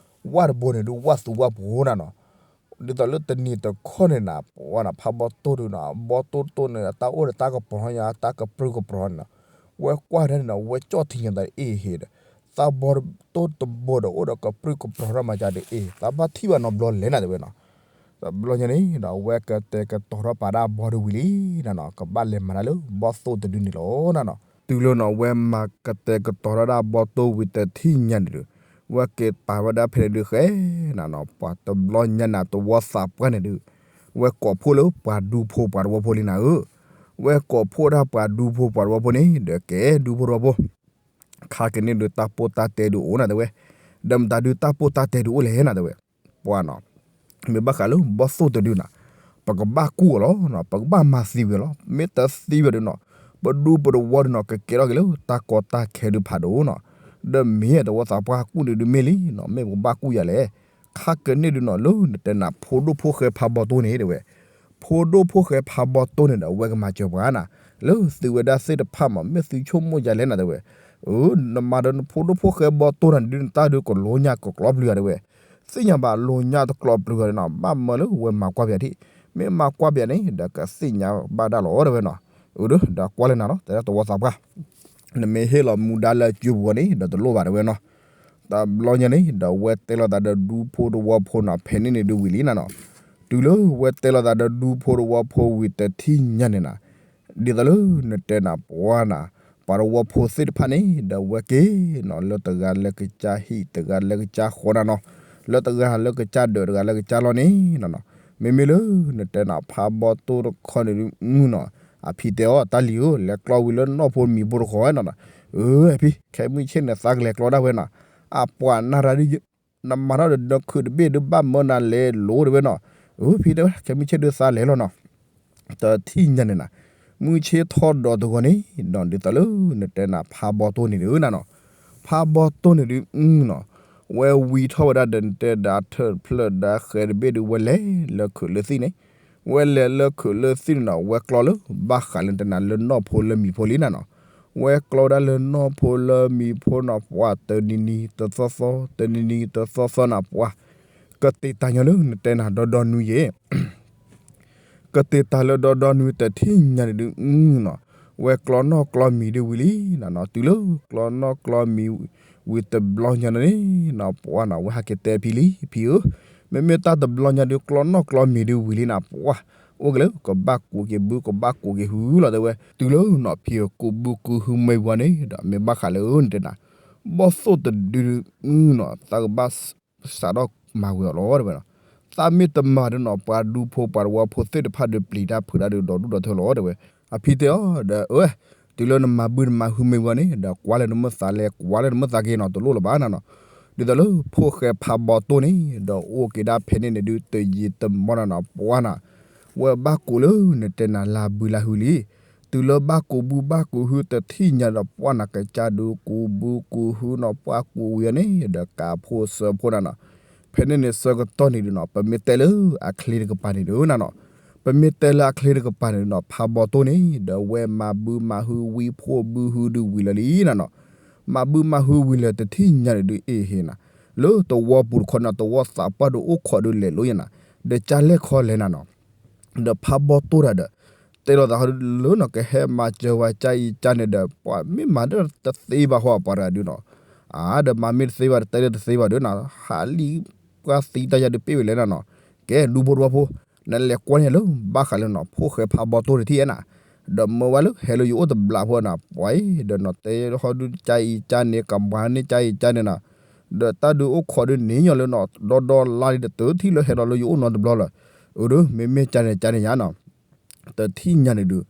ဝၣ်တဘိန့ၣ်ဒုး ဝၣ်သူဝၣ်ဖိနၤနီၤ. ဒ်သိးလၢတနံၤတခီန့ၣ်နၤ ပှၢ်နၤ ဖးဘီတိၢ်ဒုးနီၤ အဘီတိၢ်တိၢ်န့ၣ် တၢ်အိၣ်ဒီးတၢ်ကပီၤထီၣ်ညါ တၢ်ကပြုၢ်ကပြီၤန့ၣ်နီၤ. ဝဲကွၢ်ဒၣ်န့ၣ်နီၤ ဝဲကၠီၣ်ထံညါသးအ့ၣ်ဟ့ဒီး သးဘီတိၢ်တဘိဒီးအိၣ်ဒီးကပြုၢ်ကပြီၤထီၣ်မၤကဒီးအ့ၣ် သးဘၣ်ထံၣ်ဘၣ်နီတဘျီလဲၣ်နၤတဲဝဲနီၤ. တဘျီညါန့ၣ်ဒီး ဝဲကတဲာ်ကတီၤထီၣ်ပာ်ဒၣ်အဘီဒုးဝံၤလံနၤနီၤ ကဘၣ်လဲၤမၤတၢ်လၢဘီသိၣ်တဒုန့ၣ်လီၤနၤနီၤ. တုၤလၢနီၤ ဝဲမၤကတဲာ်ကတီၤထီၣ်ဒၣ်ဘီသိၣ်ဝံၤတထံၣ်ညါန့ၣ်ဒုး ဝဲက့ၤပာ်ဝဲဒၣ်ဖဲန့ၣ်ဒုးဃဲနၤနီၤ ပှၤတဘျီညါန့ၣ် တဝီသးပှၢ်န့ၣ်ဒုး ဝဲကိးဖှိၣ်လၢပှၤဒူဖိပှၤတဝီဖိလံနၤဧၢ. ဝဲကိးဖှိၣ်ဒၣ်ပှၤဒူဖိပှၤတဝီဖိန့ၣ်ဒီး ကဲဒူဖိတဝီဖိ ခါကန့ၣ်ဒုးတၢ်ပိၢ်တၢ်တဲဒုးအိၣ်နၤတဲဝဲ. ဒီးမတၤဒုးတၢ်ပိၢ်တၢ်တဲဒုးအိၣ်လဲၣ်နၤတဲဝဲ. ပှၢ်နီၤ မ့ၢ်ဘၣ်ဃးလၢဘီသိၣ်တဒုနၤ ပကဘၣ်ကူၣ်အီၤလီၤ, ပကဘၣ်မၤသံဝံၤလီၤ. မ့ၢ်တသံဝံၤဒုးနီၤ ပဒူပတဝီဒုးနီၤ ကကဲထီၣ်က့ၤလၢတၢ်ကီတၢ်ခဲဒုးဖးဒိၣ်နီၤ. ဒီးမ့ၢ်တဝီသးပှၢ်ကူၣ်န့ၣ်ဒုးမ့ၢ်လံနီၤ မ့ၢ်ပကဘၣ်ကူၣ်ယၤလဲၣ်. ခါကန့ၣ်ဒုးနီၤ လၢနတဲနၤ ဖိဒိၣ်ဖိၣ်ဃဲဖးဘီတိၢ်န့ၣ်တဲဝဲ. ဖိဒိၣ်ဖိၣ်ဃဲဖးဘီတိၢ်န့ၣ်ဒီး အဝဲကမၤစၢၤပှၤနၤ လၢသုဝဲဒၣ်သ့ၣ်တဖၣ်မး မ့ၢ်သုဆိကမိၣ်ယၤလဲၣ်နၤတဲဝဲ. အၢ နမၤဒီးနဖိဒိၣ်ဖိၣ်ဃဲဘီတိၢ်နၤဒုး နတၢ်ဒုးကလိညါကကျီပျုၤဧါတဲဝဲ. သ့ၣ်ညါဘၣ်လိညါတကျီပျုၤဧါနီၤ ဘၣ်မၢလၢဝဲမၤကွၢ်ပယၤထံၣ် မ့ၢ်မၤကွၢ်ပယၤန့ၣ် ဒီးကသ့ၣ်ညါဘၣ်ဒၣ်လီၤတဲဝဲနီၤ. အၢ ဒီးကွၢ်လၢနၤလီၤ တဲဒၣ်တဝီသးပှၢ် နမ့ၢ်ဟ့ၣ်လီၤမူဒါလၢအစုပူၤန့ၣ် ဒီးတလိၣ်ဘၣ်တဲဝဲနီၤ. တဘျီညါန့ၣ်ဒီး ဝဲတဲလိာ်သးဒီးဒူဖိတဝီဖိနီၤ ဖဲန့ၣ်န့ၣ်ဒုးဝံၤလံနၤနီၤ. တုၤလၢဝဲတဲလိာ်သးဒီးဒူဖိတဝီဖိဝံၤတထံၣ်ညါန့ၣ်နၤ ဒ်သိးလၢနတဲနၤပှၢ်နၤ ပှၤတဝီဖိသ့ၣ်တဖၣ်န့ၣ် ဒီးဝဲက့ၤနီၤ လၢတဂၤလၢကစၢ်ဟံၣ် တဂၤလၢကစၢ်ဃီနၤနီၤ, လၢတဂၤလၢကစၢ်ဒၢး တဂၤလၢကစၢ်လီၢ်န့ၣ်နီၤနီၤ. မ့မ့ၢ်လၢနတဲနၤဖးဘီတိၢ်တခီန့ၣ်ဒုးမုၢ်နီၤ အဖံတဲအီၤ တၢ်လံၤဧၢ လဲၤကျီဝံၤလၢနီၢ်ဖိမံၤဖိတခီနီၤနီၤ. အၢ ဖံ ခဲမုၢ်ဆ့ၣ်န့ၣ် သးကလဲၤကျီဒၣ်ဝဲနီၤ, အပှၤနၢ်ရၤဒုး နမၤထီၣ်ဒီးနခုးတဘ့ၣ်ဒုး ဘၣ်မၢနၤလဲၤလိၤတဲဝဲနီၤ. အၢ ဖံတဲဝဲ ခဲမုၢ်ဆ့ၣ်ဒုးသးလဲၤလီၤနီၤ. တထံၣ်ညါန့ၣ်နၤ မုၢ်ဆ့ၣ်ထီၣ်ဒီးတဂီၤန့ၣ်ဒီး ဒ်သိးလၢနတဲနၤဖးဘီတိၢ်န့ၣ်ဒုးနၤနီၤ, ဖးဘီတိၢ်န့ၣ်ဒုးနီၤ ဝဲဝံထီၣ်ဝဲဒၣ်ဒီးနတဲဒၣ်ထၢၣ်ဖျၢၣ်ဒၣ်ဃဲတဘ့ၣ်ဒုး ဝဲလဲၤလၢခုးလၢသံၣ်န့ၣ်, ဝဲလဲၤလၢခုးလၢသံၣ်န့ၣ်နီၤ ဝဲကျီလၢဘၣ်ဃးလၢနတဲနၤလၢနီၢ်ဖိလၢမံၤဖိလံနၤနီၤ. ဝဲကျီဝဲဒၣ်လၢနီၢ်ဖိလၢမံၤဖိနီၤ ပှၤတနံၤနံၤတသီသီ တနံၤနံၤတသီသီနၤ ပှၤကတ့ၢ်တၢ်ညီလၢနတဲနၤဒီဒီနွံယဲၢ် ကတ့ၢ်တၢ်လၢဒီဒီနွံတထံၣ်ညါန့ၣ်ဒုးနီၤ, ဝဲကျီနီၢ်ကျီမံၤဒုးဝံၤလံနၤနီၤ. တုၤလၢကျီနီၢ်ကျီမံၤဝံၤတဘျီညါန့ၣ်နီၤ ပှၢ်နီၤ ဝဲဟဲက့ၤတဲဖံလံ ဖံဧၢ, မ့မ့ၢ်တၢ်တဘျီညါဒုး ကျီနီၢ်ကျီမံၤဒုးဝံၤလံနၤ ပှၢ် အိၣ်က့ၤလၢကဘၣ်ကူးက့ၤဘု ကဘၣ်ကူးက့ၤဟုလီၤတဲဝဲ. တုၤလၢနီၤ ဖံဧၢ ကူးဘုကူးဟုမ့ၢ်ဝံၤန့ၣ်ဒီး မ့ၢ်ဘၣ်ဃးလၢနတဲနၤ ဘီၣ်သိၣ်တဒုနီၤ သးကဘၣ် စးထီၣ်မၤဝဲအီၤလီၤတဲဝဲနီၤ. သးမ့ၢ်တမၤဒီးနီၤ ပှၤဒူဖိပှၤတဝီဖိသ့ၣ်တဖၣ်ဒီး ပျံၤတၢ်ဖုးတၢ်ဒီး ဒီဒူၣ်ဒီထၢလီၤတဲဝဲ. အဖံတဲအီၤဒီး အၢ တုၤလၢနမၤဘုနမၤဟုမ့ၢ်ဝံၤန့ၣ်ဒီး ကွၢ်လၢနမ့ၢ်သးလဲၤ ကွၢ်လၢနမ့ၢ်သးက့ၤနီၤ တလိၣ်လၢၤဘၣ်နၤနီၤ. ဒ်သိးလၢဖိၣ်ဃဲဖးဘီတိၢ်န့ၣ်ဒီး အိၣ်က့ၤဒၣ်ဖဲန့ၣ်န့ၣ်ဒုး တယံာ်တမီၢ်နၤနီၤ ပှၢ်နၤ ဝဲဘၣ်ကူးလၢနတဲနၤလၢဘုလၢဟုလံ. တုၤလၢဘၣ်ကူးဘုဘၣ်ကူးဟုတထံၣ်ညါဒီး ပှၢ်နၤ ကစၢ်ဒုးကူးဘုကူးဟုနီၤ ပှၢ်ကူးဝံၤန့ၣ်ဒီး ကးဖိစၢဖိနၤနီၤ. ဖဲန့ၣ်န့ၣ်ဆၢကတီၢ်န့ၣ်ဒုးနီၤ ပမ့ၢ်တဲလၢအချ့တကပၤန့ၣ်ဒုးနၤနီၤ, ပမ့ၢ်တဲလၢအချ့တကပၤန့ၣ်ဒုးနီၤ ဖးဘီတိၢ်န့ၣ်ဒီး ဝဲမၤဘုမၤဟုဝံဖိဘုဟုဒုးဝံၤလၢာ်လံနၤနီၤ. မၤဘုမၤဟုဝံၤလၢာ်တထံၣ်ညါန့ၣ်ဒုး အ့ၣ်ဟ့နၤ လၢတဝီပူၤတခီနၤ တဝီသးပှၢ်ဒုးအိၣ်ခိးဒုးလဲၤလိယဲနၤ ဒီးကၢ်လဲၢ်ခီလဲၣ်နၤနီၤ. ဒီးဖးဘီတိၢ်တၢ်ဒီး တဲလိာ်သးဟီဒုးလၢနီၤ ကဟဲမၤစၢၤဝဲကၢ်အံၤကၢ်န့ၣ်ဒီး ပှၤမ့ၢ်မၤဒီးတသ့ဘၣ်ဟီပှၤတဂၤဒုးနီၤ. အါ ဒီးမၤမ့ၢ်တသ့ဘၣ် တတဲလၢတသ့ဘၣ်ဒုးနၤ ဟးလံပှၤသံတၢ်ယၤဒုးပ့ၢ်ဝဲလဲၣ်နၤနီၤ.ကဲဒူဖိတဝီဖိ နလဲၤကွၢ်န့ၢ်လၢဘၣ်ဃးလၢနီၤ ဖိၣ်ဃဲဖးဘီတိၢ်တထံၣ်ဧဲနၤ, ဒီးမၢဝဲလၢဟဲလၢယအိၣ်တဘျီဖိနၤ ပှၤအံၤဒီးနီၤ တဲဟီဒုးကၢ်အံၤကၢ်န့ၣ် ကမၤန့ၢ်ကၢ်အံၤကၢ်န့ၣ်နၤ ဒီးတၢ်ဒုးအိၣ်ခိးဒုးန့ၣ်ညီလၢနီၤ ဒီဒီလါလံဒီး တထံၣ်လၢဟဲဒီးလၢယအိၣ်နီတဘျီလၢၤ. အၢ ဒုး မ့မ့ၢ်ကၢ်န့ၣ်ကၢ်န့ၣ်ယါနီၤ တထံၣ်ညါန့ၣ်ဒုး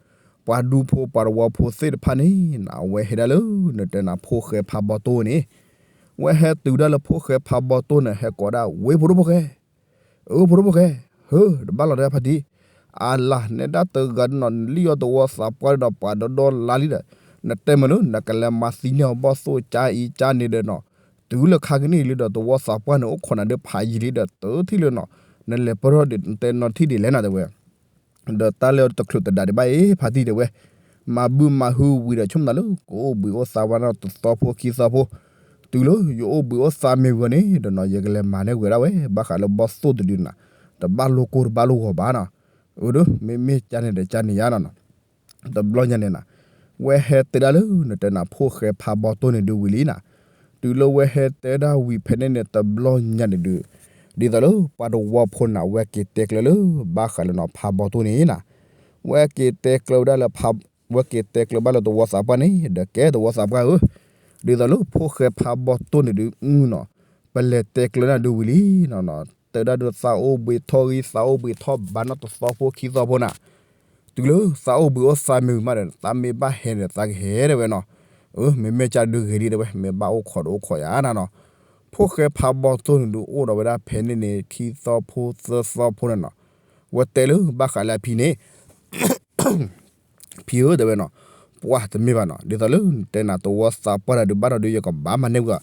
ပှၤဒူဖိပှၤတဝီဖိသ့ၣ်တဖၣ်န့ၣ်နၤ အဝဲဟဲဒၣ်လၢ နတဲနၤဖိၣ်ဃဲဖးဘီတိၢ်န့ၣ်, ဝဲဟဲတုၤဒၣ်လၢဖိၣ်ဃဲဖးဘီတိၢ်န့ၣ် ဟဲကိးဒၣ် ဝ့ၢ်ဖိဒိၣ်ဖိၣ်ဃဲ, အၢ ဖိဒိၣ်ဖိၣ်ဃဲ, ဟၢ တဘၣ်လီၤတၢ်ဖးတံၢ်, အလၤ နဲဒၣ်တဂၤဒုးနီၤ လံၣ်အီၣ်တဝီသးပှၢ်ဒုးဒီး ပှၤဒီဒီလါလံဒီး နတဲမ့ၢ်လၢ နကလဲၤမၤသံန့ၢ်အီၤဘီၣ်သိၣ်ကၠါအံၤကၠါန့ၣ်ဒီးနီၤ, တုၤလၢခါကနံၣ်လံဒီး သဝီသးပှၢ်န့ၣ် အိၣ်ခိးနၤဒီးဖးယံာ်လံဒီး တထံၣ်လၢနီၤ, နလဲၤပၢၢ်ထီၣ်ဒံး နတဲနီၤထံၣ်ဒံးလဲၣ်နၤတဲဝဲ ဒီးတၢ်လၢတချုးတဒးဒံးဘၣ်အံၤ ဖါတံၢ်တဲဝဲ, မၤဘုမၤဟုဝံၤဒီး ဆိကမိၣ်သးလၢ ကအိၣ်ဘှံးအိၣ်သါဝဲနီၤ တသီဖိခံသီဖိ, တုၤလၢယအိၣ်ဘှံးအိၣ်သါမ့ၢ်ဝံၤန့ၣ်ဒီးနီၤ ယကလဲၤမၤန့ၢ်ဝဲဒၣ်ဝဲ ဘၣ်ဃးလၢဘီၣ်သိၣ်တဒုနၤ, တဘၣ်လိၣ်ကိၢ်တဘၣ်လိၣ်ဂီၤဘၣ်နီၤ, အၢ မ့မ့ၢ်ကၠါန့ၣ်ဒီးကၠါန့ၣ်ယါနီၤနီၤ, တဘျီညါန့ၣ်နၤ, ဝဲဟဲတဲဒၣ်လၢ နတဲနၤ ဖိၣ်ဃဲဖးဘီၣ်သိၣ်န့ၣ်ဒုးဝံၤလံနၤ, တုၤလၢဝဲဟဲတဲဒၣ်ဝံၤဖဲန့ၣ်န့ၣ် တဘျီညါန့ၣ်ဒုး ဒ်သိးလၢပှၤတဝီဖိနၤ ဝဲက့ၤတဲကျၢၤလၢ ဘၣ်ဃးလၢနီၤ ဖးဘီၣ်သိၣ်န့ၣ်နၤ, ဝဲက့ၤတဲကျၢၤဝဲဒၣ်လၢ ဝဲက့ၤတဲကျၢၤဘၣ်လၢသဝီသးပှၢ်န့ၣ် ဒီးကဲသဝီသးပှၢ်ဧၢ, ဒ်သိးလၢဖိၣ်ဃဲဖးဘီၣ်သိၣ်န့ၣ်ဒုး အုနီၤ, ပလဲၤတဲကျၢၤနၤဒုးဝံၤလံနီၤနီၤ, တဲဒၣ်ဒုးသးအိၣ်ဘှံးထီၣ်ဂံၢ် သးအိၣ်ဘှံးထီၣ်ဘါနီၤ တသီဖိခံသီဖိနၤ, တုၤလၢသးအိၣ်ဘှံးအိၣ်သါမ့ၢ်ဝံၤမးဒီး သးမ့ၢ်ဘၣ်ဟဲန့ၣ်သးကဟဲတဲဝဲနီၤ, အၢ မ့မ့ၢ်ကၠါဒုးဂ့ၤလံတဲဝဲ မ့ၢ်ဘၣ်အိၣ်ခိးဒီးအိၣ်ခိးယါနၤနီၤ, ဖိၣ်ဃဲဖးဘီၣ်သိၣ်န့ၣ်ဒုး အိၣ်ဒီးဝဲဒၣ်ဖဲန့ၣ်န့ၣ် ခံသီဖိသၢသီဖိန့ၣ်နီၤ, ဝဲတဲလၢဘၣ်ဃးလၢအဖံန့ၣ် ဖံဧၢတဲဝဲနီၤ, ပှၢ်တမ့ၢ်ဘၣ်နီၤ ဒ်သိးလၢနတဲနၤ သဝီသးပှၢ်တဒုးဘၣ်ဒီးဒုး ယကဘၣ်မၤန့ၢ်ဝဲ,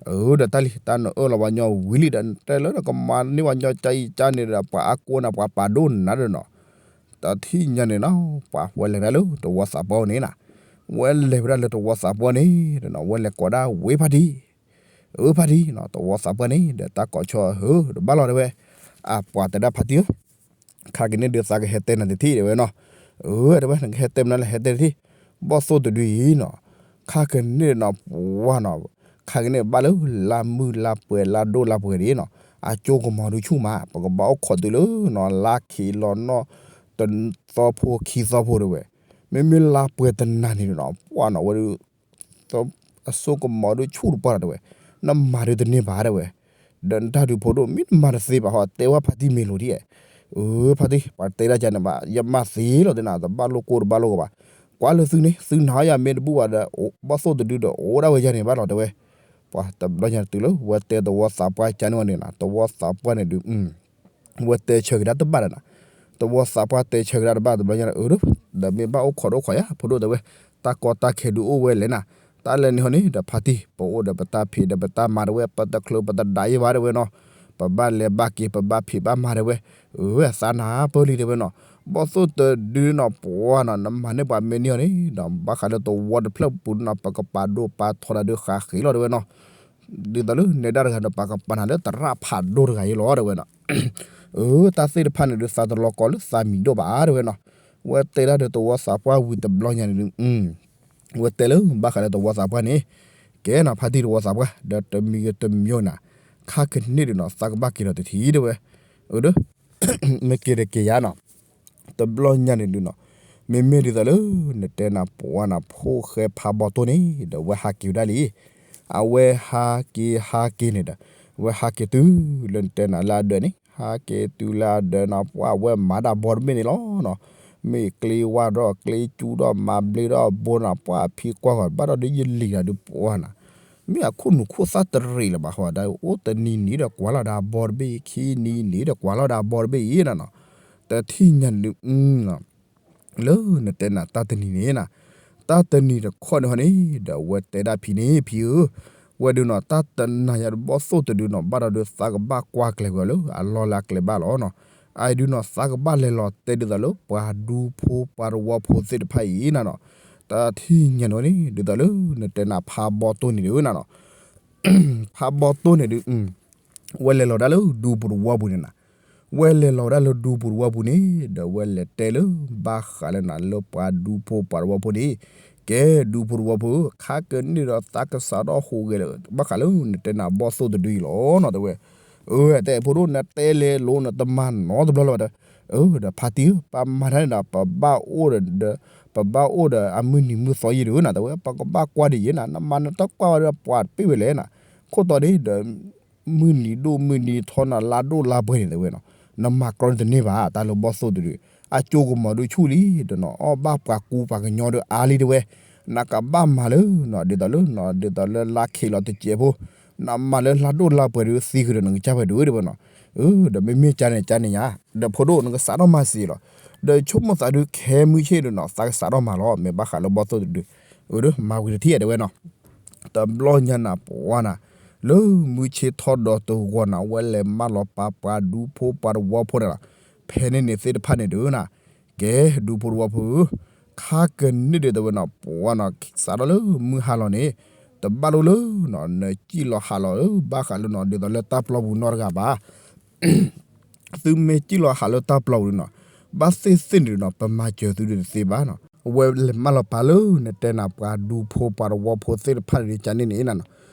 အၢ ဒီးတၢ်လံ တၢ်နအၢၣ်လီၤပှၤညီဝံၤလံဒီး နတဲလၢနကမၤန့ၢ်ပှၤညီကၠါအံၤကၠါန့ၣ်ဒီး ပှၤအါကိးနၤ ပှၤပာ်ဒိၣ်နၤဒီးနီၤ, တထံၣ်ညါန့ၣ်နီၤ ပှၤဝဲလဲၤဒၣ်လၢသဝီသးပှၢ်န့ၣ်နၤ, ဝဲလဲၤဝဲဒၣ်လၢသဝီသးပှၢ်န့ၣ်ဒီးနီၤ ဝဲလဲၤကိးဒၣ်ဝဲဖါတံၢ် အၢ ဖါတံၢ်နီၤ သဝီသးပှၢ်န့ၣ်ဒီး တၢ်ကိးဆီဧၢ တဘၣ်လီၤတဲဝဲ, အပှၤတဲဒၣ်ဖါတံၢ်ဧၢ ခါကန့ၣ်ဒုးသးကဟဲတဲနၤတထံၣ်တဲဝဲနီၤ, အၢ တဲဝဲ နကဟဲတဲမနုၤလဲၣ် ဟဲတဲတထံၣ်, ဘီၣ်သိၣ်တဒုအံၤနီၤ, ခါကန့ၣ်နီၤ ပှၢ်နီၤ, ခါကန့ၣ်ဘၣ်လၢ လါမုၢ်လါပှဲၤ လါဒိၣ်လါပှဲၤဒ်နီၤ, အကၠိကမီၤဒုဆူၣ်မး ပကဘၣ်အိၣ်ခိးတုၤလၢနီၤ လါခံးလီၤနီၤ တသီဖိခံသီဖိတဲဝဲ, မ့မ့ၢ်လါပှဲၤတနၤန့ၣ်နီၤ ပှၢ်နီၤ ဝဲဒုး အစိကမီၤဒုဆူၣ်တပှၢ်နီၤတဲဝဲ, နမၤဒုးတန့ၢ်ဘၣ်တဲဝဲ, ဒီးနတၢ်ဒုးဖိဒိၣ် မ့ၢ်နမၤတသ့ဘၣ်ဟီ တဲဝဲဖါတံၢ်မ့ၢ်လိာ်ဒ်, အၢ ဖါတံၢ် ပှၤတဲဒၣ်ကန့ၣ်ဘၣ် ယမၤသ့လီၤတဲနၤ တဘၣ်လိၣ်ကိၢ်တဘၣ်လိၣ်ဂီၤဘၣ်, ကွၢ်လၢသုန့ၣ် သုနၤယၤမ့ၢ်တဘူၣ်ဘၣ်ဒီး ဘီၣ်သိၣ်တဒုဒီးအိၣ်ဒၣ်ဝဲယၤန့ၣ်ဘၣ်လီၤတဲဝဲ, ပှၢ်တဘျီညါတုၤလၢ ဝဲတဲသဝီသးပှၢ်ကန့ၣ်ဝဲန့ၣ်နၤ သဝီသးပှၢ်န့ၣ်ဒုး ဝဲတဲဆၢကဒါတဘၣ်ဒီးနၤ, သဝီသးပှၢ်တဲဆၢကဒါတဘၣ်တဘျီညါ အၢ ဒီးမ့ၢ်ဘၣ်အိၣ်ခိးဒီးအိၣ်ခိးယၤ ဖိဒိၣ်တဲဝဲ, တၢ်ကီတၢ်ခဲဒုးအိၣ်ဝဲလဲၣ်နၤ, တၢ်လဲၣ်န့ၣ်ဟီန့ၣ်ဒီးဖါတံၢ် ပအိၣ်ဒီးပတၢ်ဖံးဒီးပတၢ်မၤတဲဝဲ ပတချုးပတဒးယံၤဘၣ်တဲဝဲနီၤ, ပဘၣ်လဲၤဘၣ်က့ၤ ပဘၣ်ဖံးဘၣ်မၤတဲဝဲ, အၢသးနၢ်ပၢၢ်လံတဲဝဲနီၤ, ဘီၣ်သိၣ်တဒုနီၤ ပှၢ်နီၤ နမၤန့ၢ်ပှၤမ့ၢ်န့ၢ်အီၤန့ၣ်ဒီး ဘၣ်ဃးလၢသဝီတဖျၢၣ်ပူၤနီၤ ပကပာ်ဒိၣ်ပာ်ထီနၤဒုးဃးဃ့လီၤတဲဝဲနီၤ ဒ်သိးလၢနဲဒၣ်တဂၤဒီး ပှၤကပာ်နၤလၢသရၣ်ဖးဒိၣ်တဂၤအံၤလီၤတဲဝဲနီၤ, အၢ တၢ်သ့ၣ်တဖၣ်န့ၣ်ဒုး သးတလီၤကီလၢသးမံၤဒိၣ်ဘၣ်တဲဝဲနီၤ, ဝဲတဲဒၣ်ဒီးသဝီသးပှၢ်ဝံၤတဘျီညါန့ၣ်ဒုး ဝဲတဲလၢဘၣ်ဃးလၢသဝီသးပှၢ်န့ၣ်, ကဲနီၤ ဖါတံၢ်သဝီသးပှၢ် ဒီးတမံၤတမံၤနီၤ, ခါကန့ၣ်ဒုးနီၤ သးကဘၣ်က့ၤဒီးတထံၣ်တဲဝဲ, အၢ ဒီး မ့ၢ်က့ၤတက့ၤယါနီၤ တဘျီညါန့ၣ်ဒုးနီၤ, မ့မ့ၢ်ဒ်သိးလၢ နတဲနၤပှၢ်နၤ ဖိၣ်ဃဲဖးဘီၣ်သိၣ်န့ၣ်ဒီး ဝဲဟးက့ၤဝဲဒၣ်လံ, အဝဲဟးက့ၤဟးက့ၤန့ၣ်ဒီး ဝဲဟးက့ၤတုၤလၢနတဲနၤလၢအဒၢးန့ၣ် ဟးက့ၤတုၤလၢအဒၢးနီၤ ပှၢ်ဝဲမၤတၢ်ဘီတဘ့ၣ်န့ၣ်လီၤနီၤ, မ့ၢ်ကျ့ဝါဒီးကျ့ကၠူဒီးမၤဘျ့ဒီးဘိနီၤ ပှၢ်ဖံကွၢ်ဂီၤ ဘၣ်ဒီးဒ်ယလံၤတၢ်ဒုးပှၢ်နၤ မ့ၢ်အခိၣ်နူာ်ခိၣ်သၣ်တရံးလၢၤဘၣ်ဃီ ဒီးအိၣ်တနံၤနံၤဒီးကွၢ်လီၤဒီးအဘီတဘ့ၣ်အံၤ ခံနံၤနံၤဒီးကွၢ်လီၤဒီးအဘီတဘ့ၣ်အံၤနီၤနီၤ, တထံၣ်ညါန့ၣ်ဒုး လၢနတဲနၤတၢ်တနံၤန့ၣ်နၤ, တၢ်တနံၤတခီန့ၣ်ဟီန့ၣ် ဒီးဝဲတဲဒၣ်ဖံန့ၣ် ဖံဧၢ, ဝဲဒုးနီၤ တၢ်တနၤယၤတဘီၣ်သိၣ်တဒုနီၤ ဘၣ်ဒီးဒုးသးကဘၣ်ကွၢ်ကျဲၤဝဲလၢအလီၢ်လၢအကျဲဘၣ်လီၤနီၤ, အအံၤဒုးနီၤ သးကဘၣ်လဲၤလီၤတဲဒ်သိးလၢပှၤဒူဖိပှၤတဝီဖိသ့ၣ်တဖၣ်အံၤနၤနီၤ, တထံၣ်ညါန့ၣ်န့ၣ် ဒ်သိးလၢနတဲနၤဖးဘီၣ်သိၣ်န့ၣ်ဒုးနၤနီၤ ဖးဘီၣ်သိၣ်န့ၣ်ဒုး ဝဲလဲၤလီၤဒၣ်လၢဒူပူၤတဝီပူၤန့ၣ်နၤ, ဝဲလဲၤလီၤဒၣ်လၢဒူပူၤတဝီပူၤန့ၣ် ဒီးဝဲလဲၤတဲလၢဘၣ်ဃးလၢနၤလၢပှၤဒူဖိပှၤတဝီဖိန့ၣ်, ကဲဒူဖိတဝီဖိဧၢ, ခါကန့ၣ်ဒီးသးကစးထီၣ်ဟူးဂဲၤလၢ ဘၣ်ဃးလၢနတဲနၤဘီၣ်သိၣ်တဒုအံၤလီၤနီၤ တဲဝဲ, အၢ တဲဖိဒိၣ်နတဲလဲၤလိၤနတမၤနီတဘျီလၢၤဘၣ်တဲ, အၢ ဒီးဖါတံၢ်ဧၢ ပမၤတၢ်န့ၣ်ဒီး ပဘၣ်အိၣ်ဒီး ပဘၣ်အိၣ်ဒီးအမုၢ်နံၤမုၢ်သီယံၤဒုးနၤ တဲဝဲ ပကဘၣ်ကွၢ်ဒ်ယံၤနၤ နမၤနတၢ်ကွၢ်ဝဲဒီးပှၤတပ့ၢ်ဝဲလဲၣ်နၤ, ခိၣ်တီန့ၣ်ဒီး မုၢ်နံၤဒိၣ်မုၢ်နံၤထီနၤ လါဒိၣ်လါပှဲၤန့ၣ်တဲဝဲနီၤ, နမၤကြီန့ၣ်တန့ၢ်ဘၣ် တၢ်လၢဘီၣ်သိၣ်တဒု, အကၠိကမီၤဒုဆူၣ်လံ ဒီးနီၤ အီၣ်ဘၣ်ပှၤကူပှၤကညီဒီးအါလံတဲဝဲ, နကဘၣ်မၤလၢ ဒ်သိးလၢ ဒ်သိးလၢလါခံးလီၤတစဲးဖိ, နမၤလၢလါဒိၣ်လါပှဲၤဒုးသံဃုာ်ဒီးနကစၢ်ဝဲဒုးတဲဝဲနီၤ, ဒီးမ့မ့ၢ်ကန့ၣ်ကန့ၣ်ညါ, ဒီးဖိဒိၣ်နကစးထီၣ်မၤစ့လီၤ, ဒီးဆိကမိၣ်သးဒုးခဲမုၢ်ဆ့ၣ်ဒီးနီၤ သးကစးထီၣ်မၤလီၤ မ့ၢ်ဘၣ်ဃးလၢဘီၣ်သိၣ်တဒု အၢ မၤဝံၤတထံၣ်တဲဝဲနီၤ. တဘျီညါနၤပှၤနၤ, လၢမုၢ်ဆ့ၣ်ထီၣ်ဒီးတဂီၤနၤ ဝဲလဲၤမၢလီၤပာ်ပှၤဒူဖိပှၤတဝီဖိန့ၣ်လီၤ. ဖဲန့ၣ်န့ၣ်သ့ၣ်တဖၣ်န့ၣ်ဒုးနၤ, ကဲဒူဖိတဝီဖိဧၢ, ခါကနံၣ်ဒုးတဲဝဲနီၤ ပှၤနီၤ စးထီၣ်လၢမုၢ်ဟါလီၤန့ၣ်, တဘၣ်လိၣ်လၢ နစံၣ်လီၤဟးလီၤလၢဘၣ်ဃးလၢနီၤ ဒ်သိးလၢတၢ်ပျီပူၤနီတဂၤဘၣ်. သုမ့ၢ်စံၣ်လီၤဟးလၢတၢ်ပျီပူၤန့ၣ်နီၤ, ဘၣ်သ့ၣ်သ့ၣ်န့ၣ်ဒုးနီၤ ပမၤစၢၤသုဒုးတသ့ဘၣ်နီၤ. ဝဲလဲၤမၢလီၤပာ်လၢနတဲနၤပှၤဒူဖိပှၤတဝီဖိသ့ၣ်တဖၣ်န့ၣ် ကန့ၣ်န့ၣ်နၤနီၤ,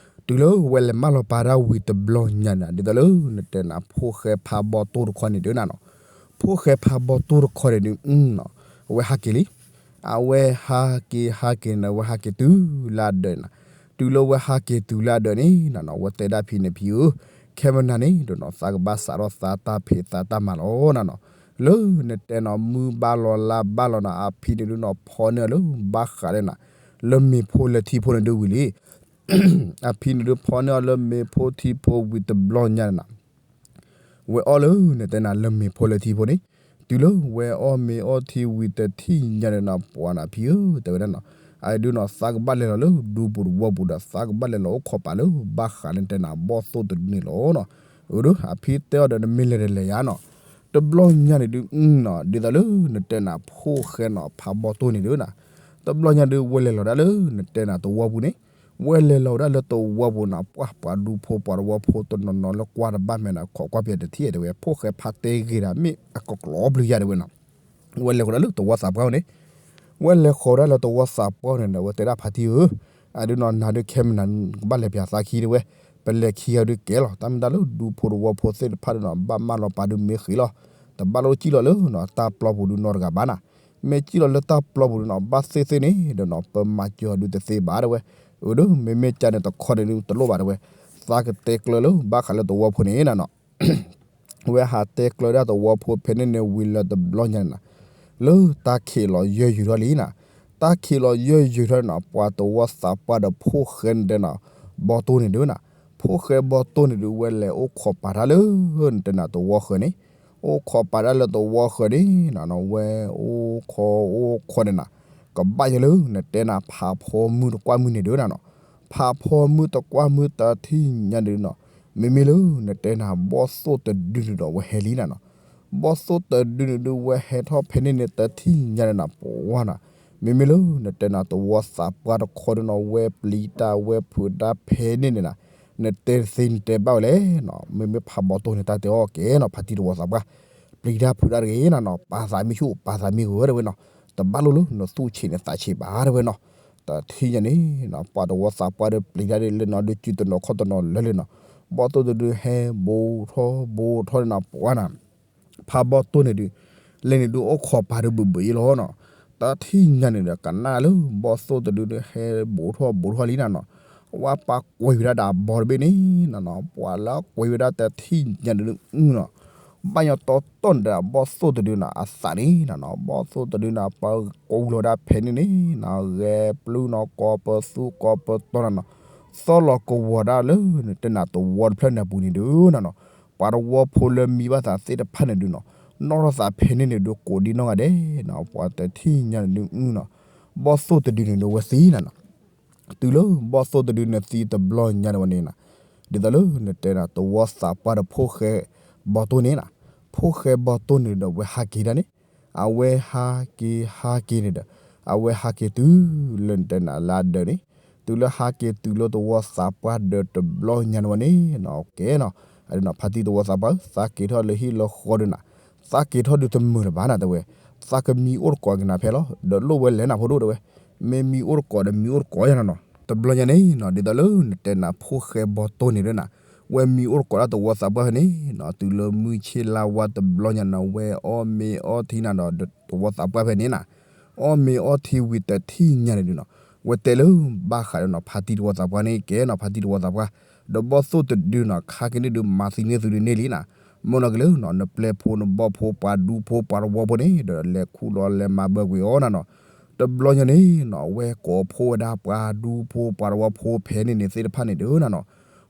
တုၤလၢဝဲလဲၤမၢလီၤပာ်ဒၣ်ဝံၤတဘျီညါန့ၣ် ဒ်သိးလၢနတဲနၤ ဖိၣ်ဃဲဖးဘီတိၢ်တခီန့ၣ်ဒုးနၤနီၤ, ဖိၣ်ဃဲဖးဘီတိၢ်တခီန့ၣ်ဒုးနီၤ, အဝဲဟးက့ၤလံ. အဝဲဟးက့ၤဟးက့ၤန့ၣ် အဝဲဟးက့ၤတုၤလၢအဒၢးန့ၣ်, တုၤလၢဝဲဟးက့ၤတုၤလၢအဒၢးန့ၣ်နၤနီၤ အဝဲတဲဒၣ်ဖံန့ၣ်ဖံဧၢ, ခဲမုၢ်နၤန့ၣ်ဒုးနီၤ သးကဘၣ်စးထီၣ်သးတၢ်ဖံးသးတၢ်မၤလီၤနၤနီၤ. လၢနတဲနီၤ မုၢ်ဘၣ်လီၤလါဘၣ်လီၤနၤ အဖံန့ၣ်ဒုးနီၤ ဖီန့ၢ်အီၤလၢဘၣ်ဃးလၢနၤ လၢမ့ၤဖိလၢထံဖိန့ၣ်ဒုးဝံၤလံ. အဖံန့ၣ်ဒုးဖီန့ၢ်အီၤလၢမ့ၤဖိထံဖိဝံၤတဘျီညါန့ၣ်နၤ ဝဲအီၣ်လၢနတဲနၤလၢမ့ၤဖိလၢထံဖိန့ၣ်, တုၤလၢဝဲအီၣ်မ့ၤအီထံဝံၤတထံၣ်ညါန့ၣ်နၤ ပှၤနၤဖံဧၢ တဲဝဲဒၣ်နီၤ, အဒုးနီၤ သးကဘၣ်လဲၤလီၤလၢဒူပူၤတဝီပူၤဒီး သးကဘၣ်လဲၤလီၤအိၣ်ခိးပာ်လၢဘၣ်ဃးလၢနတဲနၤဘီၣ်သိၣ်တဒုန့ၣ်လီၤနီၤ. အဒုး အဖံတဲအီၤဒီး နမ့ၢ်လဲၤဒီးလဲၤယါနီၤ. တဘျီညါန့ၣ်ဒုးနီၤ ဒ်သိးလၢနတဲနၤဖိၣ်ဃဲနီၤ ဖးဘီတိၢ်န့ၣ်ဒုးနၤ, တဘျီညါဒုး ဝဲလဲၤလီၤဒၣ်လၢနတဲနၤတဝီပူၤန့ၣ်, ဝဲလဲၤလီၤဝဲဒၣ်လၢတဝီပူၤနၤ ပှၤပှၤဒူဖိပှၤတဝီဖိတနီၤနီၤလၢကွၢ်တဘၣ်မဲာ်နၤ ခိးကွၢ်ပယီၤတထံၣ်တဲဝဲ ဖိၣ်ဃဲဖးတဲဂ့ၤဒၣ် မ့ၢ်အကကျိၤဘျုးယါတဲဝဲနီၤ. ဝဲလဲၤဃီၤဒၣ်လၢတဝီသးပှၢ်န့ၣ်, ဝဲလဲၤဃီၤဒၣ်လၢတဝီသးပှၢ်န့ၣ်ဒီး ဝဲတဲဒၣ်ဖါတံၢ်ဧၢ, အဒုးနီၤ နၤဒုးခဲမုၢ်နၤ ကဘၣ်လဲၤပၠးသးခံတဲဝဲ, ပလဲၤခံဂၤဒုးကဲလီၤ တၢ်မ့ၢ်တၢ်လၢဒူဖိတဝီဖိသ့ၣ်တဖၣ်ဒုးနီၤ ဘၣ်မၢလီၤပာ်ဒုးမ့ၢ်ဃ့လီၤ, တဘၣ်လိၣ်စံၣ်လီၤလၢနီၤ တၢ်ပျီပူၤဒုးနီတဂၤဘၣ်နၤ. မ့ၢ်စံၣ်လီၤလၢတၢ်ပျီပူၤဒုးနီၤ ဘၣ်သ့ၣ်သ့ၣ်န့ၣ်ဒီးနီၤ ပမၤစၢၤအီၤဒုးတသ့ဘၣ်တဲဝဲ, အဒုး မ့မ့ၢ်ကန့ၣ်တခီန့ၣ်ဒုးတလိၣ်ဘၣ်တဲဝဲ, သးကတဲကျၢၤလၢဘၣ်ဃးလၢတဝီဖိန့ၣ်နၤနီၤ. ဝဲဟးတဲကျၢၤဒၣ်တဝီဖိဖဲန့ၣ်န့ၣ်ဝံၤလၢတဘျီညါန့ၣ်နၤ, လၢတၢ်ခံးလီၤယၢၢ်ယုာ်ထီၣ်လံနၤ, တၢ်ခံးလီၤယၢၢ်ယုာ်ထီၣ်န့ၣ်နီၤ ပှၤတဝီသးပှၢ်ဒီးဖိၣ်ဃဲန့ၣ်တဲနီၤ ဘီတိၢ်န့ၣ်ဒုးနၤ, ဖိၣ်ဃဲဘီတိၢ်န့ၣ်ဒုး ဝဲလဲၤအိၣ်ခိးပာ်တၢ်လၢနတဲနၤတဝီဃၢၤန့ၣ်, အိၣ်ခိးပာ်တၢ်လၢတဝီဃၢၤန့ၣ်နၤနီၤ ဝဲအိၣ်ခိးအိၣ်ခိးန့ၣ်နၤ, ကဘၣ်ယဲလၢနတဲနၤဖးဖီမုၢ်တကွၢ်မုၢ်န့ၣ်ဒုးနၤနီၤ, ဖးဖီမုၢ်တကွၢ်မုၢ်တထံၣ်ညါန့ၣ်ဒုးနီၤ, မ့မ့ၢ်လၢနတဲနၤဘီၣ်သိၣ်တဒုန့ၣ်ဒီးဝဲဟဲလံနၤနီၤ, ဘီၣ်သိၣ်တဒုန့ၣ်ဒုး ဝဲဟဲထီၣ်ဖဲန့ၣ်န့ၣ် တထံၣ်ညါန့ၣ်နၤ ပှၤနၤ, မ့မ့ၢ်လၢနတဲနၤတဝီသးပှၢ်တခီဒုးနီၤ ဝဲပျံၤတၢ်ဝဲဖုးတၢ်ဖဲန့ၣ်န့ၣ်နၤ, နတဲတသ့နတဲဘၣ်ဝဲလဲၣ်နီၤ, မ့မ့ၢ်ဖးဘီၣ်သိၣ်န့ၣ် တၢ်တဲအီၤကဲနီၤ ဖါတံၢ်တဝီသးပှၢ်, ပျံၤတၢ်ဖုးတၢ်တဂ့ၤနၤနီၤ ပာ်သးမံဆိ ပာ်သးမံဂ့ၤဝဲတဲဝဲနီၤ, တဘၣ်လိၣ်လၢနသူၣ်ဆံးန့ၣ်သးဆံးဘၣ်တဲဝဲနီၤ, တထံၣ်ညါန့ၣ်နီၤ ပှၤတဝီသးပှၢ်ဒီးပျံၤတၢ်ဒ်လဲၣ်နီၤ ဒုးစုတနီၤခီၣ်တနီၤလၢာ်လံနီၤ, ဘီၣ်သိၣ်တဒုဟဲဘူးထီၣ်ဘူးထီၣ်န့ၣ်နၤ ပှၤနၤ ဖးဘီၣ်သိၣ်န့ၣ်ဒုး, လဲၤန့ၣ်ဒုးအိၣ်ခိးပာ်ဒုးဘုးဘုးအံၤလီၤနီၤ, တထံၣ်ညါန့ၣ်ဒီး ကနၣ်လၢဘီၣ်သိၣ်တဒုဒုးဟဲဘူးထီၣ်ဘူးထီၣ်လံနၤနီၤ, ဝဲပာ်ကွံာ်ဝဲဒၣ်ဒီးအဘီတဘ့ၣ်န့ၣ်နၤနီၤ ပှၤလၢကွံာ်ဝဲဒၣ်တထံၣ်ညါန့ၣ်ဒုးနီၤ, ဘၣ်ညီတီတီန့ၣ်ဒီး ဘီၣ်သိၣ်တဒုန့ၣ် အသးန့ၣ်နၤနီၤ ဘီၣ်သိၣ်တဒုန့ၣ် ပှၤကူလီၤဒၣ်ဖဲန့ၣ်န့ၣ်နၤ ဂဲၤပျုၢ်နီၤ ကိးပသူကိးပတီၤနၤနီၤ, သီၣ်လီၤကဝီၤဒၣ်လၢနတဲနၤတဝီတဖျၢၣ်န့ၣ်အပူၤန့ၣ်ဒုးနၤနီၤ ပှၤတဝီဖိလၢမံဘၣ်သးသ့ၣ်တဖၣ်န့ၣ်ဒုးနီၤ, နီၣ်ထီၣ်သးဖဲန့ၣ်န့ၣ်ဒုးကိးဒံနီၢ်ဂၤဒဲးနီၤ ပှၤတထံၣ်ညါန့ၣ်ဒုးနီၤ, ဘီၣ်သိၣ်တဒုန့ၣ်ဒုးဝဲသံနၤနီၤ, တုၤလၢဘီၣ်သိၣ်တဒုန့ၣ်သံတဘျီညါန့ၣ်ဝဲန့ၣ်နၤ, ဒ်သိးလၢနတဲနၤတဝီသးပှၢ်ဒီးဖိၣ်ဃဲဘီၣ်သိၣ်န့ၣ်နၤ, ဖိၣ်ဃဲဘီၣ်သိၣ်န့ၣ်ဒီးဝဲဟးက့ၤဒၣ်န့ၣ် အဝဲဟးက့ၤဟးက့ၤန့ၣ်ဒီး အဝဲဟးက့ၤတုၤလၢနတဲနၤလၢအဒၢးန့ၣ်, တုၤလၢဟးက့ၤတုၤလၢတဝီသးပှၢ်ဒီးတဘျီညါန့ၣ်ဝဲန့ၣ်နီၤ ကဲနီၤ, အဒုးနီၤ ဖါတံၢ်တဝီသးပှၢ်ဧၢ သးက့ၤထီၣ်လၢဟံၣ်လၢဃီဒုးနၤ, သးက့ၤထီၣ်ဒုးတမုာ်လၢၤဘၣ်နၤတဲဝဲ, သးကမံအိၣ်တကိးက့ၤနၤဖဲလီၤ ဒီးလိၣ်ဝဲလဲၣ်နၤဖိဒိၣ်တဲဝဲ, မ့ၢ်မံအိၣ်တကိးဒီးမံအိၣ်တကိးယါနၤနီၤ, တဘျီညါန့ၣ်နီၤ ဒ်သိးလၢနတဲနၤဖိၣ်ဃဲဘီၣ်သိၣ်န့ၣ်ဒုးနၤ, ဝဲမံအိၣ်တကိးဒၣ်တဝီသးပှၢ်ဖဲန့ၣ်နီၤ, တုၤလၢမုၢ်ဆ့ၣ်လါဝါတဘျီညါနီၤ ဝဲအီၣ်မ့ၤအီထံနၤဒီးတဝီသးပှၢ်ဖဲန့ၣ်နၤ, အီၣ်မ့ၤအီထံဝံၤတထံၣ်ညါန့ၣ်ဒုးနီၤ, ဝဲတဲလၢဘၣ်ဃးဒီးနီၤ ဖါတံၢ်တဝီသးပှၢ်န့ၣ်ကဲနီၤ ဖါတံၢ်တဝီသးပှၢ်, ဒီးဘီၣ်သိၣ်တဒုနီၤ ခါက့ၤန့ၣ်ဒုးမၤသံန့ၢ်သုဒုးန့ၢ်လံနၤ, မ့ၢ်နီၤက့ၤလၢနီၤ နပျဲၢ်ဖိနဘီၣ်ဖိ ပှၤဒူဖိပှၤတဝီဖိန့ၣ် ဒီးလဲၤခူၣ်လီၤလဲၤမၤဘၢကွံာ်အီၤနၤနီၤ, တဘျီညါန့ၣ်နီၤ ဝဲကိးဖှိၣ်ဝဲဒၣ်ပှၤဒူဖိပှၤတဝီဖိဖဲန့ၣ်န့ၣ်သ့ၣ်တဖၣ်န့ၣ်ဒုးနၤနီၤ,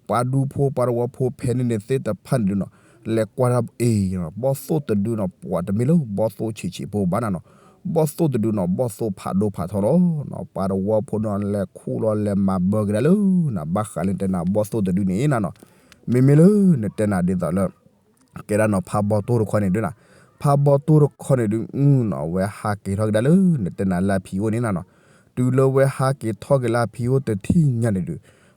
ပှၤဒူဖိပှၤတဝီဖိဖဲန့ၣ်န့ၣ်သ့ၣ်တဖၣ်န့ၣ်ဒုးနီၤ, လဲၤကွၢ်တၢ်အ့ၣ် ဘီၣ်သိၣ်တဒုနီၤ ပှၤတမ့ၢ်လၢဘီၣ်သိၣ်ဆံးဆံးဖိဘၣ်နၤနီၤ, ဘီၣ်သိၣ်တဒုနီၤ ဘီၣ်သိၣ်ဖးဒိၣ်ဖးထီလီၤနီၤ ပှၤတဝီဖိနီၤ လဲၤခူၣ်လီၤလဲၤမၤဘၢက့ၤဒၣ်လၢနၤ ဘၣ်ဃးလၢနတဲနၤ ဘီၣ်သိၣ်တဒုန့ၣ်နၤနီၤ မ့မ့ၢ်လၢနတဲနၤဒ်သိးလၢ ကဲဒၣ်နီၤ ဖးဘီၣ်သိၣ်တခီန့ၣ်ဒုနီၤ ဖးဘီၣ်သိၣ်တခီန့ၣ်ဒုနီၤ အဝဲဟးက့ၤထီၣ်က့ၤဒၣ်လၢနတဲနၤလၢအဖံးအိၣ်န့ၣ်နၤနီၤ တုၤလၢဝဲဟးက့ၤထီၣ်က့ၤလၢအဖံးအိၣ်တထံၣ်ညါန့ၣ်ဒု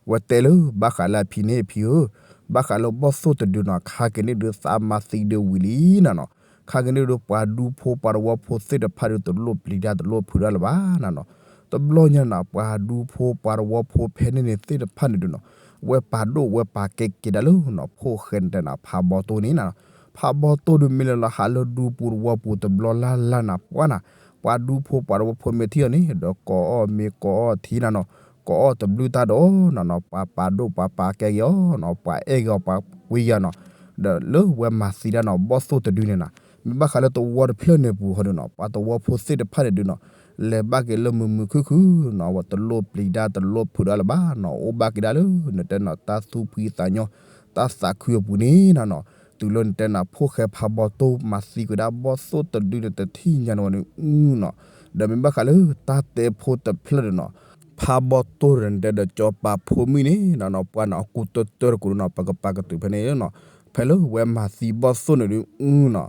ဝဲတဲလၢဘၣ်ဃးလၢအဖံးန့ၣ် အဖံးဧၢ, ဘၣ်ဃးလၢဘီၣ်သိၣ်တဒုနီၤ ခါက့ၤန့ၣ်ဒု သးမၤသံဒုဝံၤလံနၤနီၤ, ခါက့ၤန့ၣ်ဒုပှၤဒူဖိပှၤသဝီဖိသ့ၣ်တဖၣ်ဒု တလိၣ်ပျံၤတၢ်တလိၣ်ဖုးတၢ်လၢၤဘၣ်နၤနီၤ, တဘျီညါနၤ ပှၤဒူဖိပှၤသဝီဖိဖဲန့ၣ်န့ၣ်သ့ၣ်တဖၣ်န့ၣ်ဒုနီၤ ဝဲပာ်ဒိၣ်ဝဲပာ်ကဲက့ၤဒၣ်လၢနီၤ ဖိၣ်ဃဲနတဲနၤ ဖးဘီၣ်သိၣ်န့ၣ်နၤနီၤ, ဖးဘီၣ်သိၣ်ဒုမ့ၢ်လၢလီၤဟးလၢဒူပူၤသဝီပူၤတဘျီလၢ်လၢ်နၤ ပှၤနၤ ပှၤဒူဖိပှၤသဝီဖိမ့ၢ်ထံၣ်အီၤန့ၣ် ဒီးကိးအီၣ်မ့ၤကိးအီၣ်ထံနၤနီၤ, ကိးအီၣ်တဘျုးတၢ်ဒီးနၤနီၤ ပှၤပာ်ဒိၣ်ပှၤပာ်ကဲက့ၤအီၤနီၤ ပှၤအဲၣ်က့ၤအီၤပှၤကွံယၤနီၤ, ဒီးလၢဝဲမၤသံတၢ်နီၤ ဘီၣ်သိၣ်တဒုန့ၣ်နၤ, မ့ၢ်ဘၣ်ဃးလၢသဝီတဖျၢၣ်န့ၣ်ပူၤဟီဒုနီၤ ပှၤသဝီဖိသ့ၣ်တဖၣ်န့ၣ်ဒုနီၤ လဲၤဘၣ်က့ၤလၢမုာ်မုာ်ခုၣ်ခုၣ်နီၤ ဝဲတလိၣ်ပျံၤတၢ်တလိၣ်ဖုးတၢ်လၢၤဘၣ်နီၤ အိၣ်ဘၣ်က့ၤဒၣ်လၢ နတဲနီၤ တၢ်သူၣ်ဖှံသးညီ တၢ်သးခုအပူၤန့ၣ်နၤနီၤ, တုၤလၢနတဲနၤ ဖိၣ်ဃဲဖးဘီၣ်သိၣ်မၤသံကွံာ်ဒၣ်ဘီၣ်သိၣ်တဒုန့ၣ်တထံၣ်ညါန့ၣ်ဝဲန့ၣ်အုနီၤ, ဒီးမ့ၢ်ဘၣ်ဃးလၢတၢ်တဲဖိတဖျၢၣ်ဒီးနီၤ ဖးဘီၣ်သိၣ်ဒီးနတဲဒီးကၠီပၤဖိမုၣ်န့ၣ်နၤနီၤ ပှၤနီၤ အကူတၢတၢတကူၤဒီးနီၤ ပကပာ်ကတုာ်ဖဲန့ၣ်နီၤ, ဖဲလၢဝဲမၤသံဘီၣ်သိၣ်န့ၣ်ဒုအုနီၤ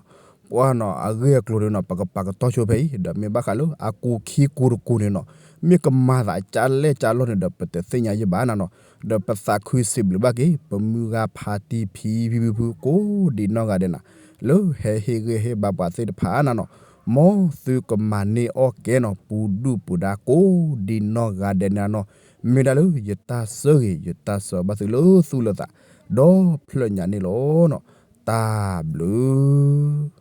ပှၤနီၤ အဂ့ၢ်အကျိၤဒုနီၤ ပကပာ်ကတီၢ်ဆိဖဲအံၤ ဒီးမ့ၢ်ဘၣ်ဃးလၢအကူခံကူတကူန့ၣ်နီၤ မ့ၢ်ကမၤသးကၢ်လဲၢ်ကၢ်လီၢ်န့ၣ်ဒီး ပတသ့ၣ်ညါယံၣ်ဘၣ်နၤနီၤ, ဒီးပသးခုစံးဘျုးဘၣ်က့ၤ ပမုၢ်ဂၤဖါတံၢ်ဖံဖံဖုဖုကိးဒံနီၢ်ဂၤဒဲးနၤ, လၢဟဲဟ့ၣ်ဂံၢ်ဟ့ၣ်ဘါပှၤသ့ၣ်တဖၣ်နၤနီၤ, မ်သုကမၤန့ၢ်အီၣ်ကဲနီၤ ပူၤဒုၣ်ပူၤဒါကိးဒံနီၢ်ဂၤဒဲးန့ၣ်နၤနီၤ, မ့ၢ်ဒၣ်လၢယတၢ်ဆၢဂ့ၤ ယတၢ်ဆၢဘၣ်သုလၢသူၣ်လၢသး ဒီဖျၢၣ်ညါန့ၣ်လီၤနီၤ, တၢ်ဘျုး